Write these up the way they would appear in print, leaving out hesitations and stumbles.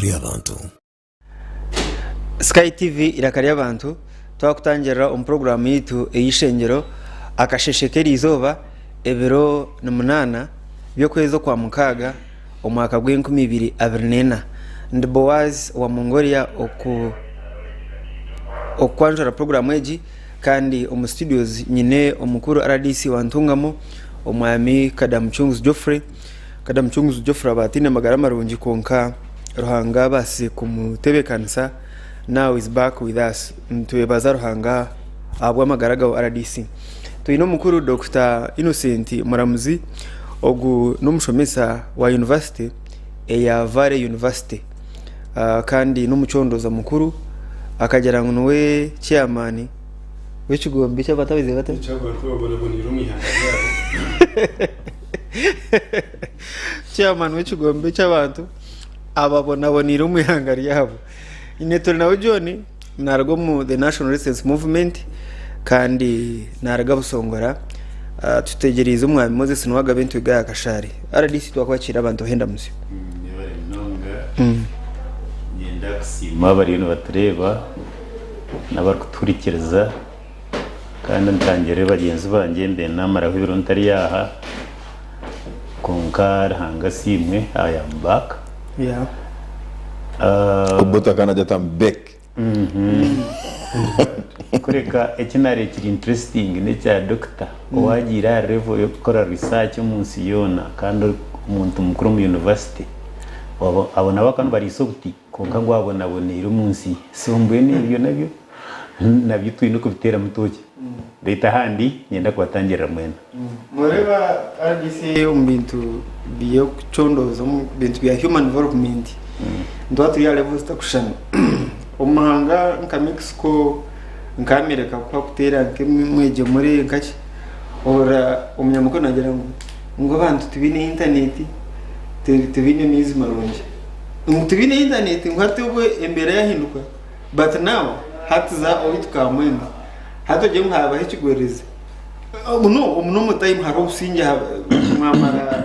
ry'abantu. Sky TV Iraka ry'Abantu twakutangirira omu puroguraamu yaitu ey'eishengyero akasheshe k'eriizooba ebiro ni munaana by'okwezi okwa mukaaga omwaka gw'enkumi ibiri abiri n'ena. Ndi Boaz owa Mongolia oku okukwanjura puroguraamu egi kandi omu studios nyine omukuru rdc wa Ntungamo omwami Kadamucunguzi Geoffrey. Kadamucunguzi Geoffrey aba ataine magara marungi kwonka Ruhanga abaasize kumutebeekanisa now is back with us. Nitwebaza Ruhanga ahabw'amagara gawe rdc. Twine omukuru Dokita Innocent Muramuzi, ogu n'omushomesa wa yunivasite eya Valley University kandi n'omucondooza mukuru akagira ngu niwe chairman w'ekigombe ky'abantu bata? Eky'abantu ababonaboneire omu ihanga ryabo. Chairman w'ekigombe ky'abantu ababonaboneire omu ihanga ryabo. Nyine turi nawe John naruga omu the National Resistance Movement kandi naruga Busongora. Ah, tutegyereize omwami Moses Niwagabe Ntwiga ya Kashaari. RDC twakwakiira abantu bahenda musyo. Mwebare munonga. Niinyenda kusiima abariyo nibatureeba n'abarikutuhurikiriza kandi ntangirire bagyenzi bangye mbe naamaraho ebiro ntari aha kwonka Ruhanga asiimwe I am back. Yeah. Obote akanagira ati am back. Kureka eki naareeba kiri interesting n'ekya doctor owaagiire aha level y'okukora research omu nsi yoona kandi omuntu mukuru omu university. Abo nabo bakaba nibariisa obuti kwonka ngu abonaboneire omu nsi. So mbwenu ebyo nabyo nabyo twine okubiteeramu tookye. Beitu ahandi niinyenda kubatangirira mwena. Noreeba RDC omu bintu by'okucondooza omu bintu bya human development nituba turi aha level zitarikushushana. Omu mahanga nka Mexico, nka America ku bakuteera nk'emwegyemure nkaki, ohurira omunyamakuru naagira ngu ngu abantu tibaine intaneti, tibaine maizi marungi. Ngu tibaine intaneti ngu hati obwo embeera yaahinduka but now hati za owaitu Kamwenge hati ogire ngu haabaho ekigwererezi. No omu normal time hariho obusingye mwamara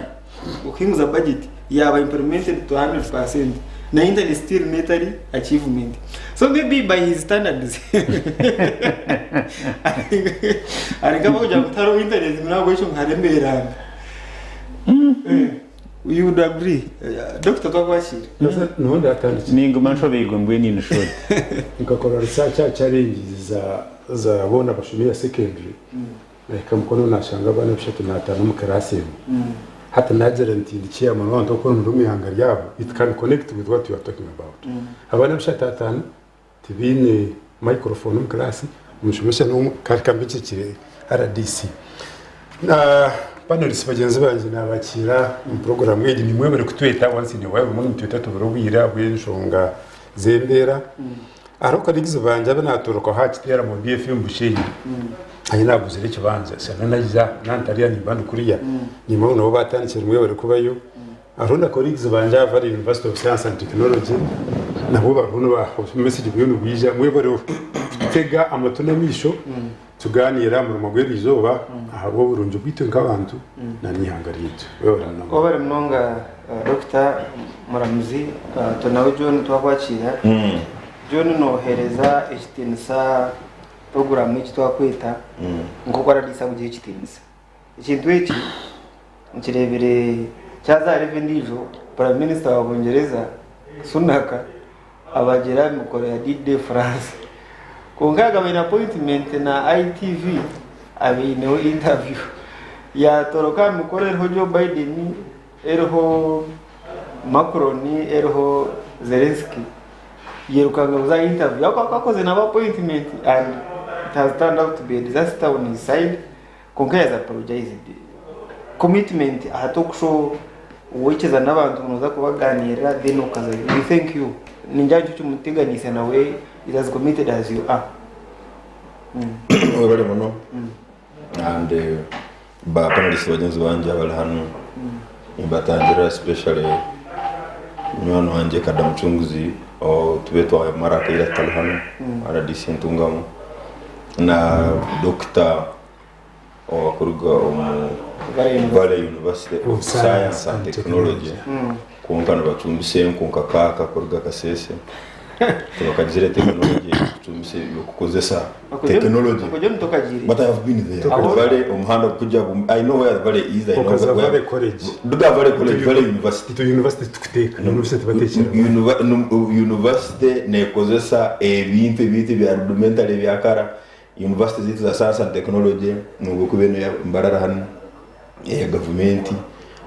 kuhinguza budget yaba implemented to 100% na internet still netari achievement so maybe by his standards ari nkabakugira ngu tihariho internet ngu nahabwekyo ngu hariho embeera mbi. You would agree Doctor twakwakira. Niho ndatandikire. Ninguma nshobeirwe mbwenu in short. Nkakora research aha challenges za za boona abashomire secondary nahika Mukono nashanga abaana bishatu n'ataano omu class emwe. Hati nagira nti ndi chairman w'abantu abakukora omurimo omu ihanga ryabo it can connect with what you are talking about. Abaana bishatu ataano tibaine microphone omu class, omushomesa n'omwe kandi ka mbe nkiikire rdc. Na panelists bagyenzi bangye nabakiira omu program egi nimwebare kutweta once in a while obumwe nimutweta tubura obwire ahabw'enshonga z'embeera. Hariho colleagues bangye abu naatorokaho aha kiteeramo BFM Bushenyi ahi naaguzire ekibanja shana naija nantariya nimba ndi kuriya nimba nabo baatandikire mwebare kubayo. Hariho na colleagues bangye aha Valley University of Science and Technology nabo bariho niba message buriyo nibwija mwebare kututega amatu n'amaisho tugaaniire aha murimo gw'eriizooba ahabw'oburungi bwaitu nk'abantu na n'eihanga ryaitu. Webare munonga. Webare munonga Dokita Muramuzi. Twine John twakwakiira. John noheereza ekitiinisa puroguraamu egi twakweta nk'oku RDC akugiha ekitiinisa. Ekintu eki nkireebire kyaza aha level endiijo, Prime Minister wa Bungyereza Sunak abagira aha mikoro ya D-Day France. Kwonka yaagaba aine appointment na ITV abaineho interview. Yaatoroka aha mikoro eriho Joe Biden, eriho Macron, eriho Zelensky. Yairukanga kuza aha interview ahabw'okuba akaba akozire nabo appointment and it has turned out to be a disaster on his side. Kwonka he has apologized. Commitment aha talk show waikiza n'abantu ngu noza kubaganirira then okazayo. We thank you. Ningira nikyo kimuteganiise nawe is as committed as you are. Webale muno and ba panelists bagyenzi bangye abari hanu nimbatangirira especially munywani wangye Kada Mucunguzi ou tube twamara akaire tutari hanu rdc Ntungamo na Dokita. Owakuruga omu Valley University of Science and Technology kwonka nibacumbisa enku nka kaaka kuruga Kasese tibakagizire tekinology yokucumbisa yokukozesa tekinology but I have been there Valley omuhanda gukujya I know where the Valley is I know Okaza where Valley College. Nduga Valley College Valley University Itu university tukuteeka university bateekera. University nekozesa ebintu ebintu ebya rudimentary ebya kara University zaitu za Science and Technology nubwo kuba enu eya Mbarara hanu eya gavumenti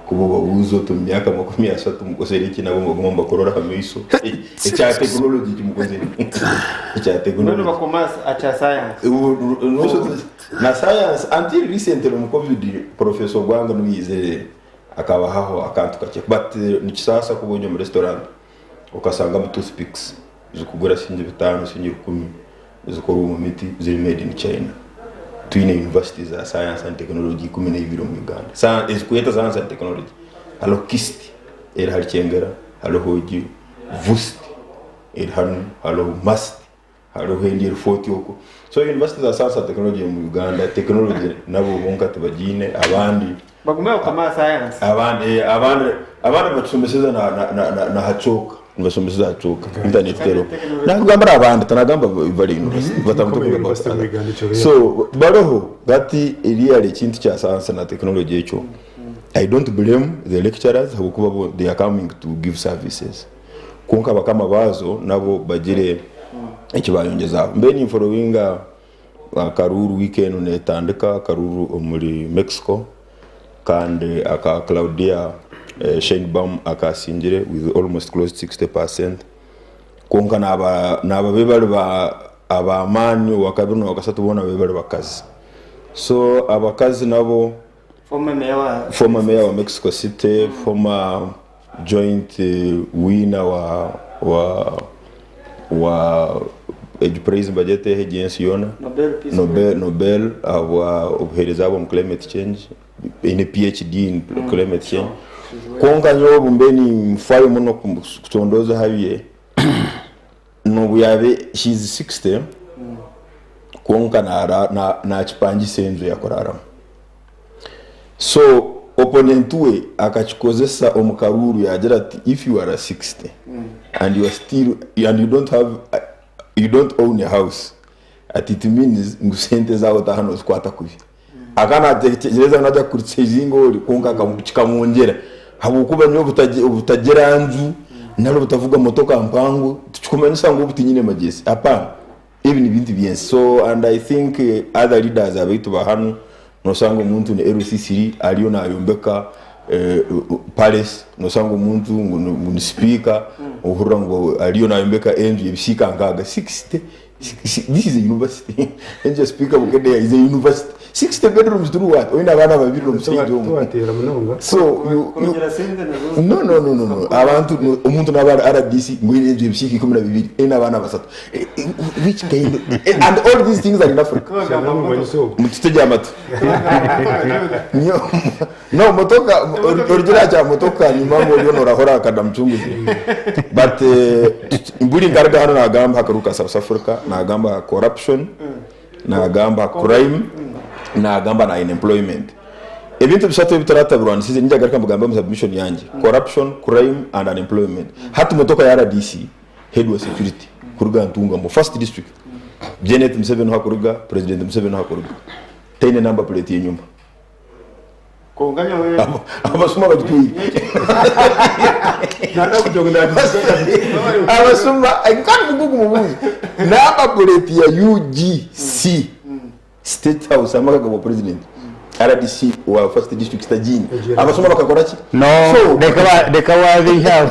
kuba obabuuza oti omu myaka 30 mukozere ki nabo nibaguma nibakurora aha maiso ekya tekinology eki mukozere ekya Mbwenu tekinology bakoma aha kya science. Na science until recently omu covid Professor Ogwanga niwe yaizire akabahaho akantu kakye but nikisaasa kuba ori omu restaurant okasangamu toothpicks zikugura siringi bitaano siringi rukumi Nizikorwa omu miti ziri made in China. Twine universities za science and technology 12 omu Uganda. Ezikweta science and technology. Hariho KIST eri ahari Kyengera, hariho egi VUST eri hanu, hariho MUST, hariho endi eri Fort okwo. So university za science and technology omu Uganda, technology nabo bonka tibagiine abandi Bagume bakome aha science. Abandi eh, abandi abandi nibatushomeseza na na na na na ha chalk nibashomeseza aha chalk internet teriho nakugambira abandi tinagamba bari university but I'm talking about University other. Uganda ekyo so bariho that really ekintu kya science na technology ekyo I don't blame the lecturers habwokuba bo they are coming to give services kwonka bakama baazo nabo bagire eki bayongyezaho mbe ninforowinga Akaruuru wiiki enu netandika, akaruuru omuri Mexico kandi aka Claudia Sheinbaum akasingire with almost close to 60 percent kwonka naaba be bari ab'amaani owakabiri n'owakasatu boona babe bari bakazi. So abakazi nabo Former mayor wa former mayor wa Mexico City, former joint winner wa wa wa egi prize nibagyeta eha egy'ensi yoona Nobel Peace Nobel, Nobel ahabwa obuheereza bwe omu climate change eine PhD in climate change kwonka nyowe obu mbe ninfayo muno kucondooza aha bye n'obu yaabe she is 60 kwonka naakipangisa enju ei akuraaramu. So opponent we akakikozesa omu karuuru yaagira ati if you are 60 and you are still and you don't have you don't own a house ati it means ngu sente zaawe otaaha noozikwata kubi. Akaba naatekyereza ngu naija kukuritisayizinga ori kwonka kikamwongyera ahabw'okuba nyowe obutagira nju nari obutavuga motoka mpango tikikumanyisa ngu obu tinyine magyezi hapana. Ebi nibintu byensi so and I think other leaders abaitu ba hanu nosanga omuntu ni LC3 ariyo nayombeka palace nosanga omuntu ngu ni speaker ohurira ngu ariyo nayombeka enju yebisiika nkaaga 60 this is a university enju ya speaker Bukedea is a university 60 bedrooms to do what oyine abaana babiri nomushaija omwe Tubateera munonga. so you, you, no no no no no abantu omuntu naba ari RDC ngu oyine enju yebisiika 12 eine abaana basatu Which kind of, and all these things are in Africa. Mututegye amatu. No, motoka origira kya motoka nyuma ngu oriyo norahora akada mucunguzi. But buri nkaruga hanu nagamba akaruka South Africa, nagamba corruption, nagamba crime, nagamba na unemployment. Ebintu bishatu ebi turatabirwanisize ninjagaruka mbigambe omu submission yangye. Corruption, crime and unemployment. Hati motoka ya RDC Head wa security kuruga Ntungamo first district Janet Museveni hakuruga President Museveni hakuruga taine number plate yenyuma Kwonka nyowe abasuma bagitwire abasuma kandi mugugu mubuuze number plate ya UGC State House amaka gabwa president RDC wa first district tagiine abasuma bakakora ki No, so reka ba- reka waabeiha aho.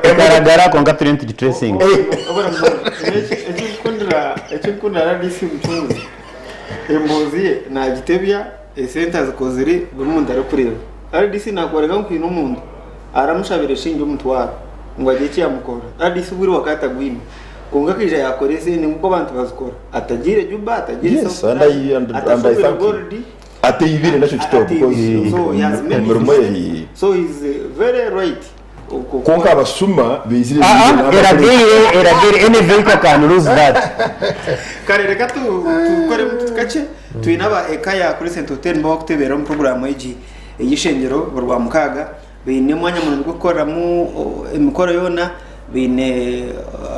Ekaragara kwonka turiyo nitugitresinga. Ekinkundira RDC Mucunguzi emboozi ye nagitebya esente azikozire buri muntu arikureeba. RDC nakworeka ngu haine omuntu aramushabira eshiringi omutwaro ngu agire eki yamukora. RDC obwire bwakaba atagwine kwonka akaija yakora esente nk'oku abantu bazikora atagiire Juba, atagiire Yes, South and I and, Sudan, and I atashopire thank him. gold. Ateibire nakyo kitobo Ateibire. So he has made emirimo his ye So he's very right. Kwonka abashuma baizire Ah, baine ah, number plate. eragaire, eragaire, any vehicle can lose that. Kare reka tukoremu tuti kakye. Twine aba Ekaya Crescent Hotel nibo bakutubeera omu puroguraamu egi ey'eishengyero buri Rwamukaaga. Baine omwanya murungi gw'okukoreramu emikoro yoona, baine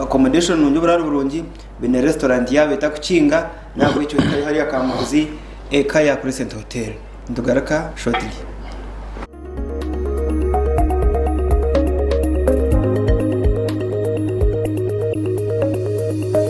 accommodation nungi oburaaro burungi, baine restaurant yaabo etakukinga n'ahabw'ekyo hikayo hariya Kamukuzi Ekaya Crescent Hotel. Nitugaruka shortly.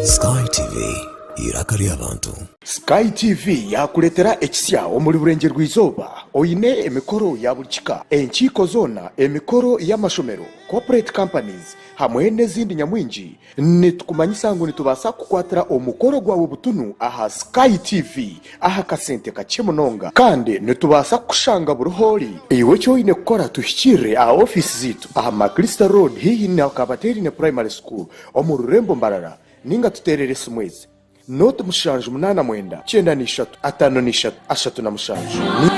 Sky TV, eiraka ry'abantu. Sky TV yaakureetera ekisya omuri Burengyerwa-izooba oine emikoro ya buri kika, enkiiko zoona, emikoro y'amashomero, corporate companies hamwe n'ezindi nyamwingi. Nitukumanyisa ngu nitubaasa kukukwatira omukoro gwawe butunu aha Sky TV aha kasente kakye munonga. Kandi nitubaasa kukushanga buri h'ori. Iwe eki oine kukora tuhikiirire aha ofiisi zaitu aha Maclister Road haihi na Kabateerine Primary School omu rurembo Mbarara ninga tuteerere esimu ezi, Nooti 79 93 53 37. Ni.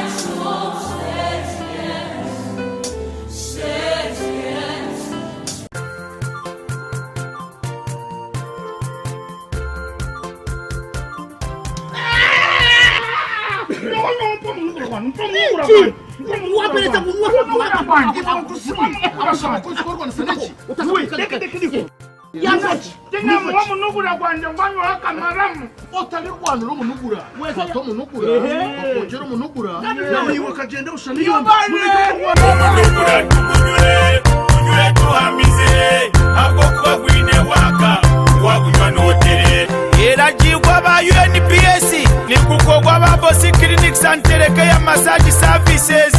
Omunugura gwangye ngwanywaho akamaramu. Otarirwanira omunugura, kwata omunugura, bakwongyere omunugura, naiwe okagyenda busha Omunugura tugunywe, tunywe tuhamize, ahabw'okuba gwine waaka, wagunywa nootere. Eragiirwe aba UNPS nigukorwa aba Bosi Clinics and Telecare Massage Services.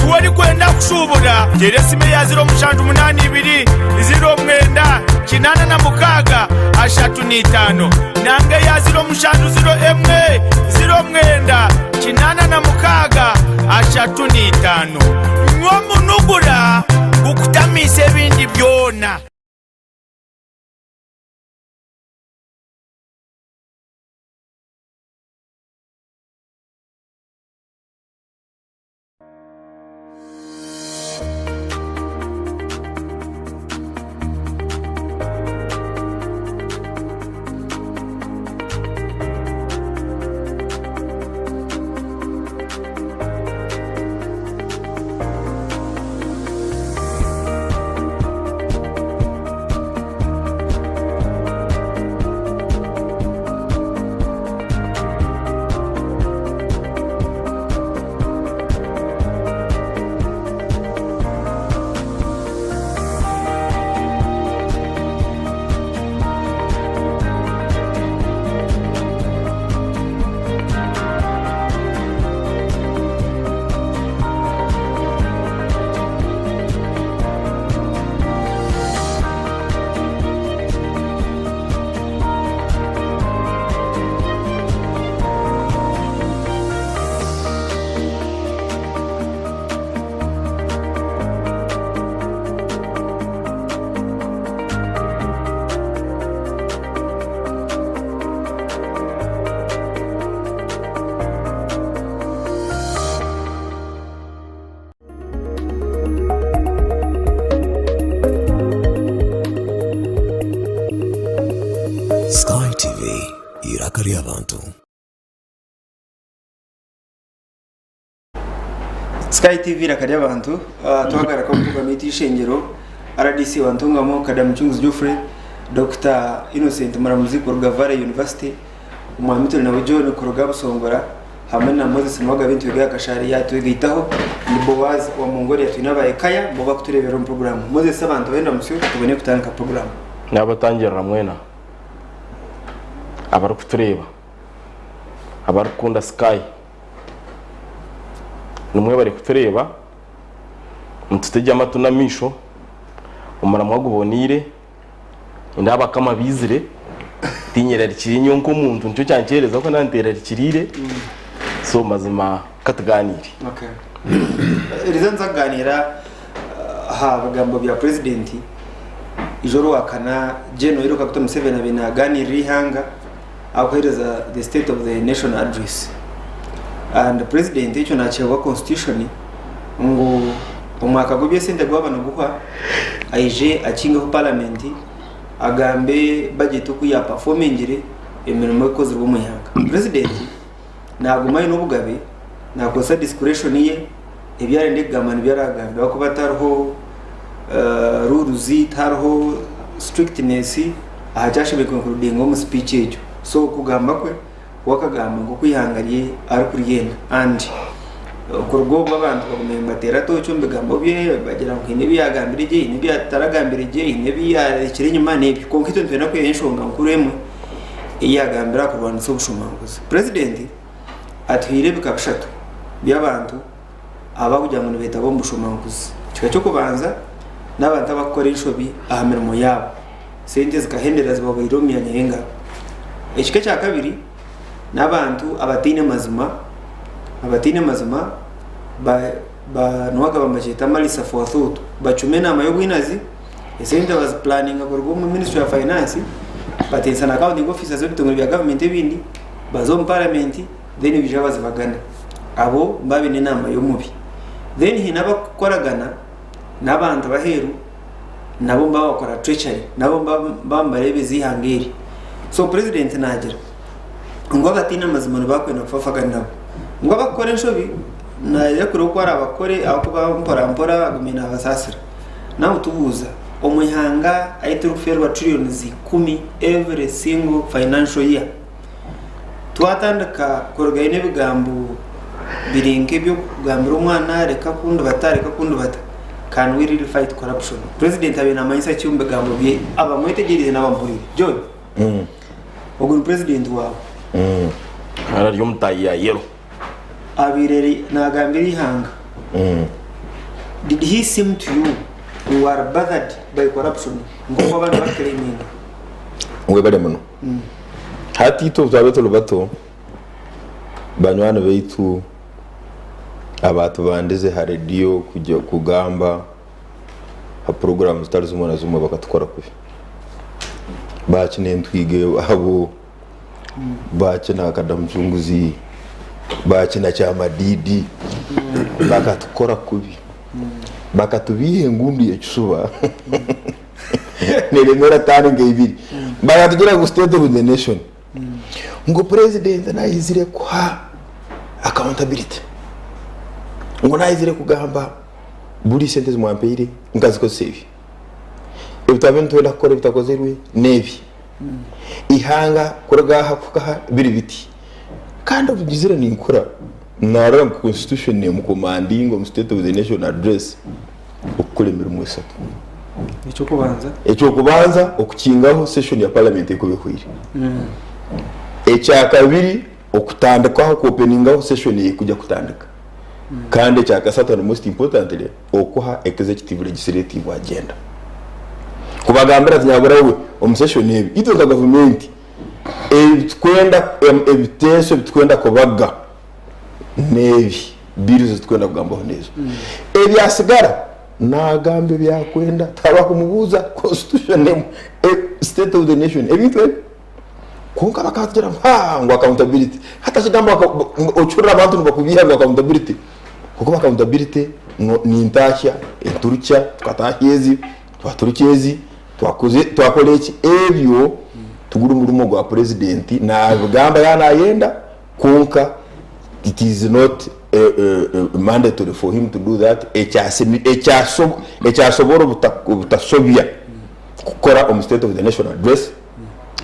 Iwe orikwenda kushuubura, teera esimu eya 0782 09 86 35 nanga eya 0701 09 86 35. Nywa omunugura gukutamiise ebindi byona. Sky TV, eiraka ry'abantu. Sky TV iraka ry'abantu Ah, twagaruka omu program yaitu y'eishengero RDC wa Ntungamo Kada Mucunguzi Geoffrey Dr Innocent Muramuzi kuruga Valley University Omwami Turinawe John kuruga Busongora hamwe na Moses Nuwagabe nitwega aha Kashari yatwegaitaho ni Boaz wa Mongolia twine aba Ekaya bo bakutureebera omu program Moses abantu benda musyo tubone kutandika program. Nabatangirira mwena abarikutureeba, abarikukunda Sky, nimwebare kutureeba, nitutegye amatu n'amaisho, omuramwa guboneire. Nindeeba abakama baizire, tinyerarikiriire nyowe nk'omuntu nikyo kyankyereza ahabw'okuba naaba nteerarikiriire, so mazima katugaaniire. Okay. Eriza nza kuganira aha bigambo bya president ijo orwakana Gen Yoweri Kaguta Museveni abaire naganirira eihanga akuhereza the state of the nation address and president ekyo nakiheebwa constitution ngu omwaka gw'eby'esente gwaba niguhwa aije akingeho parliament agambe budget oku ya performingire emirimo ekozirwe omu ihanga. President. Naguma aine obugabe, nakozesa discretion ye, ebi arenda kugamba nibyo aragambe ahakuba tihariho rules, tihariho strictness aha ki ashemereire ku includinga omu speech egyo. So okugamba kwe, we akagamba nk'oku eihanga rye arikuryenda and kuruga obwo abantu bagumire nibateera tooki omu bigambo bye bagira ngu haine ebi yaagambire gye, haine ebi ataragambire gye, haine ebi yaarekire enyima n'ebyo. Kwonka itwe nitwenda kwihayo enshonga nkuru emwe ei yaagambire aha kurwanisa obushomankuzi. Purezidenti atuhaire ebika bishatu by'abantu abarikugira ngu nibeetaba omu bushomankuzi. Ekika ky'okubanza n'abantu abarikukora enshobi aha mirimo yaabo, sente zikahendera zibahweire omu myanya y'engaro. Ekika ekya kabiri n'abantu abataine mazima, abataine mazima niwagamba nibakyeta malice aforethought, bacuma enaama y'obwinazi, esente bazipulaninga kuruga omu ministry ya finance, bateesa na accounting officers b'ebitongore bya gavumenti ebindi, baza omu paramenti then baija bazibagana. Abo nibaba baine enaama y'omubi. Then haine abarikukoragana n'abantu b'aheeru nabo nibaba bakora treachery, nabo nibaba nibareebeza eihanga eri. So president naagira ngu abataine amazima nibakwenda kufafaga nabo. Ngu abakukora enshobi naija kureba oku arabakore ahakuba mpora mpora agume nabasaasira. Nawe tubuuza, omu ihanga ahu turikufeerwa trillions ikumi every single financial year, twatandika kurugayo n'ebigambo biri nk'eby'okugambira omwana reka kundibata, reka kundibata, can we really fight corruption? President abaire namanyisa ki omu bigambo bye abamwetegyereize n'abamuhuriire? John, ogu ni president waawe. Kandi ari omu taayi ya yellow. Abaire nagambira eihanga, did he seem to you ngu ari bothered by corruption nk'oku abandi barikuclaiminga? Webare muno. Hati itwe obu twabaire turi bato, banywani baitu abaatubandize ha rediyo kugamba ha puroguraamu zitari zimwe na zimwe bakatukora kubi. Baakina entwiga abo, baakina kadamucunguzi, baakina kyamadiidi, bakatukora kubi. Bakatubiiha engundu y'ekishuba. Neremera taani nka ibiri. Bakatugira ngu state of the nation. Ngu president nayizire kuha accountability. Ngu nayizire kugamba buri sente ezi mwampeire nkazikozesa ebi. Ebi twabaire nitwenda kukora ebitakozirwe nebi. Ihanga kuruga aha kuhika aha biri biti. Kandi obugizire ninkura narora ngu constitution nemukomandinga omu state of the nation address okukora emirimo esatu. Eky'okubanza. Eky'okubanza okukingaho session ya parliament ekuba ehweire. Ekyakabiri okutandikaho ku openingaho session eyekuja kutandika. Kandi ekyakasatu and most importantly okuha executive legislative agenda. Kubagambira ati nyabura we omu session ebi itwe nka gavumenti ebitukwenda ebiteeso ebitukwenda kubaga n'ebi bills ezitukwenda kugambaho n'ezo. Ebyasigara nagamba ebi akwenda tihariho akumubuuza constitution emwe state of the nation ebintu ebi. Kwonka bakatugira ngu haa ngu accountability hati ekigambo okihurira abantu nibakubiiha ngu accountability kwonka accountability nintahya enturukya tukatahya ezi twaturukya ezi twakoze twakora eki ebyo tiguri murimo gwa president nabigamba yaaba nayenda Kwonka it is not mandatory for him to do that, ekyasobora obutasobya kukora omu state of the nation address,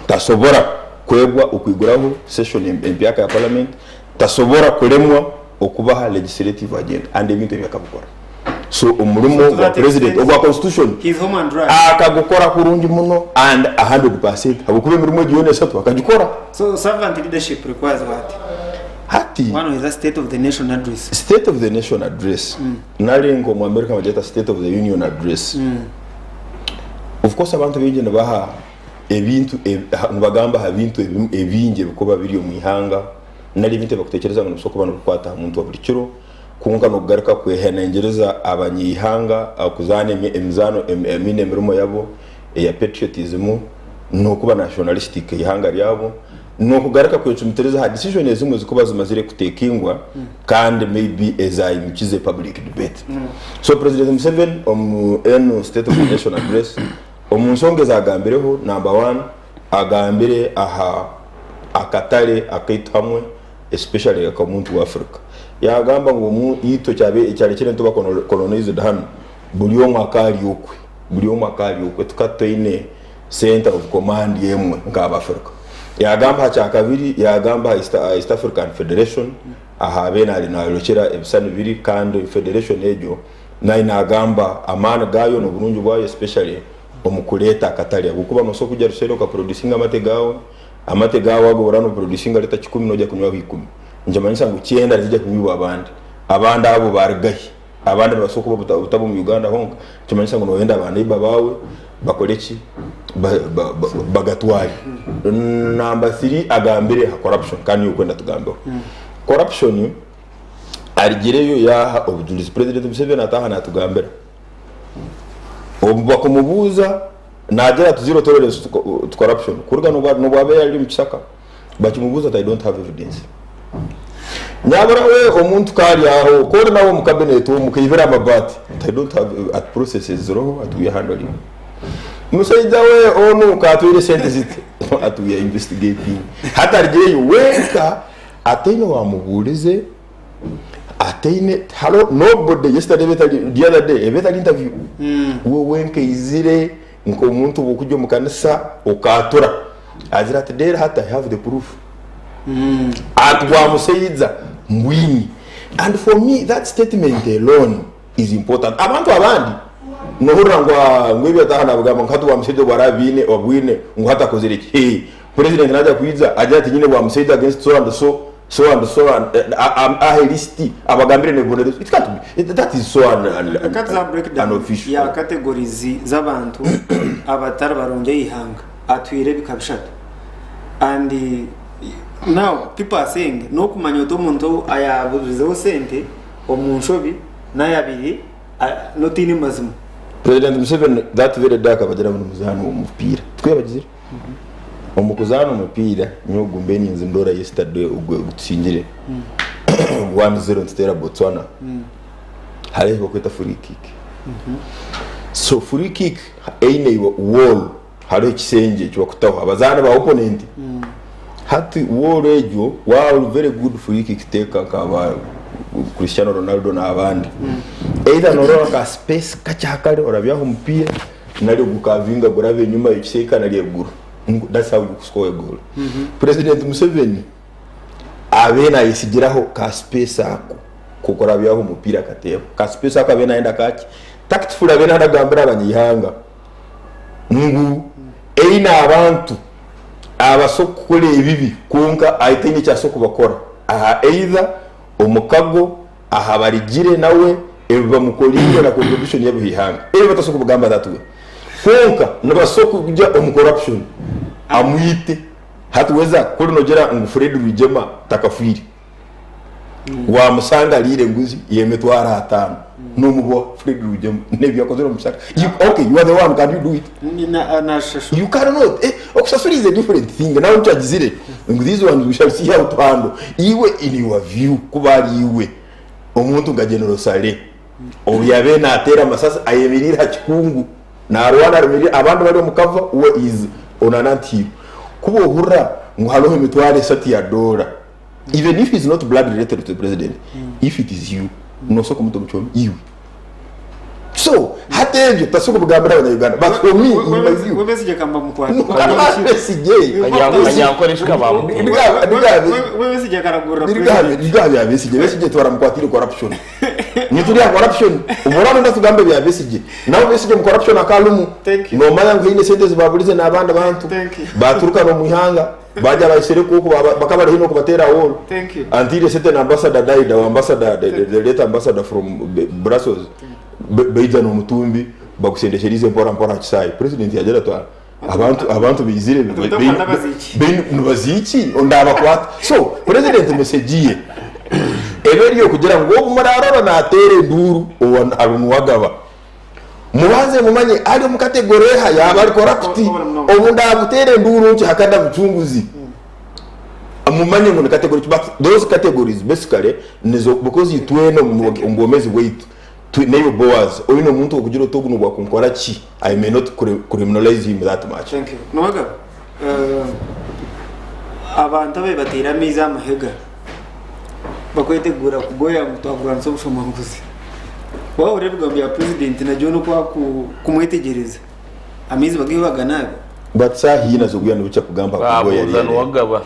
tasobora kwebwa okwiguraho session empyaka ya parliament, tasobora kulemwa okubaha legislative agenda and ebintu ebi akabikora. So omurimo gwa president ogwa constitution akagukora kurungi muno and 100% habwokuba emirimo egi yoona esatu akagikora. So servant leadership requires what? Hati One is a state of the nation address. State of the nation address nari nka omu America nibagyeta state of the union address. Of course abantu baingi nibaha ebintu nibagamba aha bintu ebingi ebirikuba biri omu ihanga nari ebintu ebi barikutekyereza ngu nibisobola kuba nibikukwata aha muntu wa buri kiro. Kwonka n'okugaruka kwehanangiriza abanyaihanga kuzaana emizaano I mean emirimo yabo eya patriotism n'okuba nationalistic eihanga ryabo n'okugaruka kwecumitiriza aha decision ezimwe ezikuba zimazire kutekingwa kandi maybe ezayimukize public debate. So President Museveni omu enu state of the nation address omu nsonga ezagambireho number one agambire aha akatare akaitu hamwe. especially nka omuntu wa Africa. Yagamba ngu itwe ekyarekire nituba colonized hanu, buri omwe akaari okwe, buri omwe akaari okwe, tukaba tutaine center of command emwe nk'Abafrica. Yagamba aha kyakabiri, yagamba aha East African Federation, aha abe nari nayorekyera ebisani biri, kandi federation egyo nayo nagamba amaani gayo n'oburungi bwayo, especially omu kureeta akatare, ahabw'okuba nosobola kugya Rushere okaproducinga amate gaawe, amate gaawe ago oraba noproducinga lita 100, noija kunywaho 10, nikimanyisa ngu 90 nizija kunywibwa abandi. Abandi abo barugahi? Abandi nibasobola kuba butaba omu Uganda honka, nikimanyisa ngu noyenda ba neighbour baawe bakore ki? Bagatware. Number 3, agambire aha corruption, kandi niiwe orikwenda tugambeho. Corruption arigireyo yaaha obujurizi. President Museveni ataaha natugambira, obu bakumubuuza naagira ati zero tolerance to corruption, kuruga n'obu abaire ari omu kishaka bakimubuuza ati, "I don't have evidence." Nyabura we, omuntu kari aho kori nawe omu cabinet omu kaibira amabaati ati, "I don't have," ati processes ziroho, ati we are handling. Musaija we, onu katwire sente ziti, ati we are investigating. Hati arigireyo wenka ataine wamubuurize, ataine haro nobody. Yesterday ebetari, the other day ebetari interview, we wenka eizire nk'omuntu bwokujya omu kanisa okatura, agira ati, "There hati I have the proof," ati bwamuseidza mbwini. And for me that statement alone is important. Abantu abandi nohurira ngu ngu ebyo ataha nabigamba ngu hati bwamuseidza bwarabiine obwine ngu hati akozire ki. Hey, president naija kwija agira ati nyine bwamuseidza against so and so, so and so, and ahe list abagambire nebibonerezo. It can't be that is so Reka tuza breakdown unofficial. Ya categories z'abantu abatari barungi eihanga atwire ebika bishatu, and now people are saying n'okumanya oti omuntu ayaburizeho sente omu nshobi n'ayabiri n'otiine mazima. President Museveni that very day akabagira ngu nimuzaana omupiira, twebagizire omu kuzaana omupiira. Nyowe gumbe ninzi ndora yesterday ogwe gutusingire 1-0 nituteera Botswana, hariho bakweta free kick. So free kick eine wall, hariho ekisengye ekibakutaho abazaani ba opponent. Hati wall egyo, waba very good free kick taker nkaba Cristiano Ronaldo n'abandi, either norora ka space kakyakare orabyaho omupiira, nari gukavinga gurabe enyuma ekiseka nari eguru. That's how you score a goal. President Museveni abe nayesigiraho ka space ako kukurabyaho omupiira akateeba ka space ako, abe nayenda kaki tactful, abe nagambira abanyihanga ngu eine abantu abaso kukora ebibi, konka ahitaine ekyaso kubakora aha, either omukago aha barigire nawe ebi bamukoriire na contribution y'ebihanga ebi bataso kubugamba that way, konka nibaso kujya omu corruption amwite. Hati weza kuri nogira ngu Fred Rwigema takafiire, wamusanga ariire enguzi y'emitwaro 50 n'omuboha Fred Rwigema n'ebyo yakozire omu kishaka. Okay, you are the one, can you do it? Nashashu. You cannot. Okusasura is a different thing. Nawe nkyagizire ngu these ones we shall see how to handle. Iwe, in your view, kuba ari iwe, omuntu nka General Saleh, obu yabe nateera amasasi ayemerire ha kikungu narwana, aremerire abandi bari omu cover, we is on an anthill, kuba ohurira ngu hariho 300,000 ya dola, even if it's not blood related to the president, if it is you, nosoka omuto mucyomi iwe. So hati ebyo tasobola kugambira Abanyayuganda, but for me, in my view, Webesigye kamba mukwata. Besigye. Kanyankore shika Webesigye karagurira. Birigaba bya Besigye. Besigye twaramukwatire corruption, nituriya corruption umurano ndatugambe bya Besigye, nawe Besigye mu corruption akalumu. Thank you. Nomanya ngu haine sente zibaburize n'abandi bantu Thank you. baturuka n'omuihanga bajya baisere kuku bakaba bari hino kubatera wall Thank you. until a certain ambassador died, our ambassador, the late ambassador from Brussels, baija n'omutumbi bagusendesherize mpora mpora kisaayi. President yagira ati abantu bizire Atukuta baziki. Nibaziki ondabakwata. So president message ye ebe eriyo kugira ngu obu murarora nateera enduru arunuwagaba, mubanze mumanye ari omu category eha yaba ari corrupt. Obu ndabuteera enduru nki hakada bucunguzi, mumanye ngu ni category ki. But those categories basically nizo, because itwena omu bwomezi bwaitu neyo Boaz oyine omuntu okugira oti ogu nobwakunkora ki, I may not criminalize him that much. Thank you. Nowaga, abantu abe bateire amaizi amahega. Bakwetegura kugoya ngu twakurwanisa obushomankuzi. Wahurira ebigambo bya president na John oku arikumwetegyereza, amaizi bagahe baganaabe. But saaha hii nazo kuya nibukya kugamba kugoya Babuuza really. niwagaba.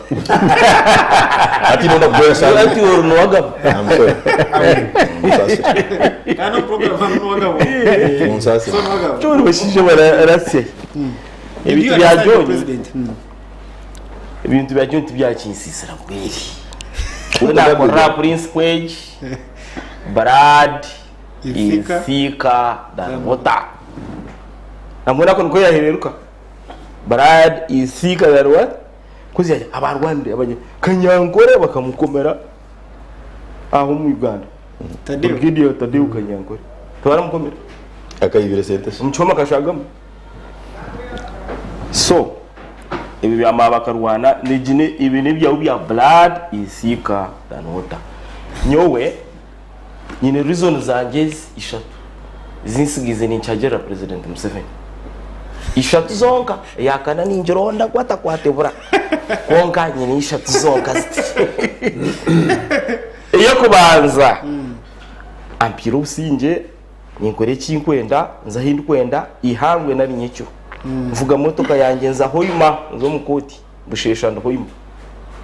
Hati nonda kugoya saaha. Hati ori niwagaba. I'm sorry. Munsasire. Kandi omu program harimu n'uwagaba. Munsasire. So n'uwagaba. John bashaija barasya. Ebintu bya John. President. Ebintu bya John tibyakinsisira bweri. We nakorera Prince Kwegi, Blood is thicker than water. Nambwenu ako niko yahereruka. Blood is thicker than what? Kozi yagira abarwanire abanya Kanyankore bakamukomera aho omu Uganda. Tadeo. Brigadier Tadeo Kanyankore. Tibaramukomera. Akayibire sente she. Omu kihome akashagamu. So ebyo byamara bakarwana negi ne ebi nebyaabo bya blood is thicker than water. Nyowe nyine reason zangye ezi ishatu zinsigize ninkyagirira president Museveni. Ishatu zonka eyakana ningironda kwatakwata ebura kwonka nyine ishatu zonka ziti. Eyokubanza ampiire obusingye. Ninkora eki nkwenda, nza ahi ndikwenda, eihangwe nari nyekiro. Nvuga motoka yangye nza Hoima, nza omu kooti, busheesha ndi Hoima.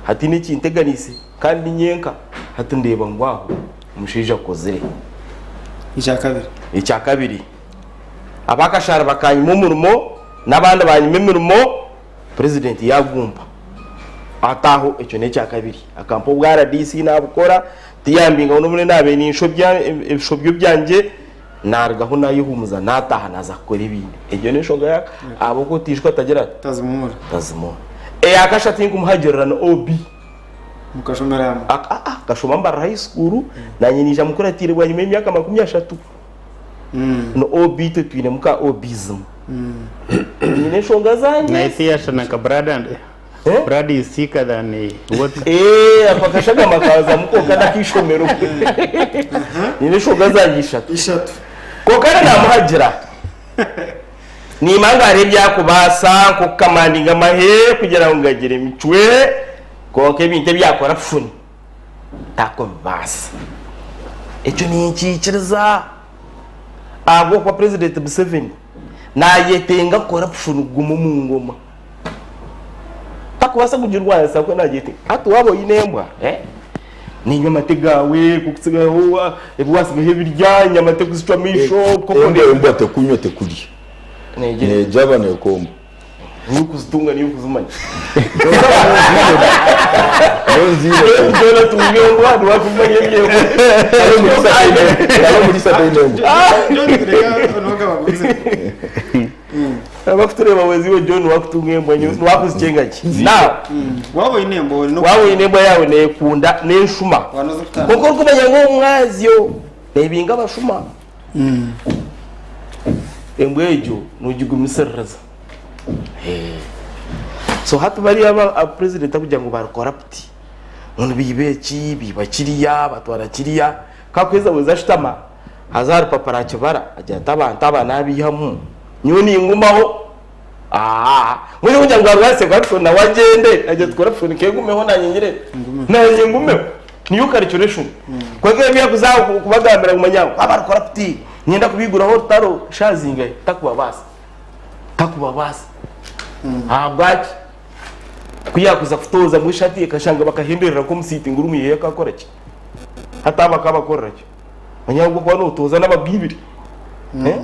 Hataine ekinteganiise kandi ndi nyenka, hati ndeeba ngu aho omushaija akozire. Ekya kabiri. Ekya kabiri, ab'akashaara bakanyima omurimo n'abandi banyima emirimo, Purezidenti yaagumpa. Hati aho ekyo n'ekya kabiri. Akampa obwa rdc naabukora, tiyambingaho n'obu naabaire ninshobya ebishobyo byangye, naarugaho naayehuumuza naataaha naaza kukora ebindi. Egyo n'enshonga ya ahabw'okuba otiijwe atagira ata? Tazimuura. Tazimuura. Eya kashatu ei nkumuhagirira ni OB. Mukashomera hamwe? Akashoma Mbarara High School, naanye naija mukuratiire bwanyima y'emyaka 30. Ni OB itwe twinemu ka OBism. Nyine enshonga zangye. Nahise yashana nka blood and blood is thicker than water. Eeh ako akashagama kazamu kwonka n'ak'eishomero. Nyine enshonga zangye ishatu. Ishatu. Kwonka na namuhagira. Niimanya ngu hariho ebi arikubaasa nk'okukamandinga amahe kugira ngu gagire emicwe kwonka ebintu ebi akora funi takubibaasa. Ekyo ninkiikiriza ahabw'okuba Purezidenti Museveni nayetenga corruption kuguma omu ngoma. Takubaasa kugirwanisa ahabw'okuba nagyetenga. Hati waaba oine embwa, nenywa amate gaawe, kukutsigaho ebi watsigaho ebirya, enyama tekuzicwa amaisho, Embwa embwa tekunywa tekurya. Neegyaba neekomba. Niiwe okuzitunga niiwe okuzimanya. Nonziine. John atunga embwa niwe akumanya eby'embwa. Kare omuriisa taine embwa. John tureka onuwaga bagumize. Abakutureeba wezi iwe John wakutunga embwa nyowe niwakuzikyenga ki? Now Waaba oine embwa ori waaba oine embwa yaawe neekunda n'enshuma. Wanoza kutandika. Kwonka orikumanya ngu omwazyo neebinga abashuma. Embwa egyo nogigumisiririza. So hati bariya aba president arikugira ngu bari corrupt ngu nibiiba eki, biiba kiriya, batwara kiriya, ku arikuheza weza ashutama haza aha rupapura akibara agira ati abantu aba naabaihamu nyowe ningumaho. Aah mbwenu kugira ngu arwanise corruption nawe agyende agira ati corruption kegumeho nanye ngire nanye ngumeho niyo calculation kwonka ebi arikuza aho kubagambira ngu manya ngu abari corrupt niinyenda kubiguraho orutaro shaaha zingahi takubabaasa takubabaasa ahabwaki ku yaakuza kutoozamu eshaati ye akashanga bakahenderera nk'omu sitting room ye akakora ki hati abo akabakorera ki manya ahabw'okuba nootooza n'ababwibire eh.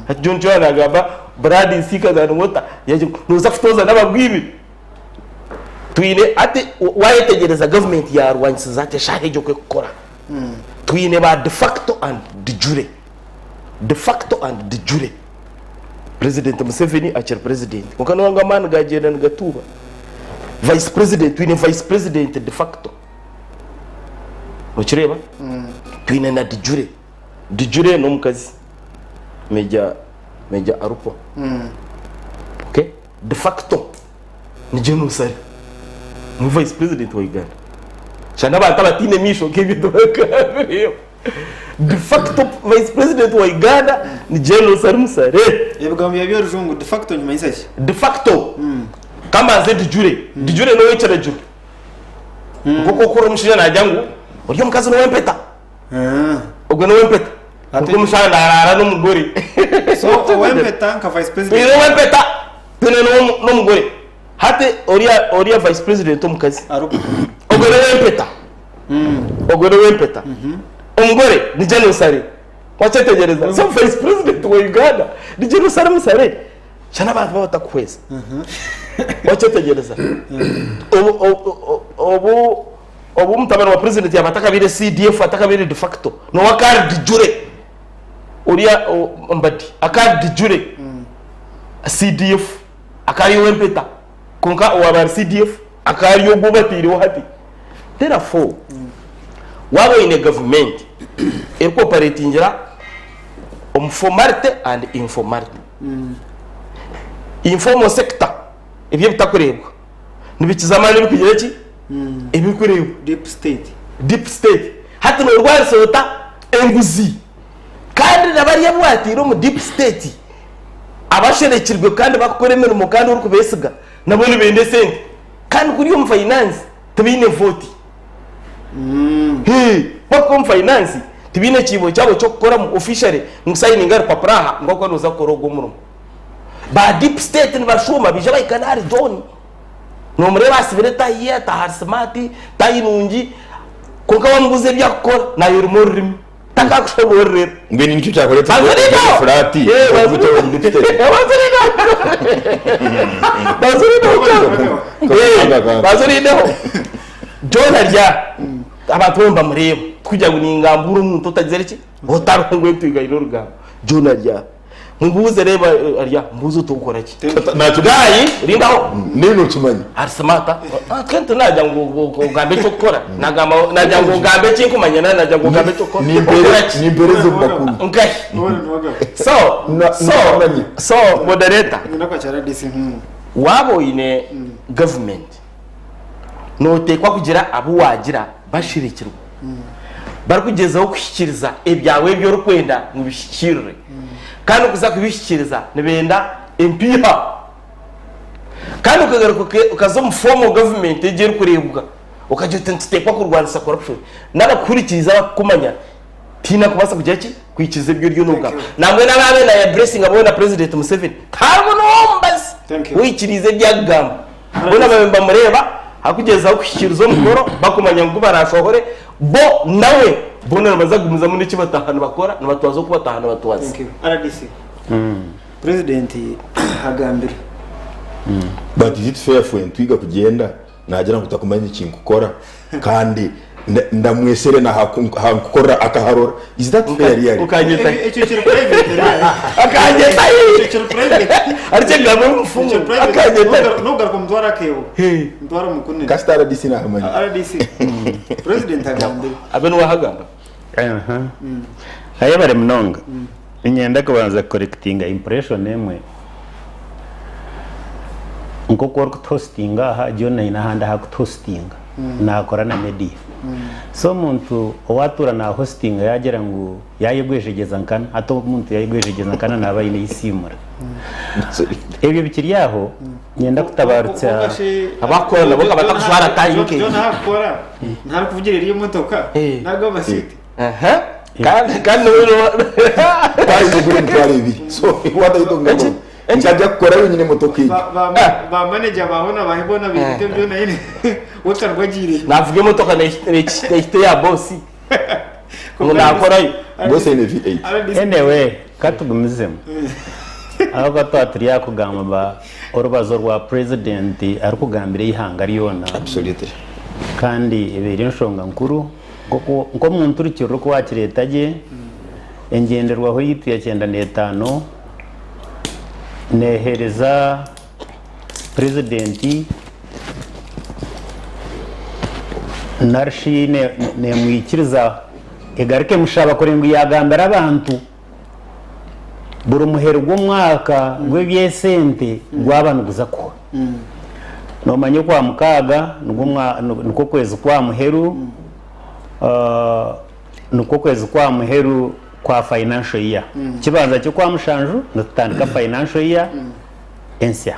Hati John Chwa nagamba blood is thicker than water. Yagira ngu noza kutoza n'abagwibire. Twine hati wayetegyereza government yarwanyisiza hati eshaaha egyo oku ekukora. Twine ba de facto and de jure. De facto and de jure. President Museveni akiri president. Kwonka noreeba ngu amaani gagyenda nigatuuba. Vice president twine vice president de facto. Nokireeba? Twine na de jure. Dijure n'omukazi Major Major Arupo. Okay? De facto ni Gen Musare. Ni vice president wa Uganda. Shana abantu abataine maisho nk'ebyo tibakabireeba. De facto vice president wa Uganda ni Gen Musare Musare. Ebigambo byawe by'orujungu de facto nikimanyisa ki? De facto kambanze Dijure. Dijure n'ow'ekiragiro. Nk'oku okura omushaija naagira ngu Ori omukazi n'ow'empeta. Ogwe n'ow'empeta. Ogwo omushaija naaraara n'omugore. So ow'empeta nka vice president. Twine ow'empeta, twine n'omugore. Hati oriya oriya vice president omukazi. Ogwe n'ow'empeta. Ogwe n'ow'empeta. Omugore ni General Saleh. Wakyetegyereza? So vice president wa Uganda ni General Saleh Musale. Shana abantu baba batakuhweza. Wakyetegyereza? Obu obu obu obu mutabani wa president yaba atakabaire CDF atakabaire de facto nowe akari de jure oriya Mbadi akari de jure CDF akari ow'empeta kwonka owaba ari CDF akari ogwo obataireho hati. Therefore waba oine gavumenti erikuoperatingira omu formality and informality. Informal sector ebyo ebitakureebwa nibikiza amaani ebirikugira ki? Ebirikureebwa. Deep state. Deep state. Hati noorwanisa ota enguzi? Kandi na bariya abu waataire omu deep state abasherekirwe kandi barikukora emirimo kandi orikubeesiga nabo nibenda esente. Kandi kuriya omu finance tibaine vote. Hee, bakuba omu finance tibaine kiibo kyabo ky'okukoramu officially ngu sayininga rupapura aha ngu ahakuba nooza kukora ogu omurimo. Ba deep state nibashuuma baija bahika n'ahari John. Noomureeba asibire etayi ye, ataaha ari smart, tayi nungi, kwonka wamubuuza ebi arikukora naayoroma orurimi. Takakushoboororera. Mbwenu nikyo kyakureetera Banza orindeho. furati Eh, banza okuta omu deep state. Banza orindeho. Banza orindeho John. Eh, banza orindeho. John ari aha. Abantu boona nibamureeba. Tikugira ngu ningambura omuntu otagizire ki? Otariho ngu entwiga aine orugambo. John ari aha. Mubuuze reeba ari aha, mubuuze oti okora ki? Guy, rindaho. Nawe nokimanya. Ari smart. Twena tinagira ngu ogambe eky'okukora. Nagamba nagira ngu ogambe eki nkumanya nari nagira ngu ogambe eky'okukora. Okora ki? Nimpereza omu bakuru. Nkahi? So, so, so moderator, waaba oine government, Nooteekwa kugira abu waagira basherekirwe, barikugyezaho kuhikiiriza ebyawe ebi orikwenda ngu bihikiirire. Kandi okuza kubihikiiriza nibenda empiiha. Kandi okagaruka okaza omu formal government egi erikureebwa, okagira oti nituteekwa kurwanisa corruption, n'abakuhurikiize abakukumanya tihaine arikubaasa kugira ki? Kwikiriza ebi oriyo noogamba. Nambwenu abaabaire naayaduresinga boona Purezidenti Museveni, tihariho n'ow'omubazi oikiriize ebi arikugamba. Boona babaire nibamureeba arikugyezaho kuhikiiriza omukoro barikumanya ngu ku baraashohore bo nawe boona nibaza kugumizamu n'eki bataaha nibakora nibatwaza oku bataaha nibatwaza. Thank you. RDC. President agambire. But is it fair for Entwiga kugyenda nagira ngu takumanya eki nkukora kandi ndamwesere na hankukorera akaharora is that fair really? Okanyeta Ekyo kiri private really. Akanyeta Ekyo kiri private. Arikyo ekigambo omufumu Ekyo private. akanyeta Nogaruka omutware akeebo. Mutware omukunire. Kasita RDC nahamanya. RDC. President agambire. Abe niwe ahagamba. Ayebare munonga. Niinyenda kubanza kukorekitinga impression emwe. Nk'oku orikutuhositinga aha, John aine ahandi ahu arikutuhositinga. Naakora na media. So omuntu owaatuura naahositinga yaagira ngu yaayegwejegyeza nkana, hati omuntu yaayegwejegyeza nkana naaba aine eisiimura. Ebyo bikiri aho, niinyenda kutabarutsya. Abakukora nabo ka batakujwara tayi nk'egyo. John ahu akukora ntarikuvugirira eriyo emotoka nago amasiiti. Aha. Kandi kandi niwe Tayi negura emitwaro ebiri. So what are you talking about? Nkajya kukora wenyine emotoka egyo. Ba ba ba manager baho na bahe bona bihite byona yine we karwa agiireyo. Navuga emotoka nehita eya bosi ngu nakorayo. Bosi aine V8. Anyway, ka tugumizemu. Ahabw'okuba twaba turi aha kugamba orubazo rwa Purezidenti arikugambira eihanga ryona. Absolutely. Kandi ebaire enshonga nkuru. Nk'omuntu orikirira oku waakireeta gye, engyenderwaho yaitu ya 95 neeheereza purezidenti nari shi neemwikiriza egaruke emushaba kureba ngu yaagambira abantu buri muheru gw'omwaka gw'eby'esente gwaba niguza kuhwa. Noomanya Okwamukaaga nikwo kwezi kwa muheru, nikwo kwezi kwa muheru kwa financial year. Ekibanza ky'Okwamushanju nitutandika financial year ensya.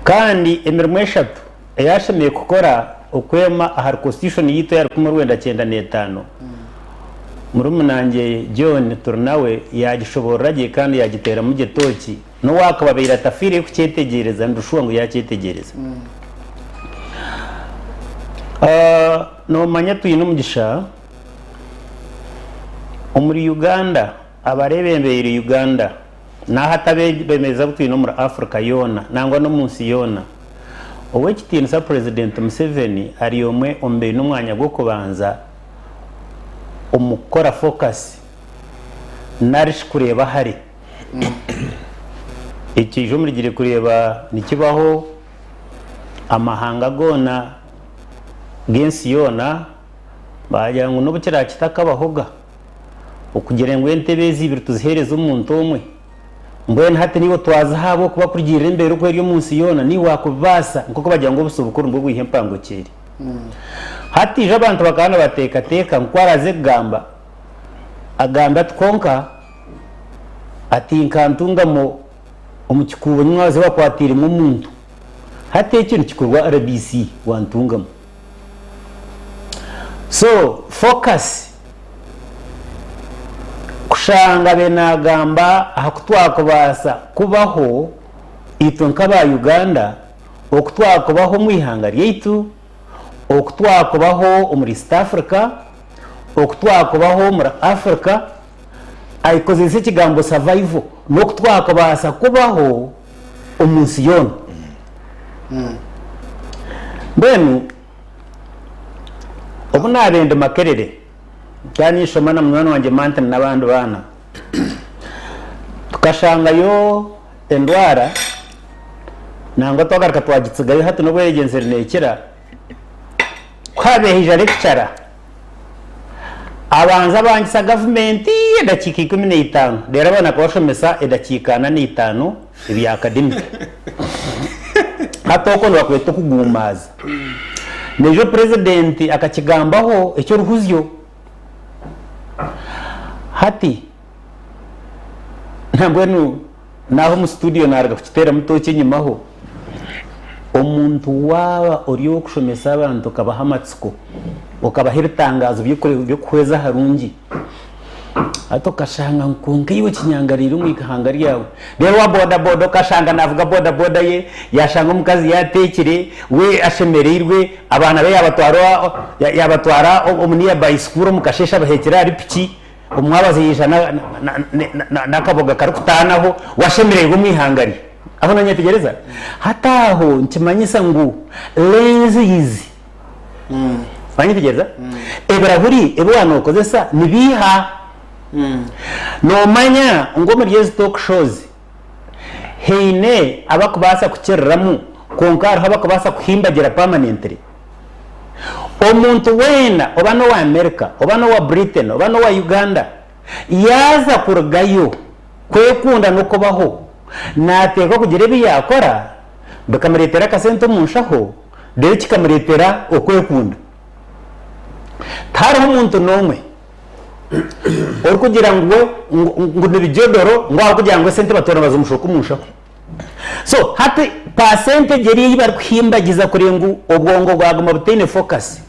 Kandi emirimo eshatu ei ashemereire kukora. okwema ahari constitution yaitu eya 1995, Murumunangye John Turinawe yaagishoboorora gye kandi yaagiteeramu gye tooki, n'owaakaba abaire atafiireyo kukyetegyereza ndushuwa ngu yaakyetegyereza. Noomanya twine omugisha omuri Uganda abareebembeire Uganda n'aha atabebembezi abu twine omuri Africa yoona nangwa n'omu nsi yoona, Ow'ekitiinisa Purezidenti Museveni ari omwe omu baine omwanya gw'okubanza omu kukora focus narishi kureeba hare. Ekiija omurigire kureeba nikibaho amahanga goona g'ensi yoona baagira ngu n'obu kiraakitakabahoga okugira ngu entebe ezi ibiri tuziheereze omuntu omwe. Mbwenu hati naiwe twaziha ahabw'okuba kurugiirira embeera oku eri omu nsi yoona, naiwe waakubibaasa nk'oku bagira ngu obuso bukuru nibwo bwiha empango kyeri. Hati ijo abantu bakaba nibateekateeka ngu ku araaze kugamba, agambe ati kwonka ati nkantungamo omu kikuubo nyimwabaze bakwatiiremu omuntu. Hati ekyo nikikorwa rdc wa Ntungamo. So focus kushanga be nagamba aha kutwakubaasa kubaho itwe nk'aba Uganda, oku twakubaho omu ihanga ryaitu, oku twakubaho omuri East Africa, oku twakubaho omuri Africa, akozesa ekigambo survival, n'oku twakubaasa kubaho omu nsi yoona. Mbwenu obu naabaire ndi Makerere, nkaba ninshoma na munywani wangye Martin n'abandi baana, tukashangayo endwara nangwa twagaruka twagitsigayo hati n'obu eregyenzire neekira, ku haabaire haija lecturer abanza abangisa gavumenti edakiika 15 reero abona kubashomesa edakiika ana n'eitaano ebya academic. Hati okwo nibakweta okuguumaaza. Nejo purezidenti akakigambaho eky'oruhuzyo. Hati nambwenu naaha omu studio naaruga kukiteeramu tooki enyimaho, omuntu waaba ori ow'okushomesa abantu okabaha amatsiko, okabaha ebitangaazo by'okuhweza aharungi, hati okashanga ngu kwonka iwe kinyangariire omu ihanga ryawe. Reero owa bodaboda okashanga naavuga bodaboda ye, yaashanga omukazi yaateekire, we ashemereirwe, abaana be yaabatwara omu nearby school omu kasheeshe abaheekire ahari piki. Omwabazi yaija n'akaboga karikutaanaho, we ashemererwa omu ihanga rye. Aho noonyetegyereza? Hati aho nikimanyisa ngu lenses, wanyetegyereza? Ebirahuri ebi waaba nookozesa nibiiha? Noomanya ngu omuri ezi talk shows haine abarikubaasa kukiriramu kwonka hariho abarikubaasa kuhimbagira permanently? Omuntu weena oba n'owa America, oba n'owa Britain, oba n'owa Uganda, yaaza kurugayo kwekunda n'okubaho, naateekwa kugira ebi yaakora bikamureetera akasente omu nshaho reero kikamureetera okwekunda. Tihariho muntu n'omwe orikugira ngu ngu nibijodoro ngu ahabw'okugira ngu esente batoora nibazimushuka omu nshaho. So hati percentage eri ei barikuhimbagiza kureba ngu obwongo bwaguma butaine focus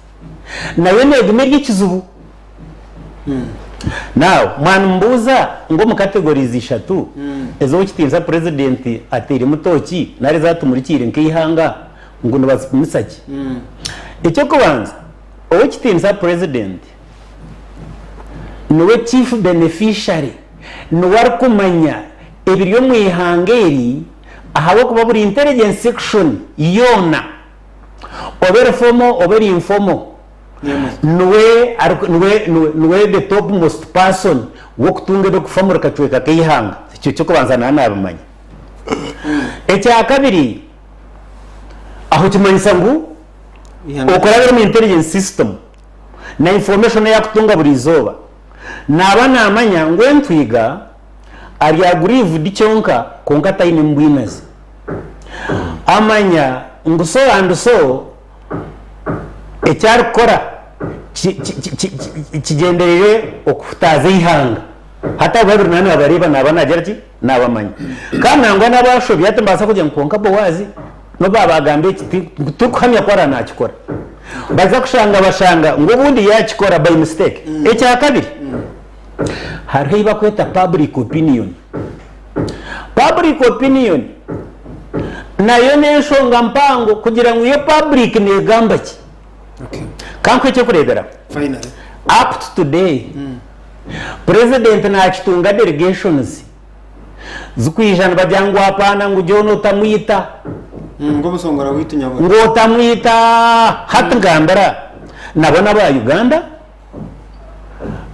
nayo neguma eri ekizibu. Now mwanimbuuza ngu omu categories ishatu ez'owekitiinisa president ateiremu tooki nari ezi atumurikiire nk'eihanga ngu nibazipimisa ki? Eky'okubanza owekitiinisa president Niwe chief beneficiary, niwe arikumanya ebiri omu ihanga eri ahabw'okuba buri intelligence section yoona oba eri formal oba eri informal niwe niwe niwe the top most person w'okutunga ebirikufa omuri kacweka k'eihanga. Ekyo eky'okubanza naaba naabimanya. Ekyakabiri, aho kimanyisa ngu okurabira omu intelligence system, na information ei akutunga buri izooba, naaba naamanya ngu entwiga ari aggrieved kyonka kwonka taine mbwinazi. Amanya ngu so and so eki arikukora kigyendereire okuhutaaza eihanga. Hati abo babiri naaba naabareeba naaba naagira ki? Naabamanya. Kandi nangwa n'abu ashobya timbaasa kugira ngu kwonka Boazi n'obu baaba baagamba eki, titukuhamya ku araba naakikora. Baza kushanga bashanga ngu obundi yakikora by mistake. Ekyakabiri, hariho ei bakweta public opinion. Public opinion nayo n'enshonga mpango kugira ngu yo public negamba ki. Kankuhe ekyokureberaho, up to today president nakitunga delegations zikwija nibagira ngu apaana ngu John otamwita. Ngu omusongora waitu nyabura. Ngu otamwita hati ngambira nabo n'aba Uganda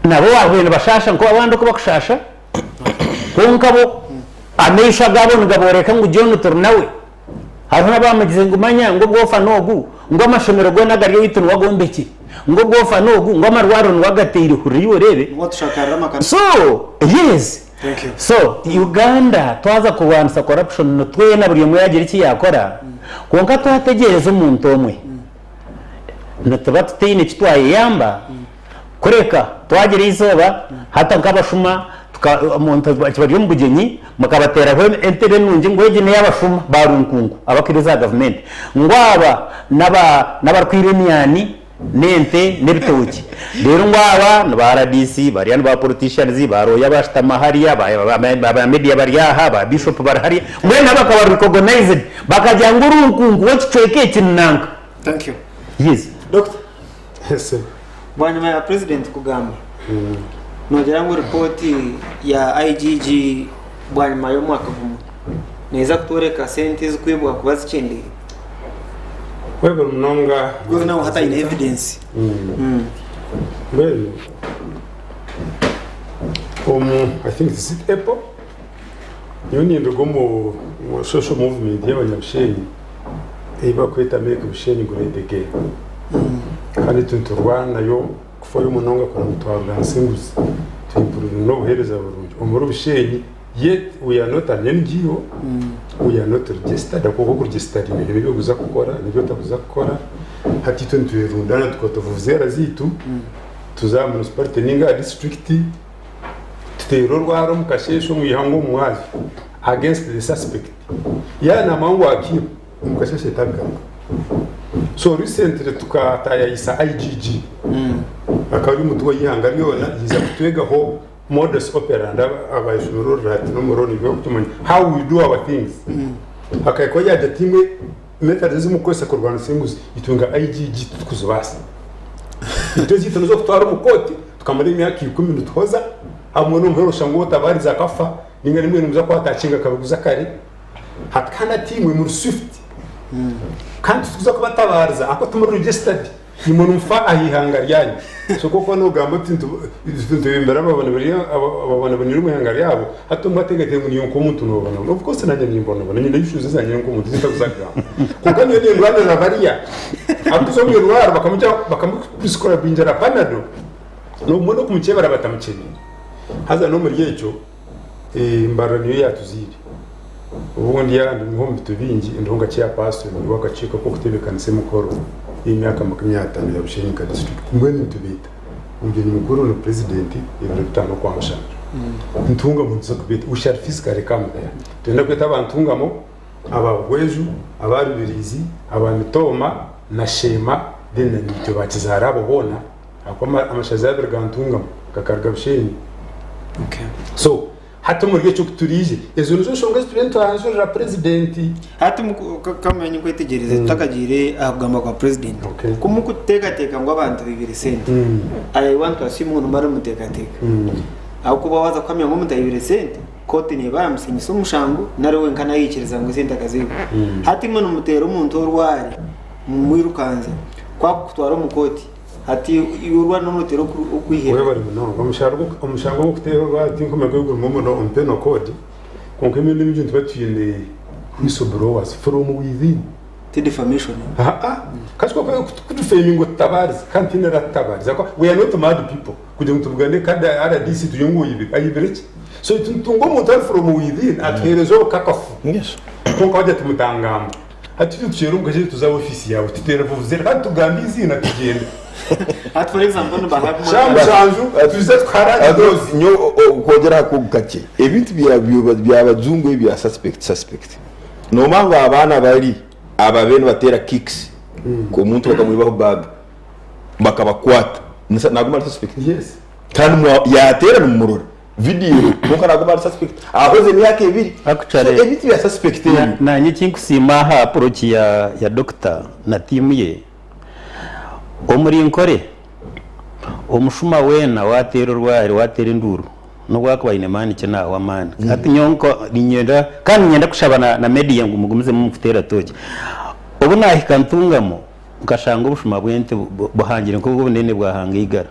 nabo baahuriire nibashaasha nk'abandi oku bakushaasha kwonka bo amaisho agaabo nigabooreka ngu John turi nawe. Hariho n'abaamugize ngu manya ngu obwofa n'ogu, ngu amashomero goona agari owaitu niwe agombekire, ngu obwofa n'ogu, ngu amarwariro niwe agateire, hurira iwe oreebe. Niwe atushakarira amakanisa. So, yes. Thank you. So, Uganda twaza kurwanisa corruption nitwena buri omwe yaagira eki yaakora, kwonka twategyereza omuntu omwe, nituba tutaine eki twayeyamba, Kureka twagira eizooba hati nk'abashuma omuntu bari omu bugyenyi mukabateeraho entebe nungi ngu egi n'ey'abashuma ba runkunku abakuriza aha gavumenti ngu aba n'abarikwiba emyani n'ente n'ebitookye reero ngu aba ni ba rdc bariya ni ba politicians ba lawyer bashutama hariya ba media bari aha ba bishop bari hariya mbwenu nabo bakaba recognized bakagira ngu orunkunku w'ekicweka eki ni nanka. Thank you. Yes. Doctor. Ese. Bwanyima ya Purezidenti kugamba, noogira ngu ripooti ya IGG bwanyima y'omwaka gumwe neeza kutworeka sente ezikwibwa kuba zikyendeire? Webale munonga. Because nawe hati aine evidence. Mbwenu omu I think is it April nyowe ninduga omu social movement y'abanyabushenyi ei barikweta Make Bushenyi Great Again. Kandi itwe niturwana nayo kufayo munonga kureba ngu twarwanisa enguzi tuimpuruvinga n'obuheereza burungi omuri Bushenyi yet we are not an NGO, we are not registered ahabw'okuba okuregisitaringa haine ebi orikuza kukora n'ebi otarikuza kukora. Hati itwe nitwerundaana tukwata vuvuzera zaitu tuza aha municipality ninga aha disiturikiti tuteera orwara omu kasheeshe omu ihangwe omu mwazyo against the suspect. Yaaba naamanya ngu akiiba, omu kasheeshe tagaruka. So recently tukatayayisa IGG akaba ari omutu w'eihanga ryona yaija kutwegaho modus operandi abaishomire oruraati n'omuroo nibyo barikutumanya how we do our things. Akahika ahu yaagira ati imwe methods ezi murikukozesa kurwanisa enguzi itwe nka IGG titukuzibaasa. Itwe ezaitu n'ez'okutwara omu kooti tukamara emyaka ikumi nituhoza hamwe n'omuheru oshanga ou otabaarize akafa ninga nimwe nimuza kwatakinga akabiguza kare. Hati kandi ati imwe muri swift kandi titukuza kubatabariza ahakuba timuri registered imwe nimufa aha ihanga ryanyu so ku orikuba nogamba oti nitwebembera ababonabonire omu ihanga ryabo hati omwe ateekateeka ngu niiwe nk'omuntu nobonabona of course nanye nimbonabona nyine issues ezangye nk'omuntu ezintakuza kugamba kwonka nyowe nindwanirira bariya abarikuza omu irwariro bakamuprescribingira panado nobumwe n'okumukyebera batamukyebeire haza n'omuri ekyo Mbarara niyo yaatuzaire. Obundi yaaba ndi omu bitu bingi ndiho nka chairperson w'akakiiko ak'okutebeekanisa emikoro y'emyaka 50 ya Bushenyi nka disiturikiti. Mbwenu nitubeeta. Omugyenyi mukuru ni purezidenti ebiro bitaano Okwamushanju. Ntungamo nituza kubeeta. We shall physically come there. Nitwenda kweta aba Ntungamo, aba Buhweju, aba Rubirizi, aba Mitooma na Sheema then na naitwe ba Kizaara abo boona ahakuba amashaza abiri ga Ntungamo gakaruga Bushenyi. So hati omuri ekyo ku turiije, ezo nizo nshonga ezi turiyo nitwanjurira purezidenti. Hati kamanye nkwetegyereze tutakagiire aha kugamba kwa purezidenti. Ku mukuteekateeka ngu abantu baibire sente, I want to assume ngu nimba nimuteekateeka. Ahabw'okuba waaza kuhamya ngu omuntu aibire sente, kooti neeba yaamusiingisa omushango nari we nka naikiriza ngu esente akaziiba. Hati imwe nimuteera omuntu orwari mumwirukanza, ku akukutwara omu kooti, Hati iwe orwari nonoteera okwihirira. Webare munonga. Omushango gw'okuteera orwari tinkumanya ku gurimu muno omu penal code kwonka emirundi mingi nituba twine whistle blowers from within. Ti defamation? Haa. Kasi ku kudefeminga otutabaarize kandi tihaine aratutabaariza ahakuba we are not mad people kugira ngu tubugane kandi rdc tugire ngu oyibire. Ayibire ki? So nitutunga omuntu ari from within atuheereze obukakafu kwonka bagira ati mutangamba. Hati itwe tukyera omu kasheeshe tuza aha ofiisi yaawe tuteera vuvuzera kandi tugamba eiziina tugyenda. Hati for example nibaha Shaaha mushanju tuza tukaha Otherwise, nyowe okwongyera aha kwogu kakye, ebintu byabajungu ebi bya suspect suspect, nomanya ngu abaana bari ababaire nibateera kicks Omuntu bakamwibaho bag bakabakwata naguma ari suspect. Yes. Kandi yateera nimumurora video eriho kwonka naguma ari suspect ahweze emyaka ebiri. Actually, So ebintu bya suspect ebyo. Nanye ekinkusiima aha approach ya doctor na team ye, omuri Nkore omushuma weena wateera orwari wateera enduuru nobu akuba aine maani ki nahwa amaani. Hati nyowe nka niinyenda kandi niinyenda kushaba na media ngu mugumizemu mukuteera tooki. Obu naahika Ntungamo nkashanga obushuma bw'ente buhangire nk'obu obunene bwahanga eigara.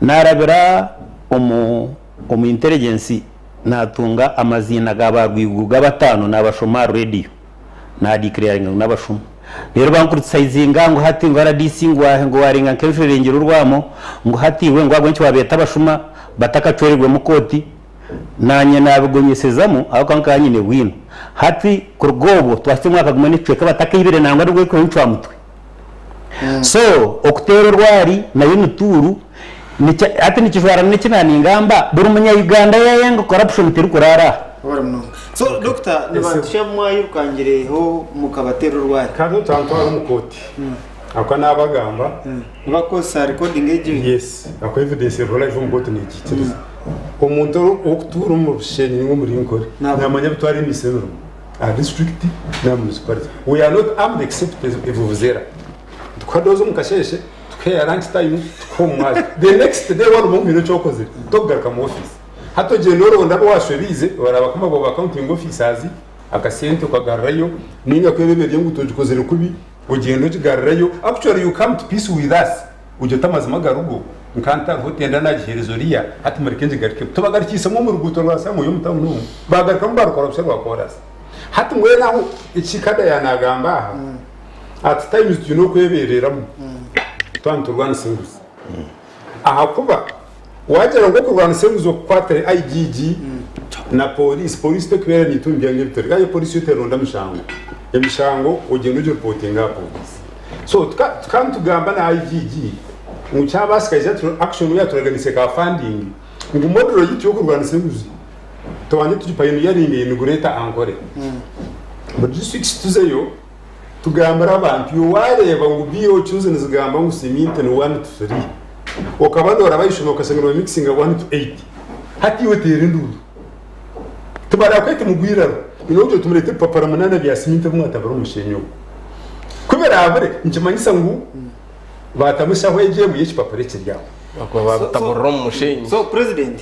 Naarabira omu omu intelligence naatunga amaziina ga baarwiguru g'abataano naabashoma aha reediyo, naadeclaringa ngu n'abashuma. Reero bankuritisayizinga ngu hati ngu rdc ngu ngu waarenga nk'enshuro erengire orwamo, ngu hati iwe ngu ahabw'enki waabeeta abashuma batakacwereirwemu kooti. Naanye naabigonyesezamu ahabw'okuba nkaba nyine bwino. Hati kuruga obwo twahitsya omwaka gumwe n'ekicweka batakaibire nangwa n'ogw'ekiro ncwamutwe. So okuteera orwari nayo ni tuuru hati nikijwarana n'eki naaningamba buri munya Uganda yaayanga corruption terikuraara aha. Webale munonga. So doctor nibantu ki abu mwayirukangireho mukabateera orwari? Kandi otantwara omu kooti ahabw'okuba naabagamba. Nibakukozesa recording egyo? Yes, ahabw'okuba evidence eriho live omu kooti negiikiriza. Omuntu orikutuura omu Bushenyi ninga omuri Nkore naamanya abu twaremiise emirimo aha district n'aha municipality. We are not armed except evuvuzera. Nitukuha dose omu kasheeshe, tukuha eya lunch time, tukuha omu mwazyo. The next day waaruma ngu haine eki okozire, tokugaruka mu office. Hati ogyenda oronda abu waashobiize, oraba kama abo ba accounting officers, akasente okagarurayo, ninga ku eraba eri enguuto ogikozire kubi, ogyenda ogigarurayo. Actually you come to peace with us, ogira oti amazima garigo, nka ntariho tenda naagiheereza oriya, hati mureke ngigarukemu. Tubagarukiisemu omu ruguuto rwa Samuya omu tawuni omu, baagarukamu baarukora busha rwa koorasi. Hati mbwenu aho eki Kada yaanagamba aha, at times twine okwebeereramu twaba niturwanisa enguzi. Ahakuba waagira ngu okurwanisa enguzi okukwatire IGG na pooriisi, pooriisi terikubeera naitwe omu byanga ebi turi. Aye pooriisi yo teronda mishango. Emishango ogyenda ogiripotinga aha pooriisi. So tukaba nitugamba na IGG ngu kyabaasika haija action ei yaaturaganiise ka funding ngu model yaitu y'okurwanisa enguzi Tubanze tugi pioneeringe in Greater Ankole. Buri district tuzeyo tugambire abantu iwe wareeba ngu BOQs nizigamba ngu siminti ni 1 to 3 okaba noraba aha ishomero okashanga niba mixinga 1 to 8 hati iwe teera enduuru. Tibarakwete mugwiraro nogira oti mureete ebipapura munana bya siminti ebi mwatabura omu mushenyi ogu. Ku biraabure nikimanyisa ngu baatamu eshaho egyo emwe y'ekipapura ekiri aho. Bakuba babitaburira omu mushenyi. So president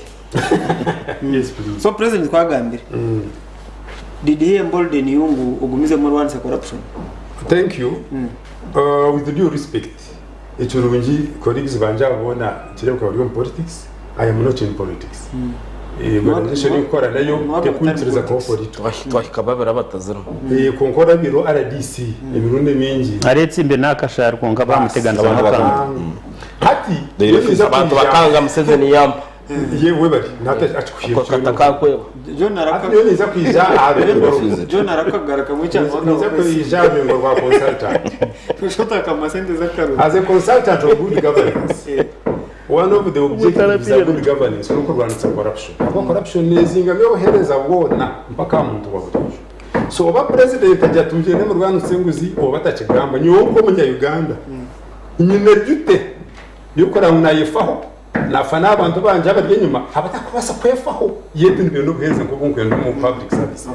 Yes please. So president twagambire did he embolden you ngu ogumizemu orwanise corruption? Thank you. With due respect, ekirungi colleagues bangye aba boona nikireebeka bari omu politics, I am not in politics. Organization ei ndikukora nayo tekunyikiriza kuba political. Twahika babiri abatazirimu. Kwonka orabire RDC emirundi emingi. Areetsimbire n'akashaari kwonka baamuteganisa n'akantu. Hati, niinyija Abantu kwija. bakanga Museveni yampa. Ye webare nata akikuhiire Ako kata kakweba. John Hati araka nyowe ninza kwija aha rurengo John arakagarukamu ninza kwija aha rurengo rwa consultant. Ushotaka amasente z'akaruru. As a consultant of good governance, one of the objectives za good governance n'okurwanisa corruption. Ahabw'okuba corruption nezingamya obuheereza bwona mpaka aha muntu wa buriijo. So oba president agira ati mugyende murwanise enguzi oba atakigamba, nyowe nk'omunya Uganda nyine duty y'okureba ngu nayefaho Naafa n'abantu bangye abari enyima abatakubaasa kwefaho yet nibenda obuheereza nk'obu nkwenda omu public service.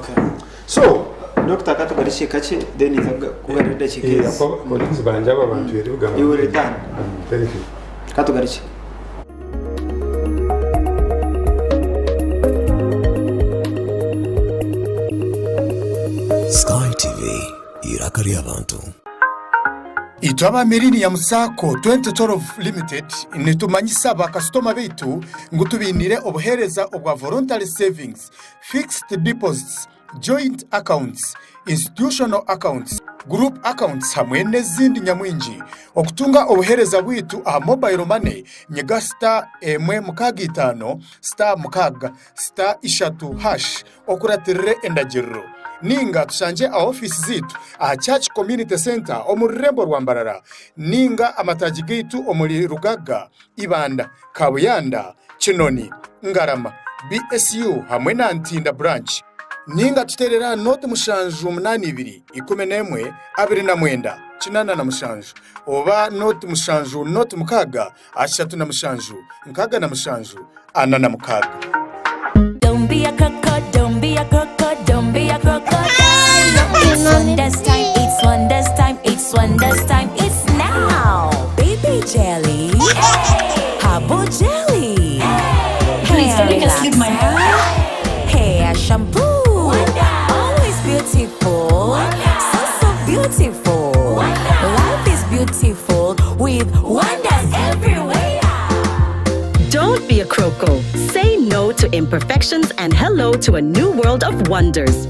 So, Doctor katugarukye kakye then nza kugarura edakiika ezi. Colleagues bangye aba bantwire ebigambo. You will return. Thank you. Katugarukye. Sky TV, eiraka ry'abantu. Itwe aba Millennium Sacco 2012 Limited nitumanyisa bakasitoma baitu ngu tubainiire obuheereza obwa Voluntary Savings, Fixed Deposits, Joint Accounts, Institutional Accounts, Group Accounts hamwe n'ezindi nyamwingi. Okutunga obuheereza bwaitu aha Mobile Money, nyiga star emwe mukaaga itaano, star mukaaga, star ishatu hash okuratirire endagiriro. Ninga tushangye aha ofiisi zaitu aha Church Community Centre omu rurembo rwa Mbarara, ninga amataagi gaitu omuri Rugaga, Ibanda, Kabuyanda, Kinoni, Ngarama, BSU hamwe na Ntinda Branch. Ninga tuteerere aha nooti 782 29. 87 oba nooti mushanju nooti mukaaga 37 67 46. Don't be a croco, don't be a croco, don't be a crocodile. It's wonders time, it's wonders time, it's wonders time, it's now. Baby jelly, herbal jelly, Please, hair can you just leave my relaxer, hair shampoo. Always beautiful, so so beautiful. Life is beautiful with wonders everywhere. Don't be a croco. Say no to imperfections and hello to a new world of wonders.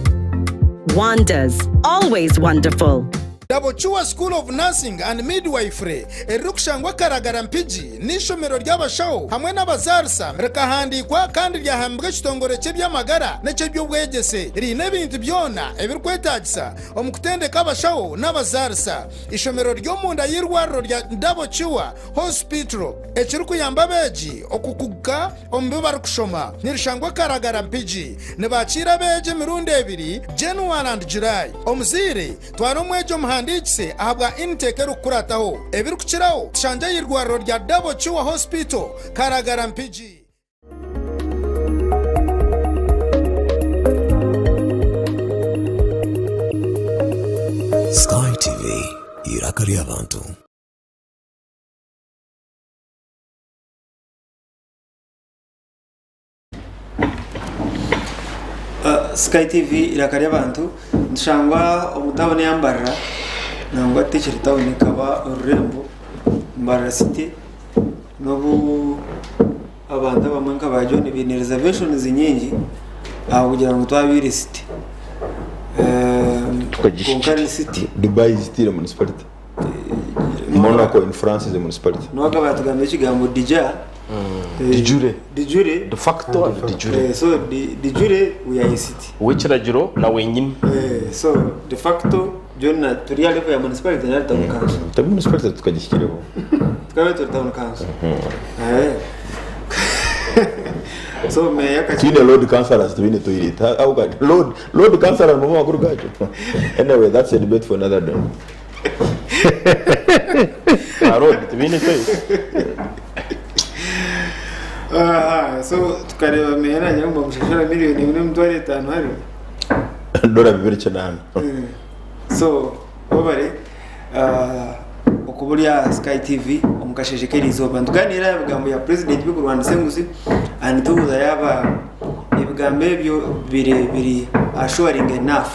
Wonders, always wonderful. Dabochua School of Nursing and Midwifery eririkushangwa Karagara Mpigi n'eishomero ry'abashaho hamwe n'abazaarisa rikahandiikwa kandi ryahambibwa ekitongore ky'eby'amagara n'eky'eby'obwegyese. Riine ebintu byona ebirikwetaagisa omu kutendeka abashaho n'abazaarisa. Eishomero riri omunda y'eirwariro rya Dabochua Hospital ekirikuyamba abeegi okukuguka omu bi barikushoma. Nirishangwa Karagara Mpigi. Nibaakiira abeegi emirundi ebiri, January and July. Omuzaire, twara omwegi omuhandiikise ahabwa intake erikukurataho. Ebirikukiraho, tushangye aha irwariro rya Double Cure Hospital, Karagara Mpigi. Sky TV, eiraka ry'abantu. Sky TV eiraka ry'abantu nitushangwa omu tauni ya Mbarara nangwa tekiri tauni ekaba orurembo Mbarara city n'obu abantu abamwe nka ba John baine reservations nyingi ahabw'okugira ngu twabaire city kwonka ni city. Dubai is still a municipality. Monaco in France is a municipality. Noa akaba yatugambira ekigambo dija. De jure. De jure. De facto and de jure. So de jure we are a city. Ow'ekiragiro na wenyini. So de facto byona turi aha level ya municipality nari town council. Turi municipality tukagihikireho. Tukabe turi town council. So meya Twine lord councillors twine toilet. How can lord lord councillor mu makuru gakyo. Anyway, that's a debate for another day. Ba lord tibaine toilet. Aha, so tukareba meya nagira ngu bamushashura miliyoni emwe n'emitwaro etaano hariya. Dola 28. So webare okuba ori aha Sky TV omu kasheeshe k'erizooba. Nitugaaniira aha bigambo bya Purezidenti birikurwanisa enguzi and nitubuuza yaaba ebigambo ebyo biri biri assuring enough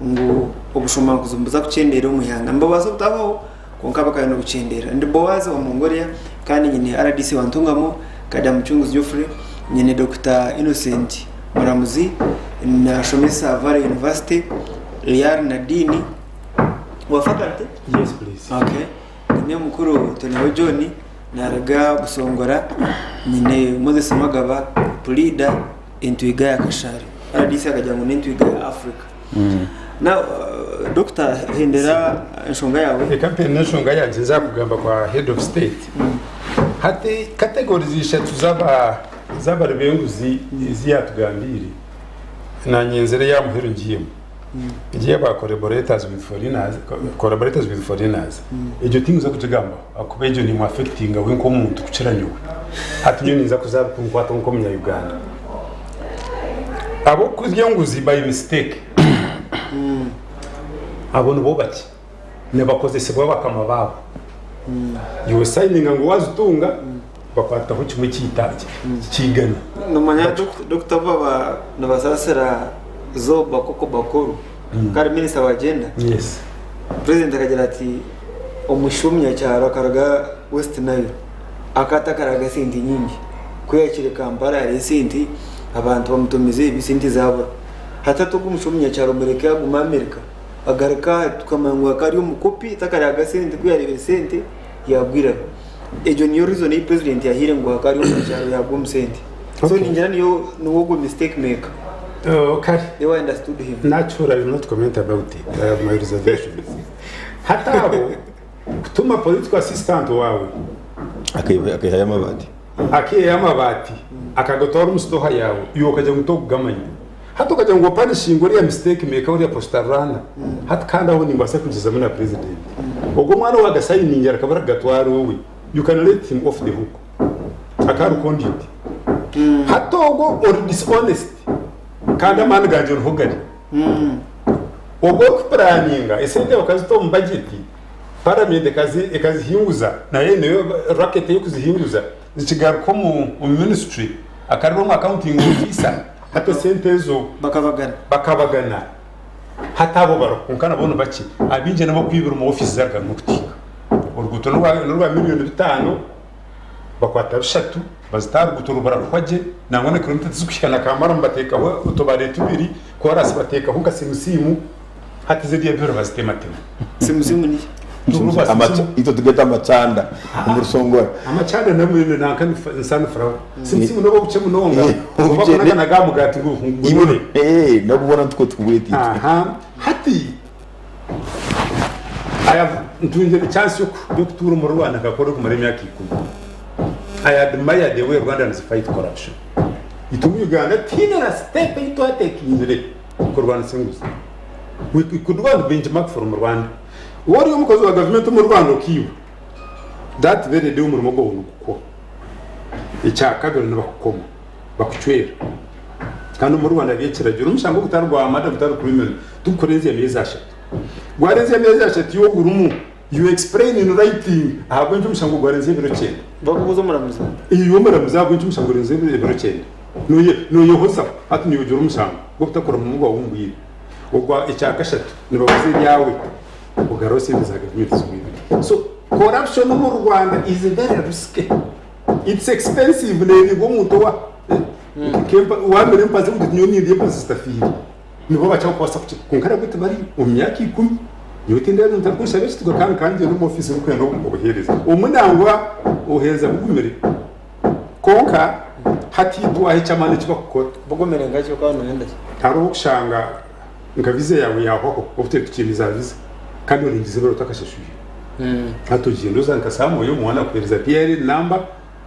ngu obushomankuzi nibuza kukyendeera omu ihanga. Nibubaasa obutabaho kwonka bakaba nibukyendeera. Ndi Boaz Omungoria kandi nyine rdc wa Ntungamo, Kada Mucunguzi Geoffrey, nyine Dokita Innocent Muramuzi nashomesa Valley University, Riar Nadine wa faculty? Yes please. Okay. Nyine mukuru Toneho John naruga Busongora, nyine Moses Magaba Pulida entwiga ya Kashari. RDC akagira ngu n'entwiga ya Africa. Now, Doctor hendera enshonga yawe. Reka mpende enshonga yangye nzakugamba kwa head of state. Hati categories ishatu z'aba z'abari b'enguzi ezi yatugambiire nanye nzire eya muheru ngiyemu. Egi ey'aba collaborators with foreigners, collaborators with foreigners. Egyo tinkuza kugigambaho ahakuba egyo nemu affectinga we nk'omuntu kukira nyowe. Hati nyowe ninza kuza kunkwataho nk'omunya Uganda. Ab'okurya enguzi by mistake abo nibo bakye nibakozesibwa bakama baabo. Iwe sayininga ngu waazitunga bakwataho kimwe ky'eigana. Nomanya Dokita bo nibasaasira Zoba Koko Bakuru akaba ari minisita wa gender. Purezidenti akagira ati omwishiki w'omunyakyaro akaruga West Nile akaba atakaraga sente nyingi ku yahikire Kampala hariyo esente abantu bamutumiza ebi sente zabura. Hati hati ogu omwishiki w'omunyakyaro mureke agume America. Agaruka aha tukamanya ngu akaba ari omukopi takaryaga sente ku yareebire sente yagwa iraro. Egyo niyo reason ei president yahaire ngu akaba ari omunyakyaro yagwa omu sente. So ningira niyo niwe ogwo mistake maker. Kare. The way I understood him. Natural, I will not comment about it. I have my reservations. Hati abo kutuma political assistant waawe Akaihayo amabaati. Akaihayo amabaati akagatwara omu sitoha yaawe iwe okagira ngu tokugamanya. Hati okagira ngu opanishinge oriya mistake maker oriya postal runner hati kandi aho nimbaasa kugyezamu na president. Ogwo omwana owagasayiningira akaba arikugatwara owe you can let him off the hook akaba ari conduit. Hati ogwo ori dishonest kandi amaani gangye niho gari. Ogwo orikupuraninga esente bakazita omu budget paramenti ekazihinguza nayo aineyo racket ey'okuzihinguza zikigaruka omu ministry akareba omu accounting officer hati esente ezo bakabagana bakabagana hati abo bariho kwonka nabo nibakye abaingi n'abokwibira omu ofiisi zarugamu okutiika oruguuto n'orwa miriyoni bitaano bakwata bishatu bazita aha ruguuto rubura gye nangwa na kilomita tizikuhika na Kamaramu bateekaho otubare tubiri koorasi bateekaho nka simusimu hati ziriya ebiro bazitematema. Simusimu niki? Itwe tugeeta amacanda omu Rusongora. Amacanda nabwo nanka ni sunflower. Simusimu noba obukye munonga oba kunaganaga aha mugaati ngu gunure. Nabwo nikwo tukubweta itwe. Aha hati I have ntungire chance y'okutuura omuri Rwanda nkakora okumara emyaka ikumi. I admire the way Rwandans fight corruption. Itwe omu Uganda tihaine na step ei twatekingire kurwanisa enguzi. We could go and benchmark from Rwanda. Waaba ori omukozi wa gavumenti omu Rwanda okiibwa, that very day omurimo gwawe nigukwa. Ekyakabiri nibakukoma, bakucwera. Kandi omu Rwanda hariyo ekiragiro, omushango ogutari gwa murder, gutari criminal, tigukurenzya ameezi ashatu. Gwarenzya ameezi ashatu iwe ogurimu, you explain in writing ahabw'enki omushango gwarenzya ebiro kyenda. Bakubuuza omuramuzi. Iwe omuramuzi ahabw'enki omushango gurenzya ebiro kyenda. Noyehozaho hati niiwe ogira omushango gw'obutakora murimo gwawe omu bwire. Ogwa ekyakashatu nibaguza ebyawe ogaruraho sente za gavumenti ezi waibire. So corruption omu Rwanda is very risky. It's expensive neribwa omuntu owa wamira empazi ogira oti nyowe nindya empazi zitafiire. Nibo bakira kubaasa kukira. Kwonka nabwo tibari omu myaka ikumi. Nyowe tindeeba omuntu arikunshaba ekituga kandi nkangyenda omu ofiisi ndikwenda obuheereza. Obumwe nangwa obuheereza bugumire. Kwonka hati twaha eky'amaani eki bakukora. Bugumire nka ki? Okaba nooyenda ki? Hariho okushanga nka viza yaawe yaahwaho obu turi tukiine za viza kandi oringiza ebiro otakashashwire. Hati ogyenda oza nka saaha oyo omwana akuheereza PIN namba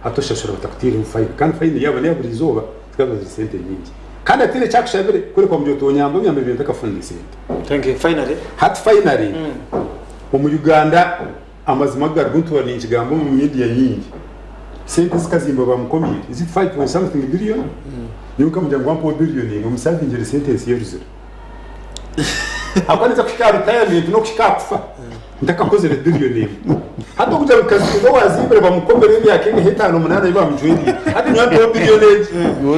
hati oshashura batakuteireho fayini kandi fayini yaaba n'eya buri izooba zikaba ziri sente nyingi. Kandi hataine eki akushabire kureka wamugira oti onyambe onyambe ebyo ntakafunire sente. Thank you. Finally. Hati finally omu Uganda Amazima gari gu ntuura ninkigamba omu media nyingi, sente ezikazimba bamukomiire, is it five point something billion? Nyowe nkamugira ngu wampa billion emwe omusavingire sentence y'eruzire. Ahabw'okuba ninza kuhika aha retirement n'okuhika aha kufa ntakakozire billion emwe. Hati okugira ngu Kazimba owazimbire bamukomire emyaka engahi etaano munaana ei bamujweriire, hati nyowe mpeho billion egi. Nyowe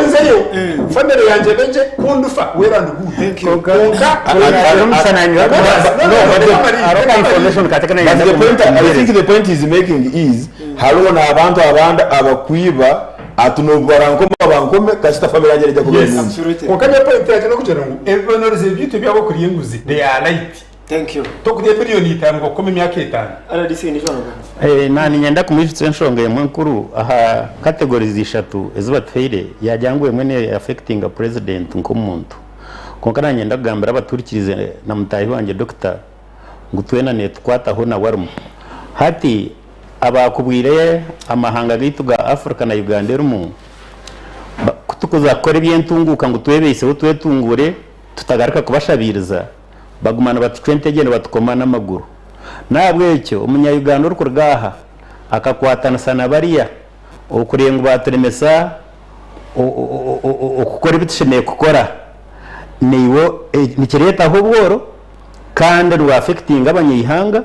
nzeyo, family yangye ebe gye, ku ndifa well and good. Kwonka But the point, I think the point he's making is hariho n'abantu abandi abakwiba ati n'obu barankoma bankome kasita family yangye neija kuba Yes. nungi. Kwonka nyowe point yangye n'okugira ngu ebibonoorezo byaitu eby'abokurya enguzi they are light. Thank you. Tokurya miriyoni itaano ngu bakukome emyaka etaano. RDC nijo wanoga. Na niinyenda kumwijutsya enshonga emwe enkuru aha categories ishatu ezi batuhaire yaagira ngu emwe ne affectinga president nk'omuntu. Kwonka nanyenda kugambira abaturikirize na mutaahi wangye Dokita ngu twena netukwataho nawe arimu. Hati abaakubwire amahanga gaitu ga Africa na Uganda erimu kutukuza kukora eby'entunguuka ngu twebeiseho twetunguure tutagaruka kubashabiiriza baguma nibatucwa entegye nibatukoma n'amaguru. N'ahabw'ekyo omunya Uganda orikuruga aha akakwatanisa na bariya okureeba ngu baaturemesa okukora ebi tushemereire kukora naiwe nikireetaho obworo kandi nibu-affectinga abanyaihanga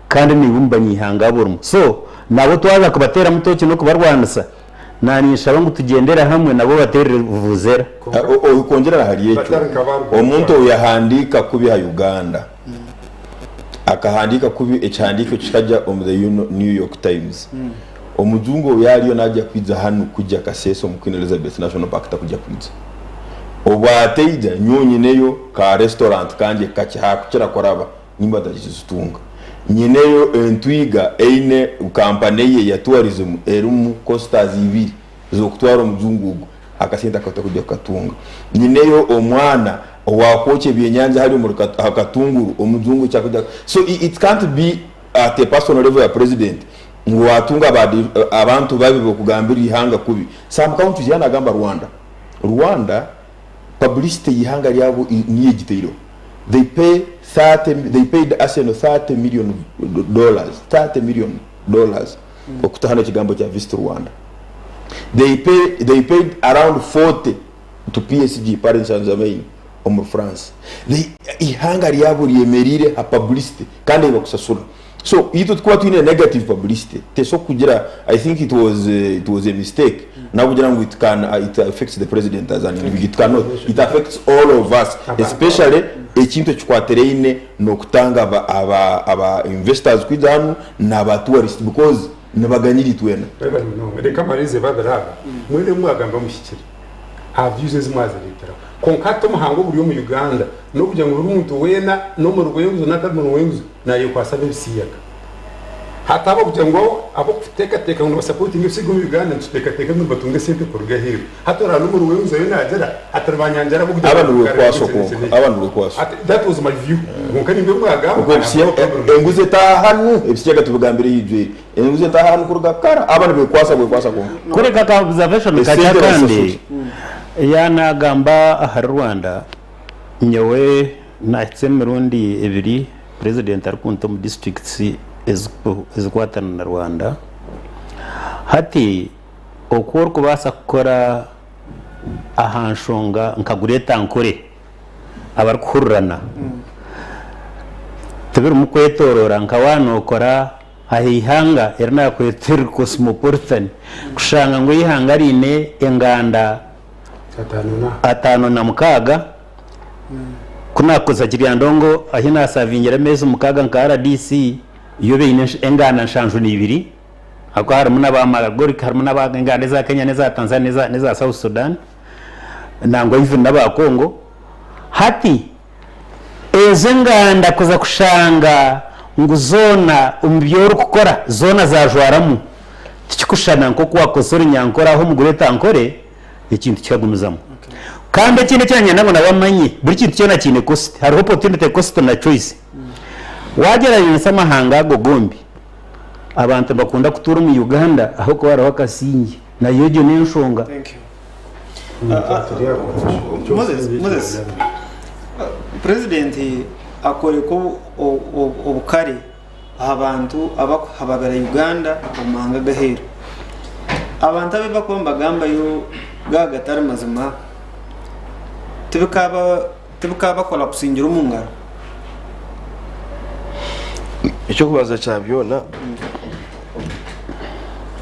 kandi naiwe omu banyaihanga abu orimu. So nabo twaza kubateeramu tooki n'okubarwanisa, naanye ninshaba ngu tugyendere hamwe nabo bateerere vuvuzera. Okwongyera ahari ekyo, omuntu ou yahandiika kubi aha Uganda, akahandiika kubi ekihandiiko kikagya omu The New York Times. Omujungu obu yaariyo naagya kwija hanu kugya Kasese omu Queen Elizabeth National Park takugya kwija. Obu ataija nyowe nyineyo ka restaurant kangye kakye hakukira kuraba nimba ntagizitunga. Nyineyo entwiga eine kampani eye ya tourism erimu coasters ibiri z'okutwara omujungu ogu akasente ako takugya kukatunga. Nyineyo omwana owakwokya ebyenyanja hariya omuri aha Katunguru omujungu eki akugya so it can't be at a personal level ya president ngu watunga abantu babi bokugambira ihanga kubi. Some countries yanagamba Rwanda. Rwanda. Publicity y'eihanga ryabo niyo egitaireho. They pay 30, they paid Arsenal 30 million dollars, 30 million dollars okutaho n'ekigambo kya Visit Rwanda. They pay, they paid around 40 to PSG, Paris Saint Germain, omuri France. They, eihanga ryabo ryemereire ha publicity kandi ei bakusasura. So itwe tukuba twine negative publicity teso kugira I think it was it was a mistake nakugira ngu it can it affects the president as an individual it cannot it affects all of us especially ekintu ekikwatiraine nokutanga aba aba aba investors kwija hanu naba tourist because nibaganyira itwena. Mwebare munonga. Reka mbaririze babiri aba, mwena ebi mwagamba muhikire aha views ezi mwazireeteraho. Kwonka hati omuhango oguri omu Uganda n'okugira ngu buri muntu weena n'omuri Rwenguzo n'atari muri Rwenguzo nayekwasa ab'ebisiyaga. Hati ahabw'okugira ngu abarikuteekateeka ngu nibasapotinga ebisiyaga omu Uganda nituteekateeka ngu nibatunga esente kuruga aheeru. Hati oraaba n'omuri Rwenguzo ayo naagira ati Rwanyanjara ahabw'okugira Aba ngu nirwekwaso kwonka. Aba nirwekwaso. Hati that was my view. Kwonka nimba ebi mwagamba Okwo I have no problem. Enguzi etaaha hanu, ebisiyaga tubigambire eijwire. Enguzi etaaha hanu kuruga kara, aba nibekwasa bwekwasa kwonka. Kureka ka observation kakye Esente akandi, bazisasure. Yaanagamba ahari Rwanda, nyowe Nahitsya emirundi ebiri Purezidenti arikunta omu disiturikiti ezikukwatana na Rwanda. Hati oku orikubaasa kukora aha nshonga nka Greater Ankole abarikuhurirana tibirimu kwetoroora nka waaba nookora aha ihanga eri naakweta eriri cosmopolitan kushanga ngu eihanga riine enganda 56. Ku naakukozesa Kiryandongo ahi naasavingira ameezi mukaaga nka rdc, yo baine enganda 72 ahabw'okuba harimu n'aba Maragoli, harimu n'enganda eza Kenya n'eza Tanzania n'eza South Sudan nangwa even n'aba Congo. Hati ezo enganda kuza kushanga ngu zoona omu bi orikukora zoona zaajwaramu, tikikushushana nk'oku waakukozesa Orunyankore aho omu Greater Ankole. ekintu kikagumizamu. Kandi ekindi eki nanyenda ngu nabo amanye, buri kintu kyona kiine cost. Hariho opportunity cost na choice. Wagyeragyeranisa amahanga ago gombi, abantu nibakunda kutuura omu Uganda ahabw'okuba hariho akasingye. Nayo egyo n'enshonga. Thank you. Moses, Moses, President akoreka obukare aha bantu abakuhababira Uganda omu mahanga ag'aheeru. Abantu abu bakuba nibagambayo gaaba gatari mazima, tibikaabakora kusingira omu ngaro. Eky'okubanza kya byona,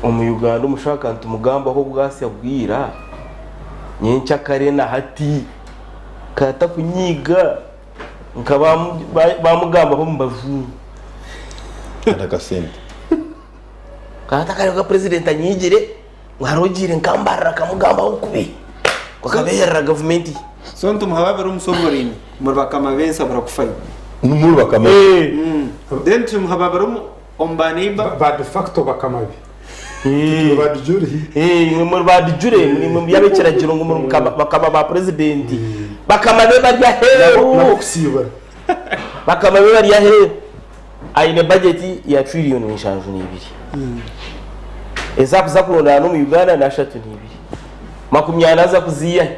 omu Uganda omushaho akaba nitumugambaho obwasya bwira, nyenkyakare na hati, akaba atakunyiiga. Nka bamugambaho omu bajungu. Kandi akasente. Kandi akareba president anyiigire ngu hariho ogiire nkambarira akamugambaho kubi ngu akabeherera gavumenti ye. So nitumuhababira omu sovereign muri bakama b'ensi abarakufayo. Muri bakama be. Then tumuhababira omu ba neighbor. Ba de facto bakama be. Turi ba de jure. Imwe muri ba de jure nimwe muri ab'ekiragiro ngu muri bakama ba president. Bakama be bari aheeru. N'abokusiibura. Bakama be bari aheeru. Aine budget ya trillion 72. Ezakuza kurondana omu Uganda ni 32. 40 aza kuziiha hi?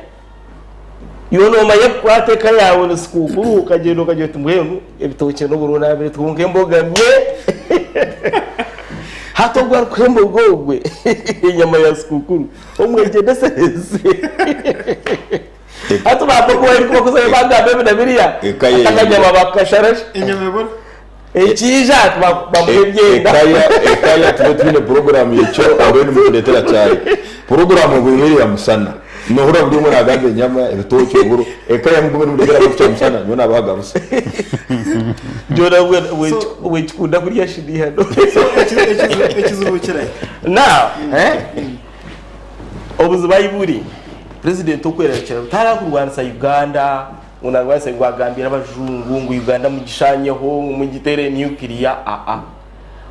Iwe noomanya kukwata eka yaawe ni sikuukuru okagyenda okagira oti mbwenu ebitookye n'oburo naabire twonka emboga mye. Hati ogwo arikuha emboga ogwe enyama ya sikuukuru omwegyendesereze. Hati ba Bobi Wine ku bakuzayo bagamba ebi na biriya Eka hati akanyama bakasharasha. Enyama ebura. Ekiija hati bamuha ebyenda. Ekaya tube twine puroguramu yekyo mbwenu mutureetera chai. Puroguramu obwo eba eri ya musana. Nohurira buri omwe nagamba enyama, ebitookye, oburo. Ekaya mugume nimurekyera aho kukya musana nyowe nabahaga busa. Byona wekikunda kurya shi nihano. Ekizibu kirahi? Now, obuzibu ahi buri, president okwerarikira tarakurwanisa Uganda. Ngu naarwanisa ngu agambire abajungu ngu Uganda mugishanyeho, ngu mugiteere nuclear, aa.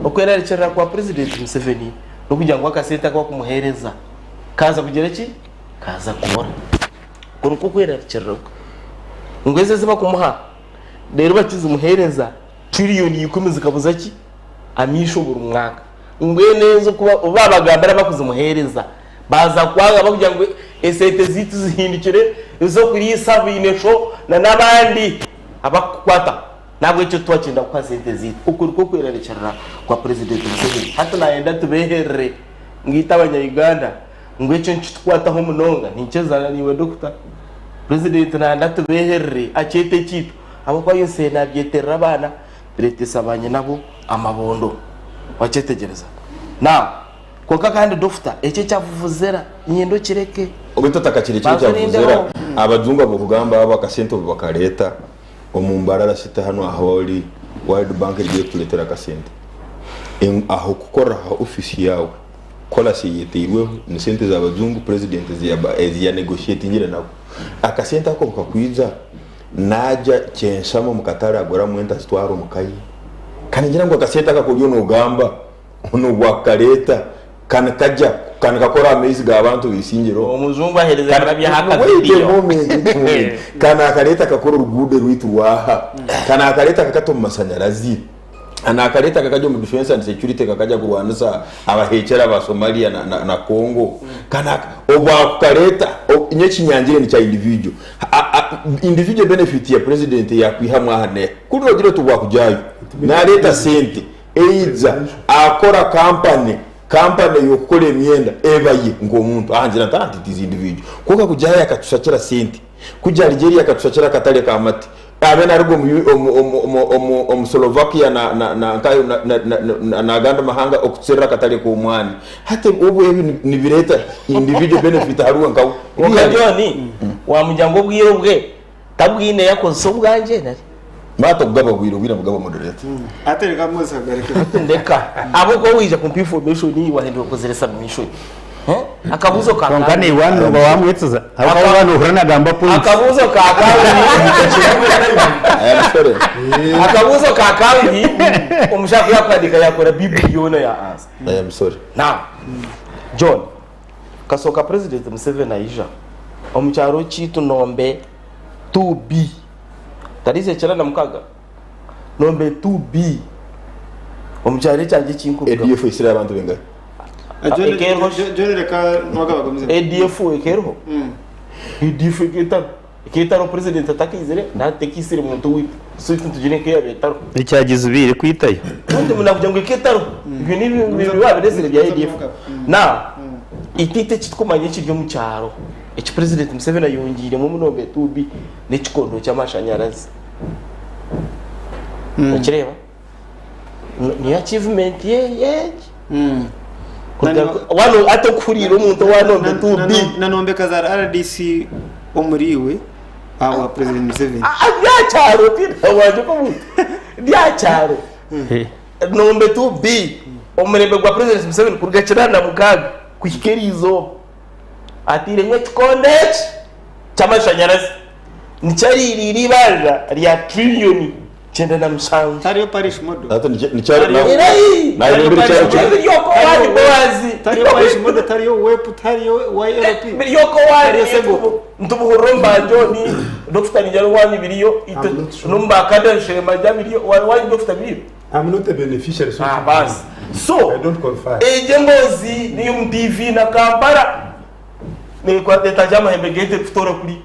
Okwerarikirira kwa Purezidenti Museveni n'okugira ngu akasente aku barikumuheereza kaaza kugira ki? Kaaza kubura. Okwo nikwo kwerarikirira kwe. Ngu ezo ezi barikumuha reero bakizimuheereza, tiriyoni ikumi zikabuza ki? Amaisho buri mwaka. Mbwenu ezo ku baabagambira abarikuzimuheereza, baaza kwanga barikugira ngu. Esente zaitu zihindukire ez'okuriisa abainesho na n'abandi abakukukwataho. Nahabwekyo titwakyenda kuha sente zaitu. Oku nikwo kwerarikirira kwa Purezidenti Museveni. Hati nayenda tubeherere ngu itwe abanya Uganda ngu ekyo nikitukwataho munonga. Ninkyezana naiwe Dokita. Purezidenti nayenda tubeherere akyete ekyaitu ahabw'okuba yose nabyeterera abaana biretesa banyinabo amabondo. Wakyetegyereza? Now. Kwonka kandi Dokita, ekyo ekya vuvuzera niinyenda okireke. Beitu otakakirekire Banza ekya vuvuzera, orindeho. Abajungu abokugamba abo akasente obu bakareta omu Mbarara City hanu ahu ori, World Bank eriyo ekuturetera akasente. Aho kukorera aha office yawe, kolasi eyeteirweho ni sente za bajungu president ezi ya negotiatingire nabo. Akasente ako obu kakwija, naja kyenshama omu katare aguramu ente azitwara omuka ye. Kandi ningira ngu akasente ako aku oriyo nogamba, Onu gwakareeta ka nikaja ka nikakora aha maizi g'abantu b'eisingiro. Omujungu aheereza Ka kurabyaho wait a akavidiyo. moment, wait a moment. Ka naakareeta kakora oruguudo rwaitu rwaha. Ka naakareeta kakata omu mashanyarazi. Ka naakareeta kakaja omu defense and security kakaja kurwanisa abaheekyera aba Somalia na, na, na Congo. Ka naaka obu akukareeta o- nyowe ekinyangire ni kya individual. A, a, individual benefit ya president eyakwihamu aha neeha? Kuri noogira oti bwakujayo naareeta sente Eidza akora kampani, kampani ey'okukora emyenda eba ye nk'omuntu. Aha ngira nti, Anti it is individual. Kwonka kugya haihi akatushakira sente, kugya Algeria akatushakira akatare ka mate, abe naruga omu, omu, omu, omu, omu, omu Slovakia na, na, na, nkayo na, na, na, na, n'agandi mahanga okutuserera akatare k'omwani. Hati obu ebi nibireeta individual benefit ahariwe nkawe. Kwonka John, wamugira ngu obwire obwe Tabwine yakozesa obwangye nari. Maata okugaba obwire obwire bugaba moderator. Ate reka Moses agareke. Ndeka ahabw'okuba waija kumpa information wahendera okozire submission. Akabuuzo ka Kwonka naiwe waaba wamwetsiza ahabw'okuba waaba nohurira nagamba points. Akabuuzo ka kabiri Akabuuzo ka kabiri omushaija ku yakuhandiika yakora Bible yoona ya answer. I am sorry. Now John kasooka president Museveni aija omu kyaro kyaitu Nombe 2B tariize 96 Nombe 2B omu kyaro ekyangye ekinkurugamu. ADF eitsire abantu baingahi? Eka eriho shi? John reka nwagabagumize. ADF eka eriho? ADF eka etariho. Eka etariho president atakaizire nahati tekaitsire muntu owaitu so itwe nitugire nk'eyaba etariho. Ekyagizibiire kwitayo. Ubundi nakugira ngu eka etariho ebyo n'ebi wabireetsire bya ADF. Now itwe itwe ekiturikumanya ekiri omu kyaro eki president Museveni ayongiiremu omu Nombe 2B n'ekikondo ky'amashanyarazi. Nokireeba? Niyo achievement ye egi. Waaba hati okuhuriire omuntu owa Nombe 2B. Na nombeka za RDC omuri iwe ahabwa president Museveni. Ndi aha kyaro tihaine wangye nk'omuntu. Ndi aha kyaro. Nombe 2B omurembe gwa president Museveni kuruga 96 kuhika eriizooba atairemu ekikondo eki ky'amashanyarazi. Nikyo ariiriire eibanja rya tiririyoni 97. Tariyo parish model. Hati nikyo nikyo ari Tariyo- Erahi! nayimbira ekyaro kye. Biri oko owandi Boazi. Tariyo parish model, tariyo WEP, tariyo YLP. Biri oko owandi. Tariyo Sego. Nitubuhurira omu ba John, Dokita ningira owanyu biriyo, itwe I'm not sure. n'omu ba Kada Nshema ngira biriyo, owanyu Dokita biriyo? I'm not a beneficiary so Ah, basi. So, I don't qualify. egyo emboozi niyo omu TV na Kampala nekwata etagye amahembe g'ente kutoora kuri.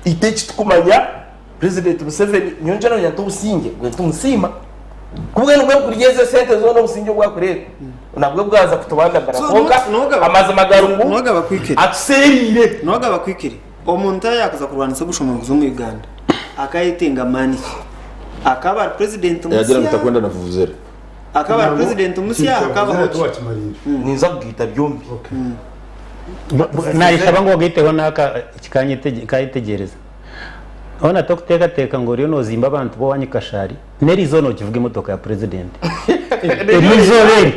Itwe eki tukumanya Purezidenti Museveni nyowe nikyo nagira nti obusingye bwe nitumusiima. Ku bwenu bwe bukurya ezo esente zoona obusingye obu bwakureeta nabwo bwaza kutubandagara So, kwonka no- nogaba- amazima gari ngu nogaba kwikire. atuseeriire. Nogaba kwikire. Omuntu ayakuza kurwanisa obushomorozi omu Uganda akayetenga amaani ki? Akaba ari purezidenti Yagira ngu musya? takwenda na vuvuzera. Akaba ari purezidenti musya? Hakabaho ki? Ninza kugaita byombi. Nayeshaba ngu ogaiteho n'aka kikanyetegyereza. Hoona tokuteekateeka ngu oriyo noozimba abantu b'owaanyu kashaari, n'eriizooba nookivuga emotoka ya purezidenti. Eriizooba eri.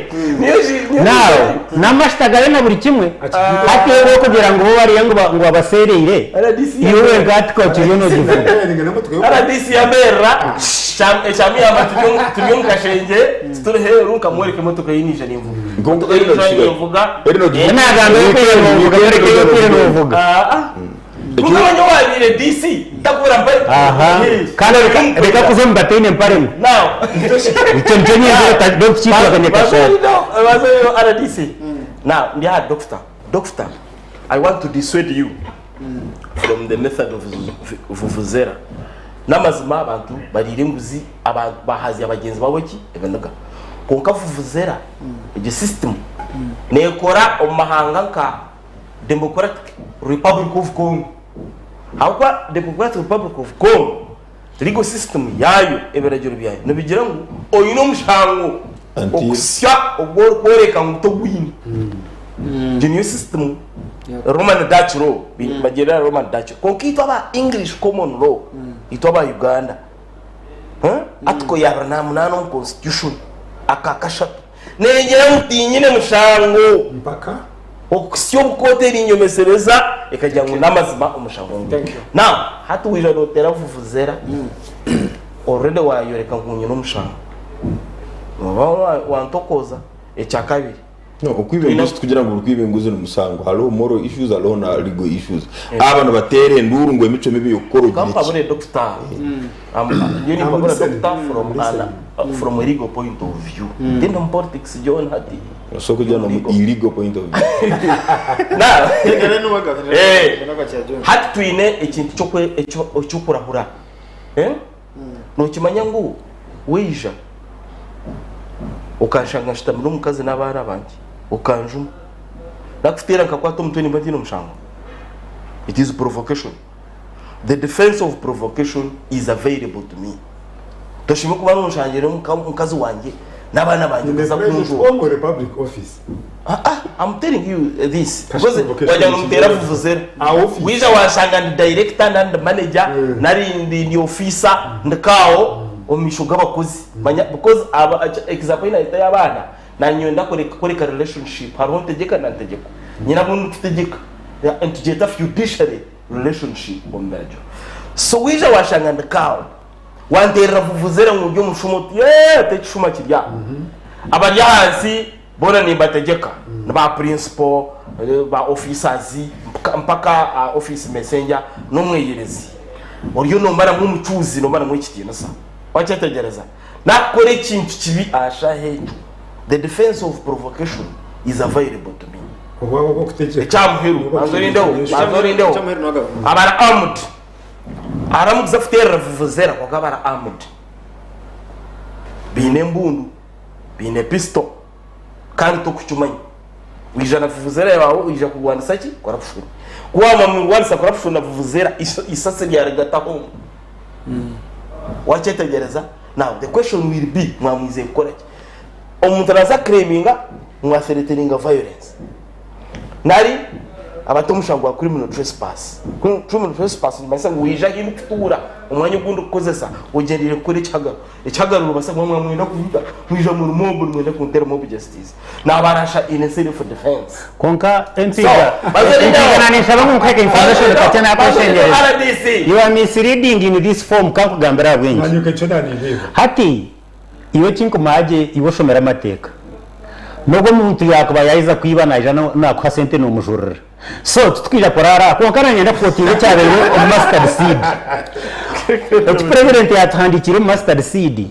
Now, n'amashita gayo na buri kimwe. Hati iwe orikugira ngu bo bariyo ngu babaseereire, iwe wenka hati ka okiriyo noogivuga. Rdc yamerera ekyamuyamba turi omu kashengye tituri heeru nkamworeka emotoka ei naija ninvuga. Emotoka ei naija ninvuga. Nagamba ei okwire noovuga, yoreka ei okwire noovuga. Kwonka nyowe owabaire DC ntakubura mpare. Aha. Kandi reka reka kuza omu bataine mpare ngu. Now. Ekyo nikyo nyenzire ota don't kiitwaganye kashaari. Baza rero RDC. Now ndi aha doctor. Doctor. I want to dissuade you from the method of vuvuzela. N'amazima abantu bariire enguzi, abantu bahazya bagyenzi baabo ki? Ebiniga. Kwonka vuvuzela egyo system neekora omu mahanga nka Democratic Republic of Congo. Ahabw'okuba Democratic Republic of Congo legal system yaayo, ebiragiro byayo nibigira ngu oine omushango okuhitsya obu orikworeka ngu togwine. Egyo niyo system Roman Dutch law, nibagyenda Roman Dutch. Kwonka itwe aba English common law, itwe aba Uganda, article ya abiri na munaana omu constitution aka kashatu neegira ngu tinyine mushango okuhitsya obu kooti erinyomesereza ekagira ngu n'amazima omushango ngwine. Now hati waija nooteera vuvuzera already waayoreka ngu nyine omushango, nooba wantokooza. Ekyakabiri. No, okwiba enguzi tikugira ngu buri kwiba enguzi ni musango. Hariho moral issues hariho na legal issues. Aba nibateera enduuru ngu emicwe mibi y'okukora ogire ki. Kampabure doctor. Nyowe nimpabura doctor from an from a legal point of view. Tindi mu politics John hati. Nosobola kugira nomu illegal point of view. Now, eh, hati twine ekintu ky'okwe eky'okurahura. Eh? Nookimanya ngu waija okanshanga nshutami n'omukazi n'abaana bangye, okanjuma, nakuteera nkakwata omutwe nimba ntaine mushango? It is provocation. The defense of provocation is available to me. Toshemeriire kuba nonshangira omukazi wangye n'abaana bangye In the okaza private kunjuma. home or a public office? Ah ah, I'm telling you this Cash because provocation wagira ngu nimuteera nikigira. vuvuzela. Ah, office. Waija wanshanga ndi director nari ndi manager nari ndi ndi officer ndi kaawo omu maisho g'abakozi. Manya because aba example ei nareeta ey'abaana nanye ndakoreka kworeka relationship hariho ntegyeka na ntegyekwa. Nyine abu ndikutegyeka nitugyeta fiduciary relationship omu biragiro. So waija washanga ndi kaawo wanteerera vuvuzela ngu ndi omushuma oti yee tekishuma kiri aha. Abari ahansi Boona nimbategyeka, ni ba principal, ba officers mpaka office messenger n'omweyerezi. Oriyo nomaramu omucuuzi, nomaramu ekitiinisa. Wakyetegyereza? Nakukora ekintu kibi aha shaaha egyo, the defense of provocation is available to me. Ekya muheru, banza orindeho, banza orindeho. Abari armed, aramukuza kuteerera vuvuzera kwonka abari armed baine embundu. Baine pistol kandi tokukimanya. Waija na vuvuzera yaawe oija kurwanisa ki? Corruption. Ku waaba norwanisa corruption na vuvuzera, isasi ryarigataho omwo. Wakyetegyereza? Now the question will be, mwamwizire kukora ki? Omuntu naaza kuclaiminga ngu athreateninga violence. Nari abata omushango gwa criminal trespass. Criminal trespass nikimanyisa ngu waija ahu ndikutuura, omwanya ogu ndikukozesa, ogyendeire kukora ekihagaro. Ekihagaro nibaasa kuba mwamwenda kunyita, mwija muri mob nimwenda kuntera mob justice. Nabarasha in self defense. Kwonka So, empiiha baze empiiha rindaho. na ninshaba ngu nkuhe ka information Baze kakye rindaho. Baze rindaho nakweshengyereza. RDC. You are misleading in this form kankugambire ahabw'enki. Nanye ekyo nanindeeba. Hati iwe ekinkumanya gye iwe oshomire amateeka. N'obu omuntu yaakuba yaaheza kwiba naija naakuha sente noomujurira. So titwija kuraara aha kwonka nanye ndakukotinga ekyabaire omu mustard seed. Eki president yatuhandikiire omu mustard seed,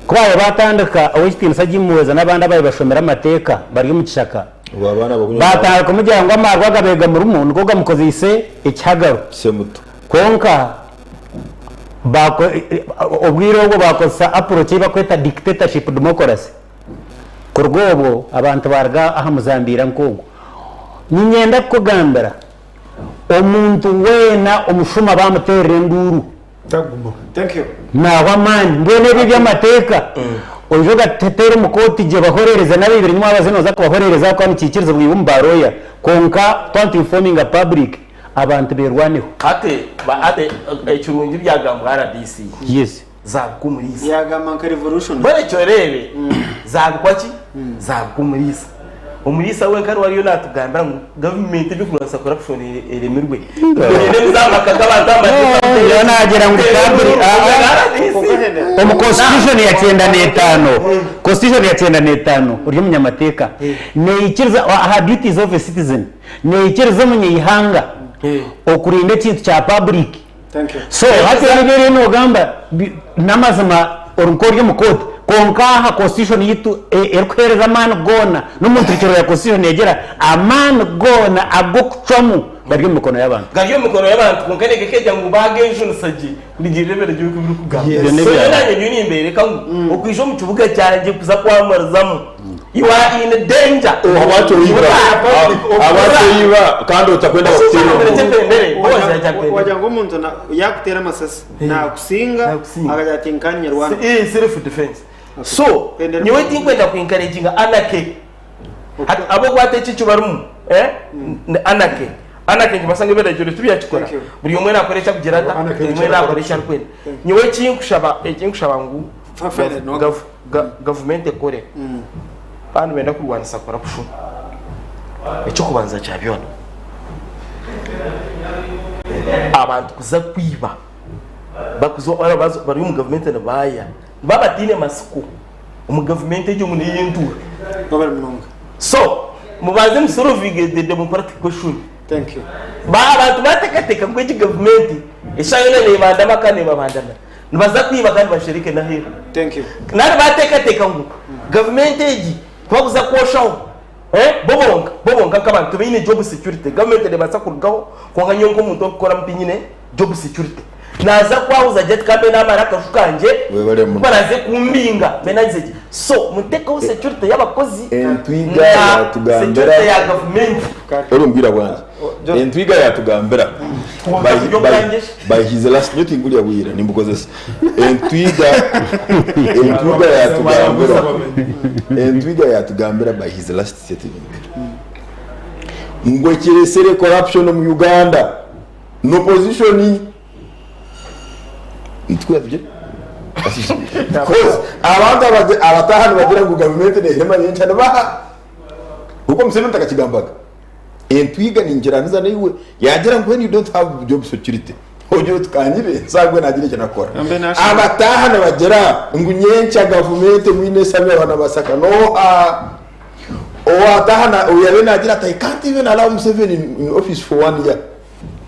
ku baabaire batandika Ow'ekitiinisa Jim Muhweza n'abandi abaabaire bashomire amateeka bari omu kishaka, Obu abaana bakunywa baatandika kumugira ngu amaarwa agabaire gamurimu nigo gamukozeise ekihagaro. Semuto. Kwonka baako obwire obwo baakozesa approach ei bakweta dictatorship democracy. Kuruga obwo abantu baaruga aha muzambiira nk'ogwo. Niinyenda kukugambira, omuntu weena omushuma baamuteerera enduuru, naahwa amaani. Mbwenu ebyo eby'amateeka oije ogateere omu kooti gye bahoreereze n'abaibire nyima waabaze nooza kubahoreereza ahabw'okuba nikiikirizibwa iwe omu baalooya. Kwonka twaba nituinfoominga public, abantu beerwaneho. Hati ekirungi byagambwa rdc. Yes. Zabikwa omuriisa. Yagamba nka revolution. Mbwenu ekyo oreebe zabikwa ki? Zabikwa omuriisa. Omuriisa wenka niwe ariyo natugambira ngu gavumenti ebyokurwanisa corruption eremirwe. Mugende muze aha maka g'abantu aha Nyowe nagira ngu public omu constitution ya kyenda n'etaano constitution ya kyenda n'etaano ori omunyamateeka neikiriza aha duties of a citizen neikiriza omunyaihanga okurinda ekintu kya public. So hati ebi ebyo oriyo nogamba n'amazima ori nk'ori omu kooti Kwonka aha constitution yaitu erikuheereza amaani goona, n'omu nturukiro ya constitution neegira amaani goona ag'okucwamu gari omu mikono y'abantu. Gari omu mikono y'abantu kwonka neka ekegira ngu baagejunisa gye kurugiirira ebiragiro oku birikugamba. Ebyo So n'ebyabo. nyowe naanye ndiyo nimbeereka ngu okwija omu kibuga kyangye kuza kwamarizamu you are in danger. Ahabwaki oiba? Ahabwaki oiba kandi otakwenda bakuteere omu Wagira ngu omuntu yakuteera amasasi nakusinga akagira ati nka nyarwanda. Self defense. So nyowe tinkwenda ku encouraginga anarchy. Hati abokwata eki eki barimu eh, ni anarchy. Anarchy nikimanyisa ngu ebiragiro tibyakikora. Buri omwe nakora eki arikugira ata, buri omwe nakora eki arikwenda. Nyowe ekinkushaba ekinkushaba ngu gavumenti ekore baaba nibenda kurwanisa corruption, eky'okubanza kya byona abantu kuza kwiba bakuza bari omu gavumenti nibaaya nibaba bataine matsiko omu gavumenti egyo ngu ney'entuura. So mubanze musorovinge the democratic question. Abantu bateekateeka ngu egi gavumenti eshaaha yoona neebandama kandi neebabandamira. Nibaza kwiba kandi bashereke n'aheeru. Nari baateekateeka ngu gavumenti egi tibakuza kwoshaho bo bonka, bo bonka nk'abantu tibaine job security. Gavumenti neebaasa kurugaho kwonka nyowe nk'omuntu orikukora tinyine job security. Naaza kwahuza gye ati ka mbe naamara akaju kangye Webale muno. ku baraaze kumbinga mbe naagize gye. So muteekeho security y'abakozi Entwiga na yatugambira security ya gavumenti. Ori omu bwira bwangye. Entwiga yatugambira by his last nyowe tinkurya bwira nimbukozesa. Entwiga entwiga yatugambira entwiga yatugambira by his last statement ngu ekiresere corruption omu Uganda ni opposition. Nitukuya tugye because abantu abataaha nibagira ngu gavumenti nehema nyenkya nibaha kuko Museveni takakigambaga. Entwiga ninkiramiza naiwe yagira ngu when you don't have job security ogira oti kanyibe nsangwe nagira eki nakora. Abataaha nibagira ngu nyenkya gavumenti mwine esami abana basaka noha owataha na oyabe nagira ati I can't even allow Museveni in office for one year.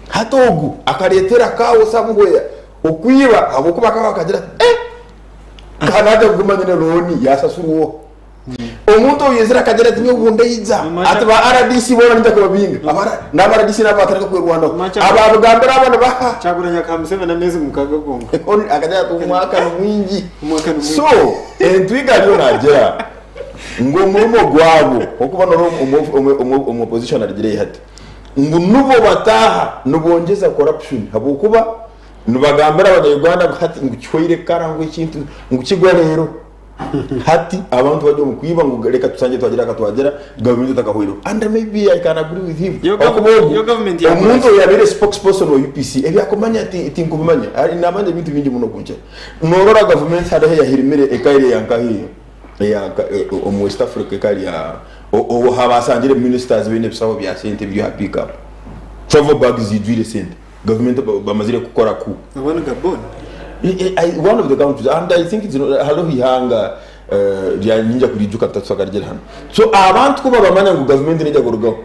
Hati ogu akaretera kawosa buhweya okwiba habwokuba akaba akagira ati eh kanaja kuguma nyine looni yasasurwa oha. Omuntu oyu yaizire akagira ati nyowe obu ndaija ati ba RDC boona ninja kubabinga. N'aba RDC nabo baatandika kwerwanaho. Abaabigambire aba nibaha? Kyagulanyi akaha Museveni ameezi mukaga gonka. Akagira ati omwaka ni mwingi. So entwiga ariyo naagira ngu omurimo gwabo okuba nori omu opposition arugire hati ngu nubo bataaha nibongyeza corruption habwokuba nibagambira abanya Uganda ngu hati ngu kihweire kara ngu ekintu ngu kigwa reero. Hati abantu bari omu kwiba ngu reka tusangye twagira aka twagira gavumenti etakahweireho and maybe I can agree with him Yo ahakuba gov- ogu yo government yakora omuntu ki? oyabaire spokesperson wa UPC ebi akumanya ti tinkubimanya Ari- namanya ebintu bingi muno kunkira norora gavumenti hariho eyahirimire ekaire ya nkahi eya nka- e- e- omu West Africa ekaire ya o- obu habasangire ministers baine ebisaho bya sente biri aha pick up travel bags zijwire sente Gavumenti bamazire kukora coup. Oba ni Gabon? One of the countries and I think it's hariho eihanga rya ninja kurijuka tutakaryera hanu. So abantu ku babamanya ngu gavumenti neija kurugaho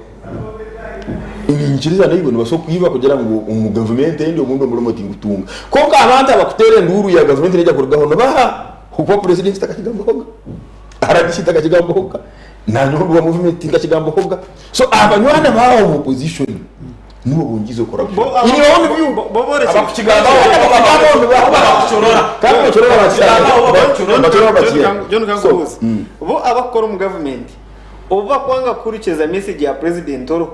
niinyikiriza naiwe nibasobola kukwiba kugira ngu omu gavumenti endi obundi omurimo tingutunga. Kwonka abantu abakuteera enduuru ya gavumenti neija kurugaho nibaha? Ahabw'okuba purezidenti takakigambahoga, RDC takakigambahoga, nanye owa muvumenti tinkakigambahoga. So abanywani baawe omu opposition nibo bongize corruption. Bo aba- In your own view. bo- bo borekye- Abakukigambaho nibaha? Kandi bakirora bakirora. Bakirora bakirora. John So, Kankubuuze. Bo abakukora omu gavumenti obu bakwanga kuhurikiza message ya president oriho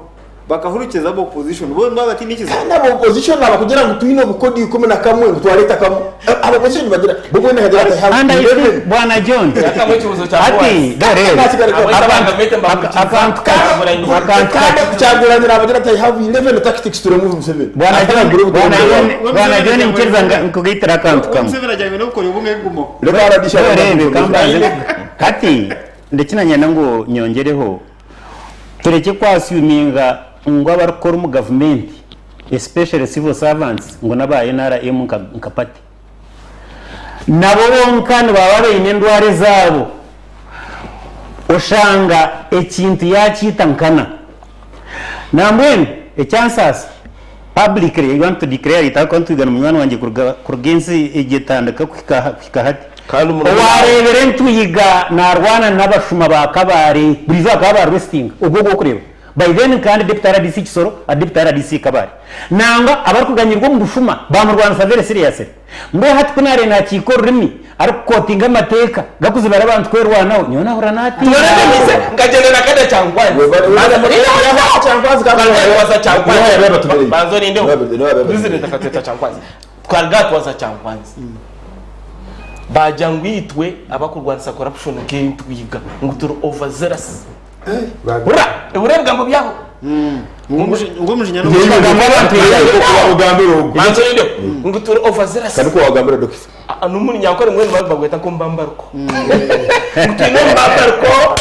bakahurikiza aba opposition bo nibaba bataine ekizibu. Kandi aba opposition abakugira ngu twine obukodi 11 ngu twareta kamwe. Aba opposition nibagira bo boona nikagira ati I have And I 11. think, Bwana John, ati dore akantu akantu Kandi Kyagulanyi nabagira ati I have 11 tactics to remove Museveni. Bwana Ate John, nagura Bwana obutonde. John, Bwana John nkiriza nga nkugaitira akantu kamwe. Museveni ajyanywe n'obukori obumwe gumaho. Reka RDC Dore kambanze kati ndekinanyenda ngu nyongereho tureke kwasuminga ngu abarikukora omu gavumenti especially civil servants ngu n'aba NRM nka, nka party nabo bonka nibaba baine endwara ezaabo oshanga ekintu yakiita nkana nambwenu ekyansaasa publicly I want to declare it ahakuba ntwigana munywani wangye kuruga kuruga ensi egyo etandika kuhika kuhika hati. Owareebire Ntwiga naarwana n'abashuma ba Kabale buriizooba bakaba ba-arrestinga ogwo ogu orikureeba. By then nkaba ndi Deputy RDC Kisoro ari Deputy RDC Kabale. Nangwa abarikuganyirwa omu bushuma baamurwanisa very seriously. Mbwenu hati ku naareeba naakiika orurimi arikukotinga amateeka gakuzibira abantu kwerwanaho, nyowe naahurira naatiina. Nkagyenda na kada Kyankwanzi. Banza orindeho. President akatweta Kyankwanzi. Twaruga aha twaza Kyankwanzi. Baagira ngu itwe abakurwanisa corruption nk'entwiga ngu turi overzealous. Hurira, hurira ebigambo byabo. Ngu omujinya Banza orindeho. Ngu turi overzealous. Kandi ku wagambira dokita. N'omunyankore mbwenu bagweta nk'omubambaruko. Ngu twine omubambaruko.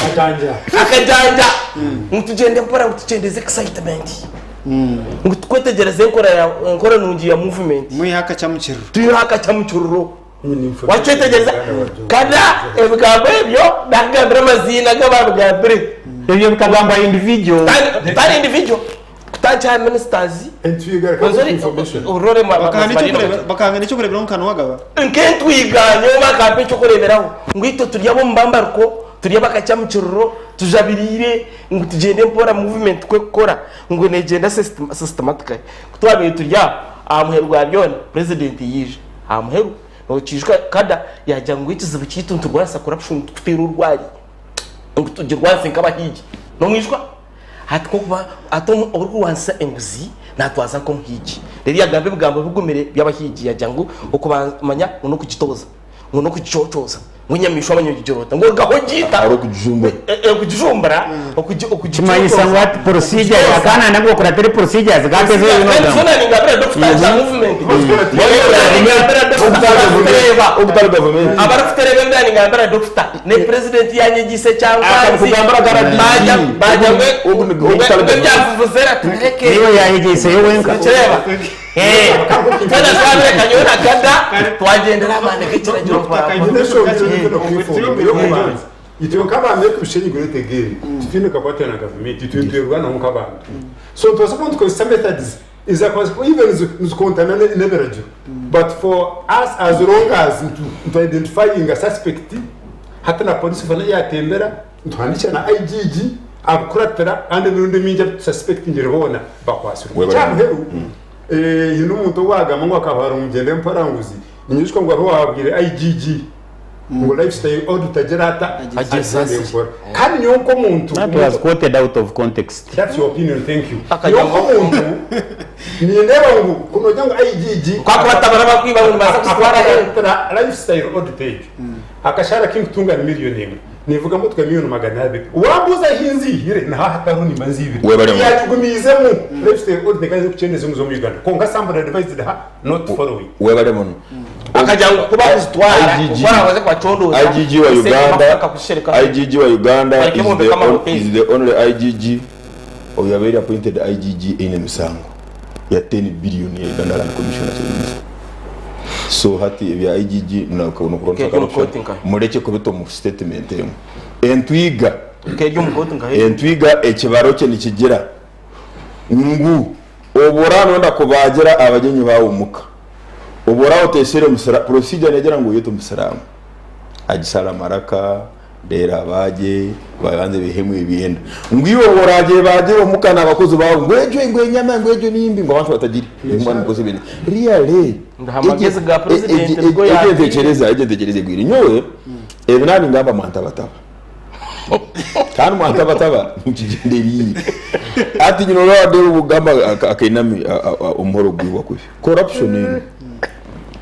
Akajanja. Ngu tugyende mpora ngu tukyendeze excitement. Ngu tukwetegyereze enkora ya enkora nungi ya movement. Mwihe akacamukiriro. Twihe akacamukiriro. Wakyetegyereza? Kada ebigambo ebyo nakugambira amaziina g'ababigambire. Ebyo bikagambwa individual. Tari individual. Kutandikira aha ministers. Orore Bakahanga n'ekyokureeberaho nka Nuwagaba. Nk'entwiga nyowe bakampa ekyokureeberaho ngu itwe turi ab'omubambaruko, turi abakacamukiriro, tujabiriire ngu tugyende mpora movement ku ekukora ngu negyenda systematically. Ku twabaire turi aho, aha muheru gwa byona president yaija aha muheru nokiijuka kada yaagira ngu ekizibu kyaitu niturwanisa corruption tukuteera orwari ngu tugirwanise nk'abahiigi. Nomwijuka? Hati kw'okuba ati orikurwanisa enguzi naatwaza nk'omuhiigi. Reero yaagamba ebigambo bigumire by'abahiigi yaagira ngu okumanya ngu n'okugitooza, ngu n'okugicocooza, ngu enyamaishwa manya ogigira ota, ngu orugaho ogiita, okugijumbura, Kimanyisa ngu hati procedures, akaana nabwo okuratira procedures kandi ezo Kandi zoona ningambira dokita za movement. Ningambira dokita abarikutureeba. Abarikutureeba ebyo ningambira dokita. Ne president yanyegiise Kyankwanzi. Baagya baagya ngu ngu ebya vuvuzela tubireke. Niiwe yayegyeise wenka. Nokireeba? Eh. Twena twabireka nyowe na Gada twagyendera amaani g'ekiragiro mpora mpora. Itwe nk'abantu reka ebishenyi great again titwine kakwate na gavumenti itwe nitwerwanaho nk'abantu so nitubaasa kuba nitukozesa methods ezakubaasa kuba even nizikontana n'ebiragiro but for us as long as nitu identifyinga suspect hati na police fana yatembera nituhandikira na IGG abukuratira kandi emirundi emingi abu tususpectingire boona bakwasirwe. Ekyamuheru haine omuntu owagamba ngu akaba ari mugyende mpora nguzi ninyijuka ngu hariho owabwire IGG ngu lifestyle auditor agyere ata agyende mpora kandi nyowe nk'omuntu That was quoted out of context. That's your opinion, thank you. Nyowe nk'omuntu nindeeba ngu ku nogira ngu IGG Kwakuba atabara abakwiba ngu nibaza kuzitwara aheeru. akakuratira lifestyle audit egyo akashaara kinkutunga ni million emwe nivuga motoka million 200 wambuuza ahi nziihire niho ahatariho nimba nziibire Webale muno. yakigumiizemu lifestyle audit ekaza kukyendeza enguzi omu Uganda kwonka somebody advised her not to follow it. Webale muno. Akagira ngu ku bakuzitwara IGG ku barabaze kubacondooza IGG wa esente Uganda bakakuzishereka IGG wa Uganda Bareke is bombeke the, on, amahoteli. is the only IGG oyabaire appointed IGG eine emisango ya 10 billion ya Uganda Land Commission akiri so hati ebya IGG Nke ery'omu nkahe? mureke kubita omu statement emwe entwiga Nke ery'omu kooti nkahe? entwiga ekibaro kye nikigira ngu obu oranoonda kubaagira abagyenyi baawe omuka obu oraba oteesire omusira procedure neegira ngu oyete omusiraamu agisale amaraka reero abaagye babanze baihemu ebyenda ngu iwe obu oraagyebaagire omuka n'abakozi baawe ngu egyo ngu enyama ngu egyo nimbi ngu abantu batagirya ngu nimukozesa ebindi really Ngu amagezi ga president nigo egyo yaagiire. entekyereza egyo entekyereza egwire nyowe ebi naabingamba mwantabataba Kandi mwantabataba nkigyendereire. Hati nyine oraba obugamba akainami omuhoro gwibwa kubi. Corruption enu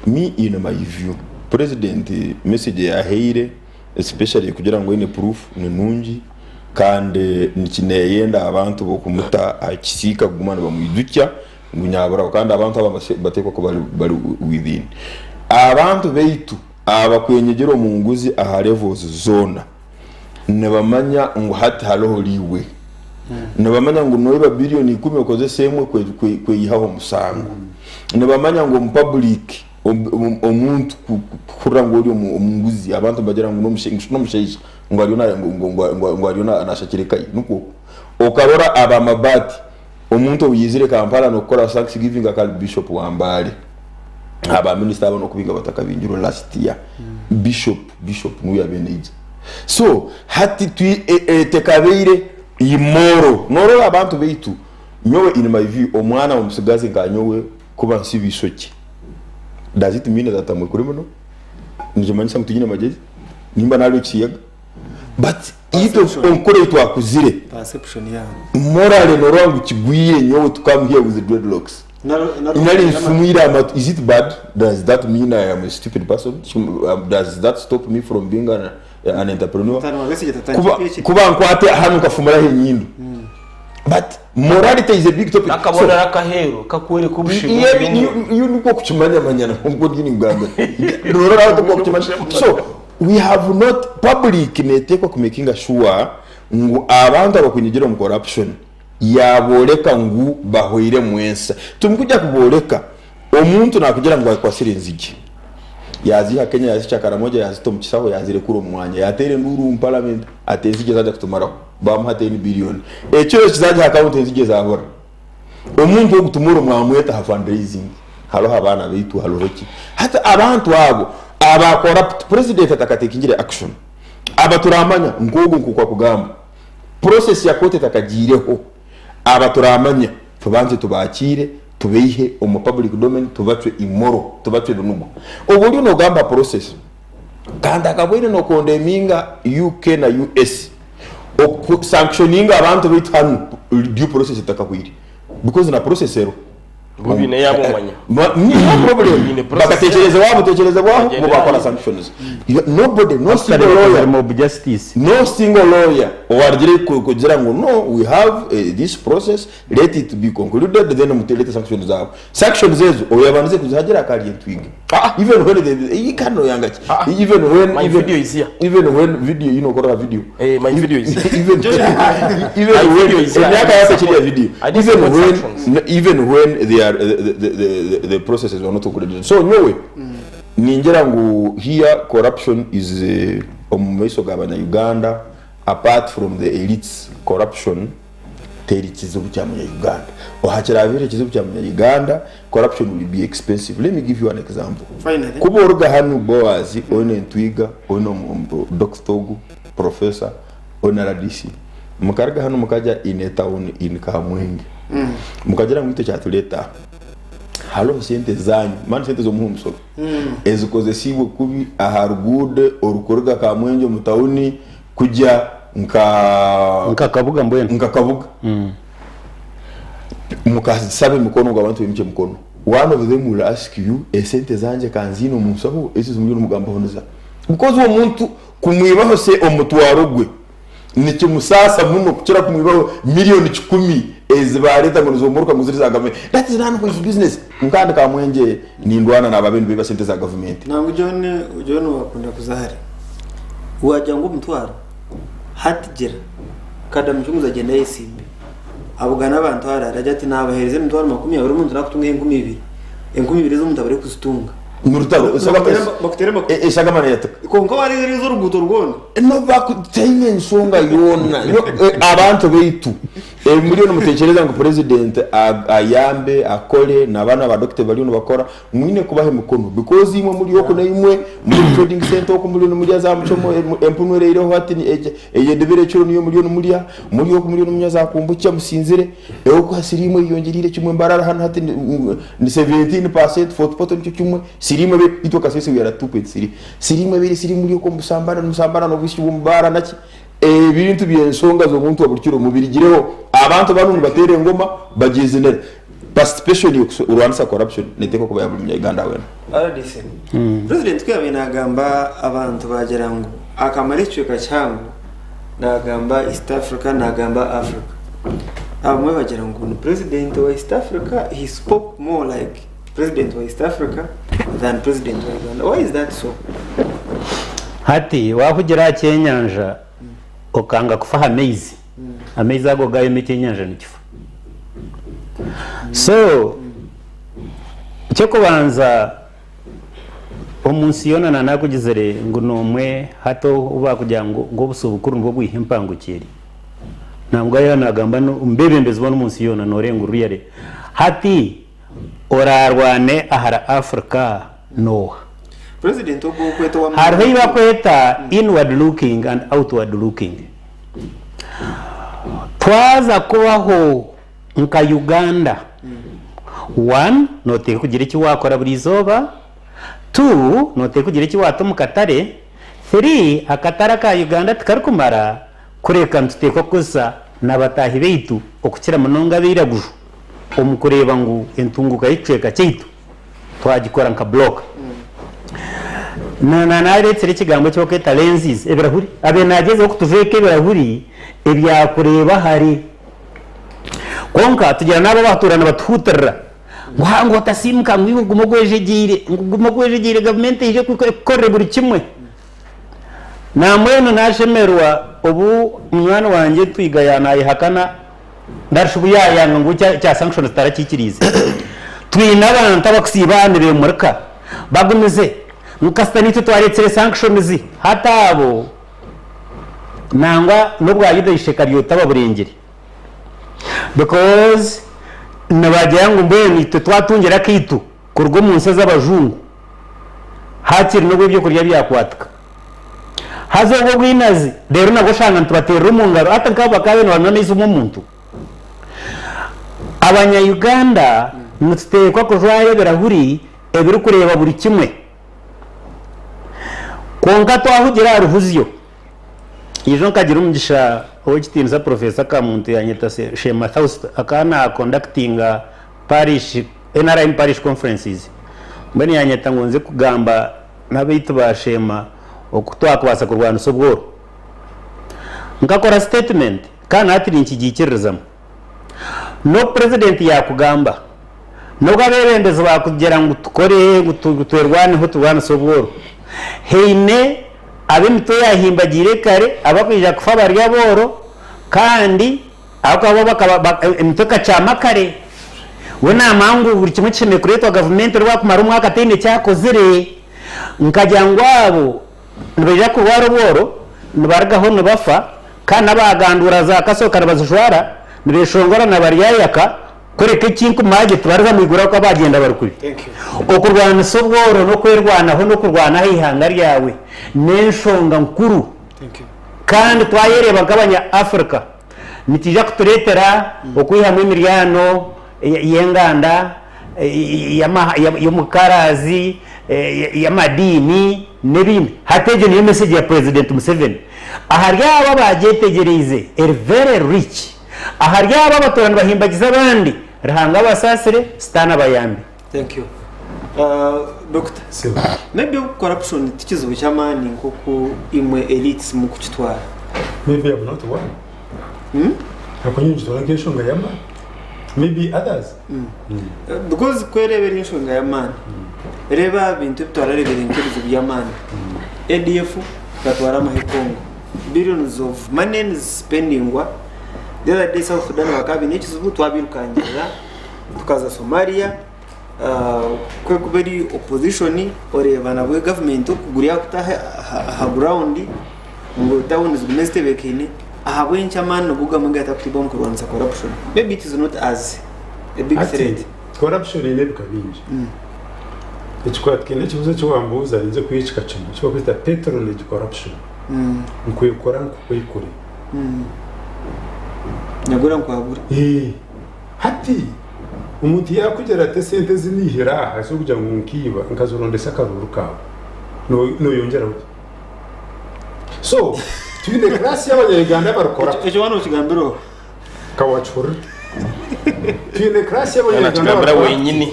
me in my view president message eyahaire especially kugira ngu eine proof ni nungi kandi neyenda abantu bokumuta aha kisiika kuguma nibamwijutsya ngu nyaburaho kandi abantu aba nibatekwa kuba bari within. Abantu beitu Abakwenyegyera omu nguzi aha levels zoona nibamanya ngu hati hariho leeway. Nibamanya ngu noiba billion ikumi okozese emwe kweyihaho omusango. Nibamanya ngu omu public omuntu kuhurira ngu ori omu nguzi abantu nibagira ngu nomushaija ngu ariyo nashakira eka ye nikwo? Okarora aba mabaati omuntu obu yaizire Kampala nokukora thanksgiving akaba ari bishop wa Mbale. Aba minisita aba n'okubinga batakabingirwe last year. Bishop, Bishop niwe yabaire naija. So hati twi tekabaire immoral. Norora abantu baitu, nyowe in my view omwana omusigazi nka nyowe kuba nsiba eishokye does it mean that am a criminal? Nikimanyisa ngu tinyine magyezi? Nimba nari ekisiyaga? But itwe enkora ei twakuzire Perception yaabo. morally norora ngu kigwire nyowe to come here with dreadlocks. Nari nfumwire amatu is it bad? Does that mean I am a stupid person? Does that stop me from being an, an entrepreneur? Kuba, kuba nkwate hanu nkafumuraho enyindo but morality is a big topic. Akabonero akaheeru kakworeka obushema Iyo iyo niko kukimanyamanyana nkuko ndi nikugamba norora aho tuko kukimanya so we have not public netekwa kumakinga sure ngu abantu abakunyigira omu corruption Yaabooreka ngu bahweiremu ensa. Timukuja kubooreka omuntu naakugira ngu akwatsire enzigye. Yaaziiha Kenya yaazihikya Karamoja yaazita omu kisaho yaazirekura omu mwanya. Yaateera enduuru omu paramenti ati enzigye zaaja kutumaraho. Baamuha teni biliyoni. Ekiro eki zaaja aha akawunti enzigye zaabura. Omuntu ogu tumuro mwamweta aha fundraising. Hariho abaana baitu hariho ki. Hati abantu abo aba corrupt, purezidenti atakatekingire action. Aba turamanya nk'ogu nk'oku akugamba. Process ya kooti etakagiireho, aba turamanya tubanze tubakiire tubaihe omu public domain tubacwe imoro, tubacwe ebinugu. Obu oriyo nogamba aha process kandi akabwaire nokondeminga UK na US oku sanctioninga abantu baitu hanu due process etakahwire because na process eriho. Bo baine yaabo omanya. No problem. Baine process Bakatekyereza waabo tekyereza bwaho bo Bagyendera bakora aha. sanctions. Nobody, no single lawyer. Mob justice. No single lawyer owarugire kugira ngu no we have this process let it be concluded then muterete sanctions zaabo. Sanctions ezo oyabandize kuzihagira akarya entwiga. Even when they iyi kandi noyanga ki? Even when My even video is here. Even when video you know korora video. Eh, my video is here. Even even My when video is here. emyaka yase kiriya video. I didn't Even support when sanctions. even when they are the processes were not concluded. So nyowe ningira ngu here corruption is omu maiso ga banya-Uganda apart from the elites corruption teri kizibu kya munya-Uganda. Hakirabeire ekizibu kya munya-Uganda corruption will be expensive. Let me give you an example. Finally. Kuba oruga hanu Boaz oine entwiga oine doctor ogu professor oine RDC mukaruga hanu mukajya in a town in Kamwenge mukagira ngu itwe kyatureeta aha hariho sente zanyu mani sente z'omuha omusoro ezikozesiibwe kubi aha ruguudo orukuruga Kamwengye omu tawuni kujya nka Nka Kabuga mbwenu. Nka Kabuga. Mukasaba emikono ngu abantu baimukye emikono. One of them will ask you esente zangye ka nziine omu nshaho ezi ezimuriyo nimugambaho niza. Because omuntu kumwibaho se omutwaro gwe nikimusaasa muno kukira kumwibaho miriyoni kikumi ezi bareeta ngu nizomuruka ngu ziri za gavumenti. That is none of his business. Nkandi Kamwengye nindwana naabo ababiire nibaiba sente za gavumenti. Nangwa John, John wakunda kuza hare. Wagira ngu omutwaro hati gira kada mucunguzi agyenda ayesimbe abugana abantu harare agira ati nabahereza emitwaro 20 omuntu nakutungaho 2000 2000 ezi omuntu abure kuzitunga. Nurutaro Bakutere amakuru. Eshagama neyatuka. Kwonka wareeba oruguuto rwona. No teine ensonga yoona. Abantu baitu muriyo nimutekyereza ngu president ayambe akore nabana ba doctor bariyo nibakora Mwine kubaha emikono because imwe muri oku naimwe muri omu trading centre oku muriyo nimurya za muchomo empunu ereireho hati eyedebere ekiro niyo muriyo nimurya muri oku muriyo nimunywa za kombucha musinzire oku siriimu eyeyongyereire kimwe Mbarara hanu hati ni 17% Fort Portal nikyo kimwe siriimu ebe itwe Kasese we are at 2.3 siriimu ebeire siriimu muri oku omusambana nimusambana nobwishiki bwomu baara naki ebintu byensonga zomuntu wa buri kiro mubirigireho abantu banu nibateera engoma bagyezinira Participation yokurwanisa corruption netekwa kuba ya buri munya Uganda wena. Rdc, President ku yabaire nagamba abantu bagira ngu akamara ekicweka kihango nagamba East Africa nagamba Africa. Abamwe bagira ngu ni President wa East Africa he spoke more like President wa East Africa than President wa Uganda. Why is that so? Hati wahugira aha kyenyanja okanga kufa aha maizi, amaizi ago gayoma ekyenyanja nikifa. So eky'okubanza omu nsi yoona nanakugizire ngu n'omwe hati ou baakugira ngu obuso bukuru nibwo bwiha empangukyeri. Nangwa yaaba naagamba omu beebembezi boona omu nsi yoona noorenga ruriya. Hati. Oraarwane ahari Africa n'oha? President ogwo okweta owa Hariho ei bakweta inward looking and outward looking. Twaza kubaho nka Uganda, one, nooteekwa kugira eki waakora buri izooba, two, nooteekwa kugira eki waata omu katare, three, akatare aka Uganda tikarikumara, kureka nituteekwa kukozesa na bataahi baitu okukira munonga abairaguju omu kureeba ngu entunguuka y'ekicweka kyaitu twagikora nka block. Na nareetsire ekigambo eki barikweta lenses, ebirahuri. Abaire nagyezaho kutujweka ebirahuri ebyakureeba hare. Kwonka tugira n'abo abatuura nibatuhuutirira ngu haa ngu otasiimuka ngu iwe guma ogwejegyeire, ngu guma ogwejegyeire gavumenti eije ekukorere buri kimwe. Nambwenu nashemererwa obu munywani wangye Twiga yanayehakana narishi obu yayanga ngu ekya sanctions tarakikiriize. Twine abantu abakusiiba aha nibemurika bagumize ngu kasita nitwe twaretsire sanctions hati abo nangwa n'obwa Yuda Isheka ryotaba burengire because nibagira ngu mbwenu itwe twatungira akaitu kuruga omu nsi ez'abajungu hakiri n'obu ebyokurya byakwatika. Haza obwo obwinazi reero nabwo oshanga nitubateerera omu ngaro hati nk'abo bakaabaire nibanywa amaizi omu omuntu. Abanya Uganda nituteekwa kujwara ebirahuri ebirikureeba buri kimwe. Kwonka twahugira aha ruhuzyo, ijo nkagira omugisha ow'ekitiinisa Professor Kamuntu yanyeta Shema House akaba na conductinga Parish, NRM Parish Conferences, mbwenu yanyeta ngu nze kugamba n'abaitu ba Sheema oku twakubaasa kurwanisa obworo. Nkakora statement kandi na hati ninkigiikiririzamu. N'obu Purezidenti yaakugamba, n'obu abeebembezi baakugira ngu tukore ngu twerwaneho turwanise obworo, haine ab'emitwe yaahimbagiire kare abakwija kufa bari abooro kandi Ahabw'okuba bo bakaba ba, emitwe ekakyama kare. We naamanya ngu buri kimwe kishemereire kureetwa gavumenti eri waakumara omwaka ataine eki akozire. Nkagira ngu abo nibaija kurwara obworo, nibarugaho nibafa, kandi n'abaaganduura za kasooka nibazijwara, nibeeshongora na baryayaka, kureka ekinkumanya gye tibariza mu iguru ahabw'okuba baagyenda bari kubi. Okurwanisa obworo n'okwerwanaho n'okurwana aha ihanga ryawe n'enshonga nkuru. Kandi twayereeba nk'abanya Africa, nikiija kutureetera okwihamu emiryano y'enganda, y'omukaraazi, y'amadiini n'ebindi. Hati egyo niyo message ya President Museveni. Ahari abo abagyetegyereize eri very rich. Ahari abo abatuura nibahimbagiza abandi, Ruhanga abasaasire, Sitaane abayambe. Thank you. Doctor, maybe corruption tikizibu ky'amaani nk'oku imwe elites mukukitwara. Maybe I'm not one. Ahabw'okuba nyowe ngitwara nk'enshonga y'amaani. Maybe others. Because ku ereba eri enshonga y'amaani, reeba aha bintu ebi twarareebire nk'ebizibu by'amaani. ADF ekatwara amahe Congo. Billions of money nizisipendingwa. The other day South Sudan bakaba baine ekizibu twabirukangirira. Tukaza Somalia, ku erikuba eri opposition oreeba nabwo gavumenti okuguru yakuta aha ground ngu tawuni zigume zitebekaine, ahabw'enki amaani nigo gamwe gatakutibwa omu kurwanisa corruption? Maybe it is not as a big threat. Hati corruption eine ebika bingi. Ekikwatikaine n'ekibuuzo eki wambuuza ninza kuha ekika kimwe eki barikweta patronage corruption. Nkwekora nkukwekure. Nyagura nkwagure. Hati omuntu yaakugira ati esente ezi naihire aha ez'okugira ngu nkiiba nkazirondesa akaruuru kaawe, noyongyeraho ki? So twine class y'abanya-Uganda abari corrupt. Ekyo waaba nokigambira oha? Ka wakihurira. Twine class y'abanya-Uganda abari Nakigambira corrupt. wenyini.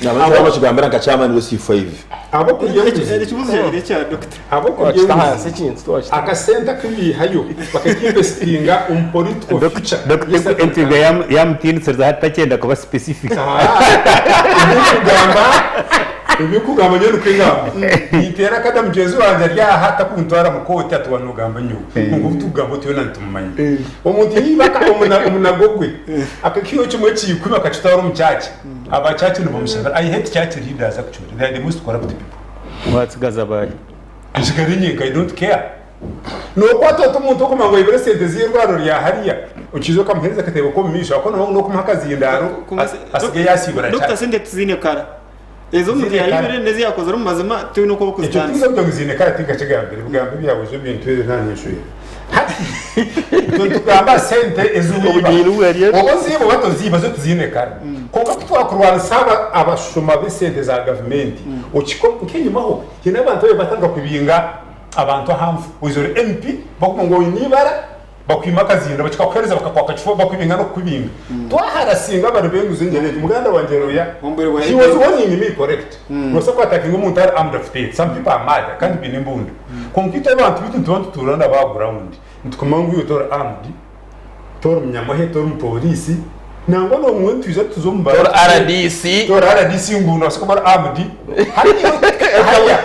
Naba nokigambira nka chairman we C5. Ab'okurya enguzi. Ekibuuzo kyangye n'ekya doctor. Ab'okurya enguzi akasente aku baihayo bakakinvesitinga omu political future Doctor Entwiga yamutiinisiriza hati takyenda kuba specific. Ebikugamba ebikugamba nyowe nikwo ngamba. Ninteera akada mugyenzi wangye ari aha takuntwara mu kooti ati waaba nogamba nyowe. Kwonka obu tukugamba oti yoona nitumumanya. Omuntu yaiba omunago gwe akakiihaho kimwe kya ikumi akakitwara omu church, aba church nibamushabira. I hate church leaders actually, they are the most corrupt people. Watsigaza baahi? Nsigare nyenka I don't care. Nookwata ota omuntu okumanya ngu aibire esente z'eirwariro rya hariya, okiija okamuheereza akatebe k'omu maisho ahakuba nooba n'okumuha akazindaaro asigaye yaasiibura Dokita sente tiziine kara. Ezi omuntu Ziine kara. yayibire n'ezi yakozire omu mazima tihaine oku Ekyo orikuzitaanisa. tinza kugira ngu ziine kara tinkakigambire, ebigambo ebyawe ebi ebintwire naanyeshwera. Hati itwe nitugamba aha sente ezi waiba. Oba oziiba oba toziiba zo tiziine kara. Kwonka ku twakurwanisa aba abashuma b'esente za gavumenti, okiko nk'enyimaho haine abantu ababaire batandika kubinga abantu aha nfu. Oija ori MP bakumanya ngu oine ibara bakwima akazinda bakikakuhereza bakakwaka kifuba bakubinga n'okukubinga. Twaharasinga abari b'enguzi engyero egi muganda wangye Roya he was warning me correct. Nobaasa ku attackinga omuntu ari armed afite some people are mad kandi baine embundu. Kwonka itwe abantu baitu nituba nitutuura nabo aha ground nitukumanya ngu iwe tori armed, tori munyamahe, tori mupoliisi nangwa n'obumwe nitwija tuza omu Tori RDC. Tori RDC ngu nobaasa kuba ori armed. Hati iwe hariya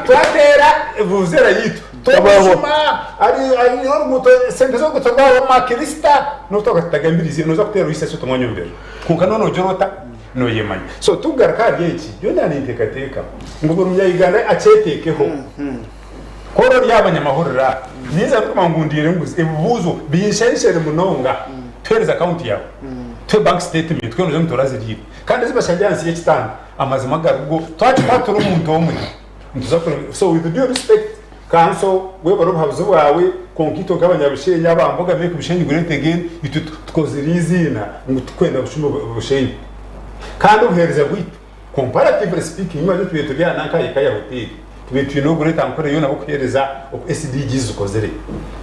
twateera vuvuzera yaitu Tomushuma ari ari oruguuto sente z'oruguuto rwabo makirisita n'obu tutagambire eiziina noza kuteerwa eisasi oti omwanya omu kwonka noona ogira ota noyemanya so tukugaruka ahari eki nyowe naaba ninteekateeka ngu buri munya-Uganda akyeteekeho ku ori ori abanyamahurire aba ninza ndikumanya ngu ndiire enguzi ebibuuzo binshensheri munonga tuheereze akawunti yaawe tuhe bank statement twena ogira ngu toraziriire kandi ezi bashangire ahansi y'ekitanda amazima garigo twakikwatura omuntu omwe Nituza kureba so with due respect kanso webare obuhabuzi bwawe kwonka itwe nk'abanyabushenyi aba mboga make bushenyi great again itwe tukozire eiziina ngu tukwenda bushuma bushenyi kandi obuhereza bwitu comparatively speaking imwe tubaire turi aha nanka Hekaya hotel tubaire twine ogureeta nkore yoona bokuhereza oku SDGs zikozire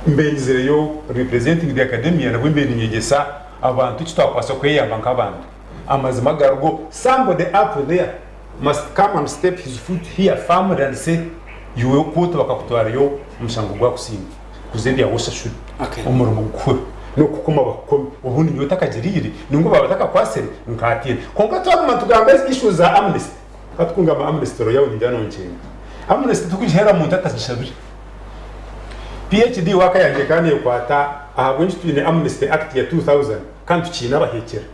mbenyizireyo representing the academia nabwo mbaire ninyegyesa abantu eki twakubaasa kweyamba nk'abantu amazima garigo somebody up there must come and step his foot here firmly and say iwe kooti bakakutwarayo omushango gwakusinga kuza ebyawe oshashure omurimo gukuhweho nokukoma bakukome obundi nyowe otakagiriire ninga baaba batakakwasire nkatiina kwonka twaguma nitugamba ezi issues za amnesty hati kungamba amnesty royawe ningira nonkyenga amnesty tokugihera muntu atagishabire PHD work yangye ekaba nekwata ahabwenki twine amnesty act ya 2000 kandi tukiine abahekyera.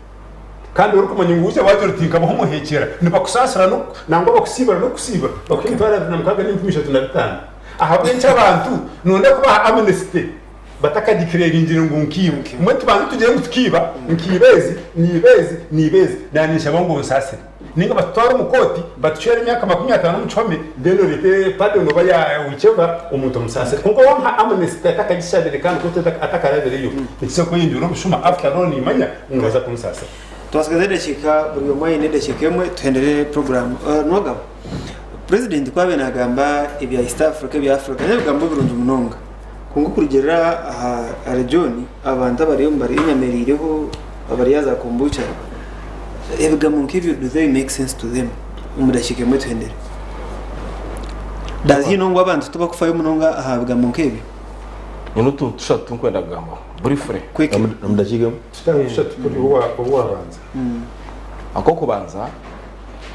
Kandi orikumanya ngu waija waagira oti nkabaho omuheekyera, nibakusaasira nangwa bakusiibura n'okukusiibura, bakuha emitwaro 26 n'enkumi ishatu na bitaano. Ahabw'enki abantu nooyenda kubaha amnesty batakadikireringyire ngu nkiiba? Mbwenu tubanze tugire ngu tukiiba, nkiiba ezi, niiba ezi, niiba ezi, naaniinshaba ngu onsaasire. Nainga batutware omu kooti batucwere emyaka 50 omu kihome, then oreete pardon oba ya whichever, omuntu omusaasire. Kwonka waamuha amnesty atakagishabire kandi kooti atakarabireyo, nikiza kweyongyera obushuma after all niimanya Nibaza kunsaasira. Twasigaza edakiika buri omwe aine edakiika emwe tuhendere puroguraamu. Nuwagaba, Purezidenti ku abaire naagamba ebya East Africa ebya Africa n'ebigambo birungi munonga kwonka okurugiirira ahari John abantu abariyo nibarya enyama eriireho abari aha za kombucha ebigambo nk'ebyo do they make sense to them? Omu dakiika emwe tuhendere. Does he know ngu abantu tibakufayo munonga aha bigambo nk'ebyo? Nyine otuntu tushatu tunkwenda kugambaho briefly. Omu dakiika emwe. Tutano tushatu kuri obu wabanza. Ak'okubanza,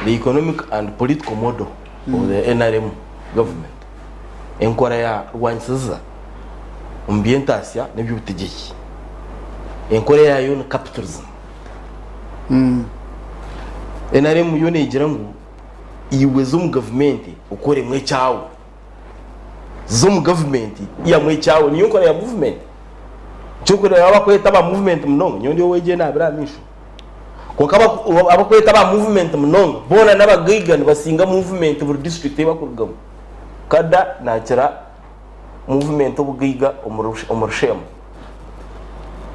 the economic and political model of the nrm government, enkora ya rwanyisiza omu by'entaasya n'eby'obutegyeki, enkora yaayo ni capitalism. Nrm yo neegira ngu iwe za omu gavumenti okoremu ekyawe. Za omu gavumenti ihamu ekyawe, niyo nkora ya muvumenti. Nikyo orikureeba abakweta aba muvumenti munonga, nyowe ndi ow'egye naabire aha maisho. Kwonka abakweta aba muvumenti munonga boona n'abagaiga nibasinga muvumenti buri disiturikiti ei bakurugamu. Kada naakira muvumenti obugaiga omuri Sheema.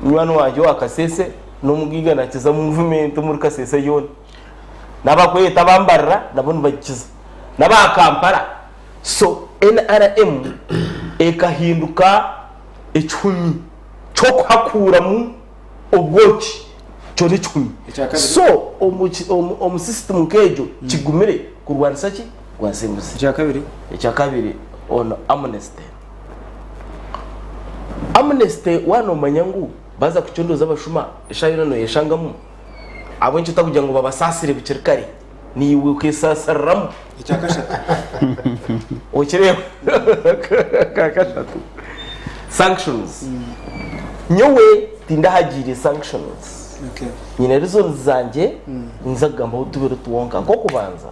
Munywani wangye owa Kasese n'omugaiga naakiza muvumenti omuri Kasese yoona. N'abakweta aba Mbarara nabo nibagikiza. N'aba Kampala. So nrm ekahinduka ekihumi ky'okuhakuuramu obwoki kyo n'ekihumi. So omu system nk'egyo kigumire kurwanisa ki? Kurwanisa enguzi. Ekyakabiri on amnesty. Amnesty waaba noomanya ngu baaza kucondooza abashuma eshaaha yoona nooyeshangamu, ahabw'enki otakugira ngu babasaasire bukiri kare? Naiwe okesaasiriramu. Ekyakashatu. Okireeba? Akakashatu. Sanctions. Nyowe tindahagiire sanctions. Okay. Nyine reasons zangye ninza kugambaho tubiri twonka. Nk'okubanza,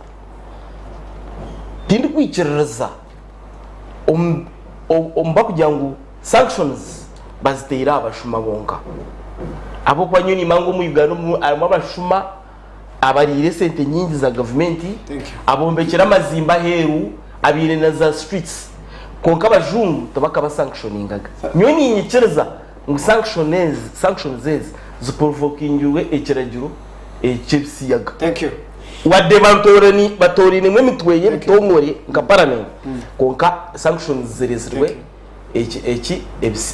tindikwikiririza omu. Omu bakugira ngu sanctions baziteire aha bashuma bonka ahabw'okuba nyowe nimanya ngu omu Uganda omu harimu abashuma abariire esente nyingi za gavumenti, abombekire amazimba aheeru, abaine na za streets kwonka abajungu tibakaba sanctioningaga. Nyowe niinyikiriza ngu sanctions ezi ziprovokingiirwe ekiragiro eky'ebisiyaga. Wadde batoorainemu emitwe y'ebitongore nka paramenti, kwonka sanctions zireetsirwe eki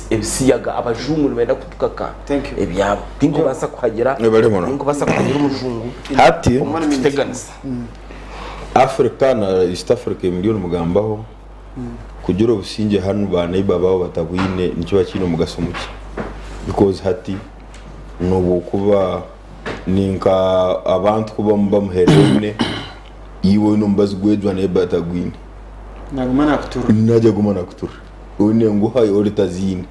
ebisiyaga. Abajungu nibenda kutukaka ebyabo. Tinkubaasa kuhagira tinkubaasa kuhagira omujungu Hati omu kututeganisa. Africa na East Africa emuri nimugambaho kugira obusingye hanu ba neighbour baabo batabwine nikiba kiine omugasho mukye because hati nobwokuba Ninka abantu kuba bamuhererine iwe oine omubazi gwejwa naye batagwine. Naguma nakuturira. Nagya guma nakuturira. Oine enguha ori taziine.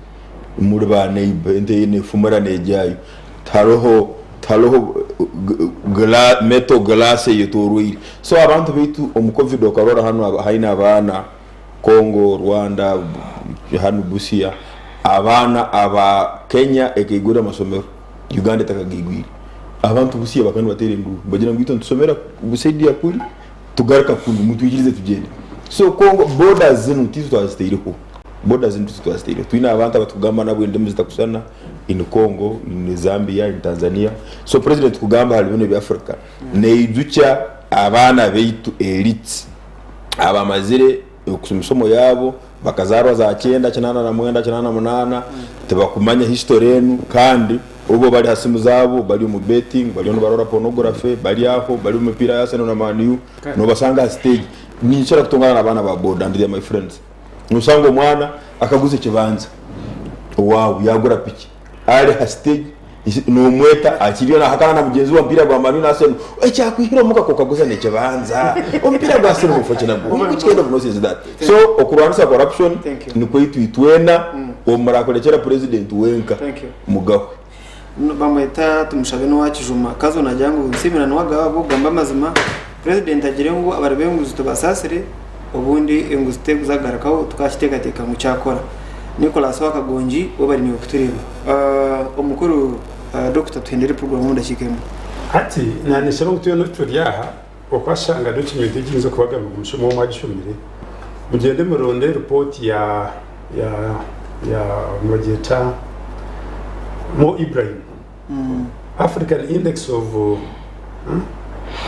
Muri ba neighbor ente eine efumura negyayo. Tihariho tihariho metal glass eyetorweire. So abantu baitu omu covid okarora hanu haine abaana Congo, Rwanda, hanu Busia abaana aba Kenya ekaigura amasomero. Uganda etakagaigwire, abantu Busia bakaba nibateera enduuru nibagira ngu itwe nitusomera busaidi ya kuri tugaruka kunu mutwikirize tugyende. So Congo borders zinu titwe twazitaireho, borders zinu titwe twazitaireho. Twine abantu abatukugamba nabo endimi zitakushushana in Congo, in Zambia, in Tanzania. So president kugamba ahari binu ebya Africa neijukya abaana baitu elites abamazire emisomo yaabo bakazaarwa za kyenda, kinaana na mwenda, kinaana na munaana, tibakumanya history enu kandi obu bari ha simu zaabo bari omu betting, bariyo nibarora pornography, bari aho, bari omu mipiira ya Arsenal na Man U, nobasanga aha stage. Ninkira kutongana n'abaana ba boda and they are my friends. Noshanga omwana akaguza ekibanja owaabu yaagura piki, ari aha stage Nomweta akiriyo nahakana na mugyenzi we omupiira gwa Man U na Arsenal. Ekyakwihire omuka kokaguza nekibanza. Omupiira gwa Arsenal nofa ki nagwo? Which kind of nonsense is that? So okurwanisa corruption nikwaitu itwena obu murakurekyera president wenka mugahwe. Bamweta Tumushabe n'owa Kijuma. Kazo nagira ngu Nsiimira niwe agaba ahabw'okugamba amazima. Purezidenti agire ngu abari b'enguzi tubasaasire obundi enguzi terikuza kugarukaho tukakiteekateeka ngu kyakora. Nicholas owa Kagongi we bari niiwe kutureeba. Omukuru Dokita tuhendere puroguraamu omu dakiika emwe. Hati naaneshaba ngu twena obu turi aha, okwashanga document egi nyinza okubagambira ngu omushomi omwe agishomire, mugyende muronde ripooti ya ya ya nibagyeta Mo Ibrahim. African Index of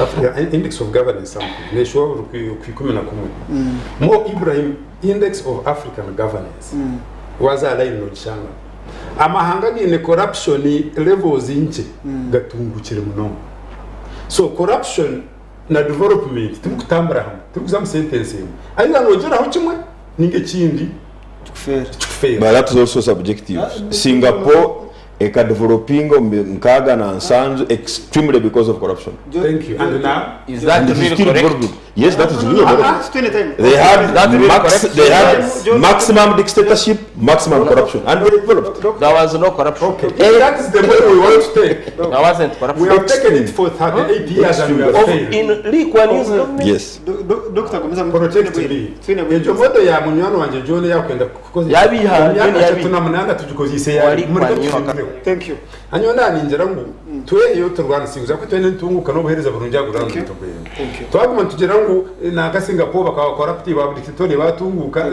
African Index of Governance something neshuba buri ku 11 Mo Ibrahim Index of African Governance waza aha line nogishanga amahanga againe corruption levels nkye gatungukire munonga so corruption na development tibikutambura hamwe tibikuza mu sentence emwe either nogyeraho kimwe ninga ekindi kikufeera. But that is also subjective. Singapore ekadevelopinga omu 67 extremely because of corruption. Thank you. And now? Is that And it is really still correct? developing. Yes, that is real Ah, corruption. They had, That really max, correct? they had maximum dictatorship, maximum corruption, and they developed. There was no corruption. Okay. That is the way we want to take. There wasn't corruption. We have taken it for 38 years and we have Of, failed. in Lee Kuan Yew's government? Yes. Dr. Gomeza Protect me. Egyo modo ya munywani wangye John yakwenda kukozesa. Yabiha, Omu myaka John yabiha. 38 tugikozise Wali yari. Mureke Kuan Yew tuhindureho. Thank you. Hanyuma naningira ngu tweheyo turwanise kugira ngu twine entunguka n'obuheereza burungi aha ground tugwemu. Twaguma nitugira ngu nanka Singapore bakaba corrupt ba dictator batunguka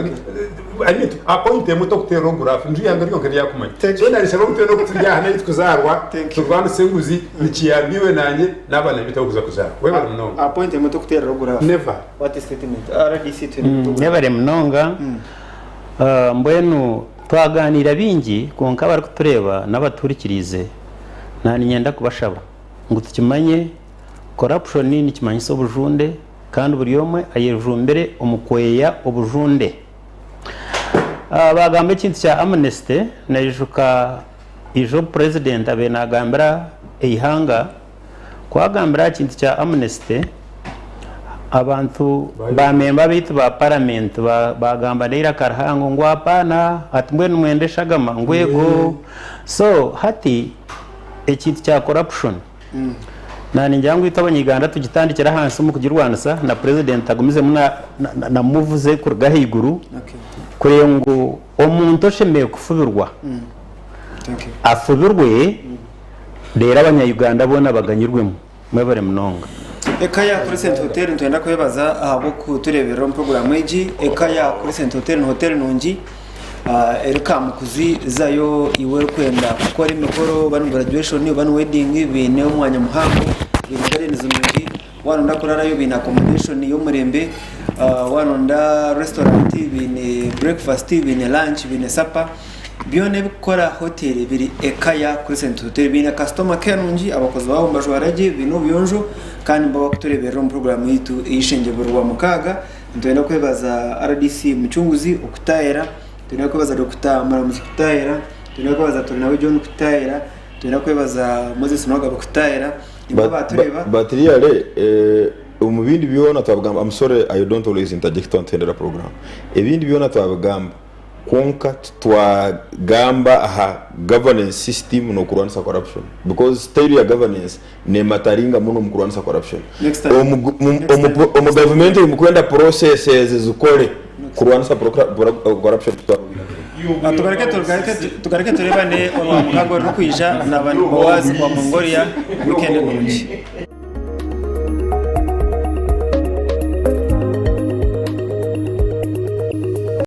I mean aha point emwe tokuteera graph nju ihanga ryonka ryakumanya. So narishaba ngu twena oku turi aha n'ahi tukuzaarwa turwanise enguzi nikiyamba iwe nanye n'abaana baitu abakuza kuzaarwa. Webare munonga. Aha point emwe tokuteereraho graph. Never. What a statement. RDC twine Mwebare munonga. Mbwenu Twagaaniira bingi, kwonka abarikutureeba n'abatuhurikiriize naaniinyenda kubashaba ngu tukimanye corruption nikimanyisa obujunde kandi buri omwe ayejumbire omu kweya obujunde. Baagamba ekintu kya amnesty naijuka ijo president abaire naagambira eihanga Ku agambire aha kintu kya amnesty, abantu ba memba baitu ba paramenti bagamba n'eiraka rihango ngu apaana, ati mbwenu nimwenda eshagama? Ngu eego. So hati ekintu kya corruption naningira ngu itwe abany'Uganda tugitandikire ahansi omu kugirwanisa na president agumizemu na move ze kuruga ahaiguru. Kureeba ngu omuntu oshemereire kufubirwa afubirwe reero abanya Uganda boona baganyirwemu. Mwebare munonga. Eka ya Crescent Hotel nitwenda kwebaza ahabw'okutureeberera omu puroguraamu egi. Eka ya Crescent Hotel ni hoteeri nungi eri Kamukuzi zayo iwe orikwenda kukora emikoro oba ni graduation oba ni wedding baine omwanya muhango baine gardens nungi waronda kurarayo baine accommodation y'omurembe waronda restaurant baine breakfast baine lunch baine supper. Byona ebirikukora hoteeri biri eka ya Crescent Hotel. Baine kasitoma care nungi, abakozi baabo nibajwara gye, baine obuyonjo kandi nibo barikutureeberera omu puroguraamu yaitu ey'eishengye buri Rwamukaaga. Nitwenda kwebaza rdc Mucunguzi okutaayira, nitwenda kwebaza Dokita Muramuzi kutaayira, nitwenda kwebaza Turinawe John kutaayira, nitwenda kwebaza Moses Nuwagaba kutaayira. Nibo baatureeba. But really omu bindi byona twabigamba, I'm sorry I don't always interject twatuhendera program. Ebindi byona twabigamba. Kwonka titwagamba aha governance system nokurwanisa corruption because style ya governance nemataringa muno omukurwanisa corruption. Omu gavumenti ei mukwenda processes zikore kurwanisa corruption Tugaruke turebane orwamukaga orurikwija naba ndi Boaz wa Mongolia. Weekend nungi.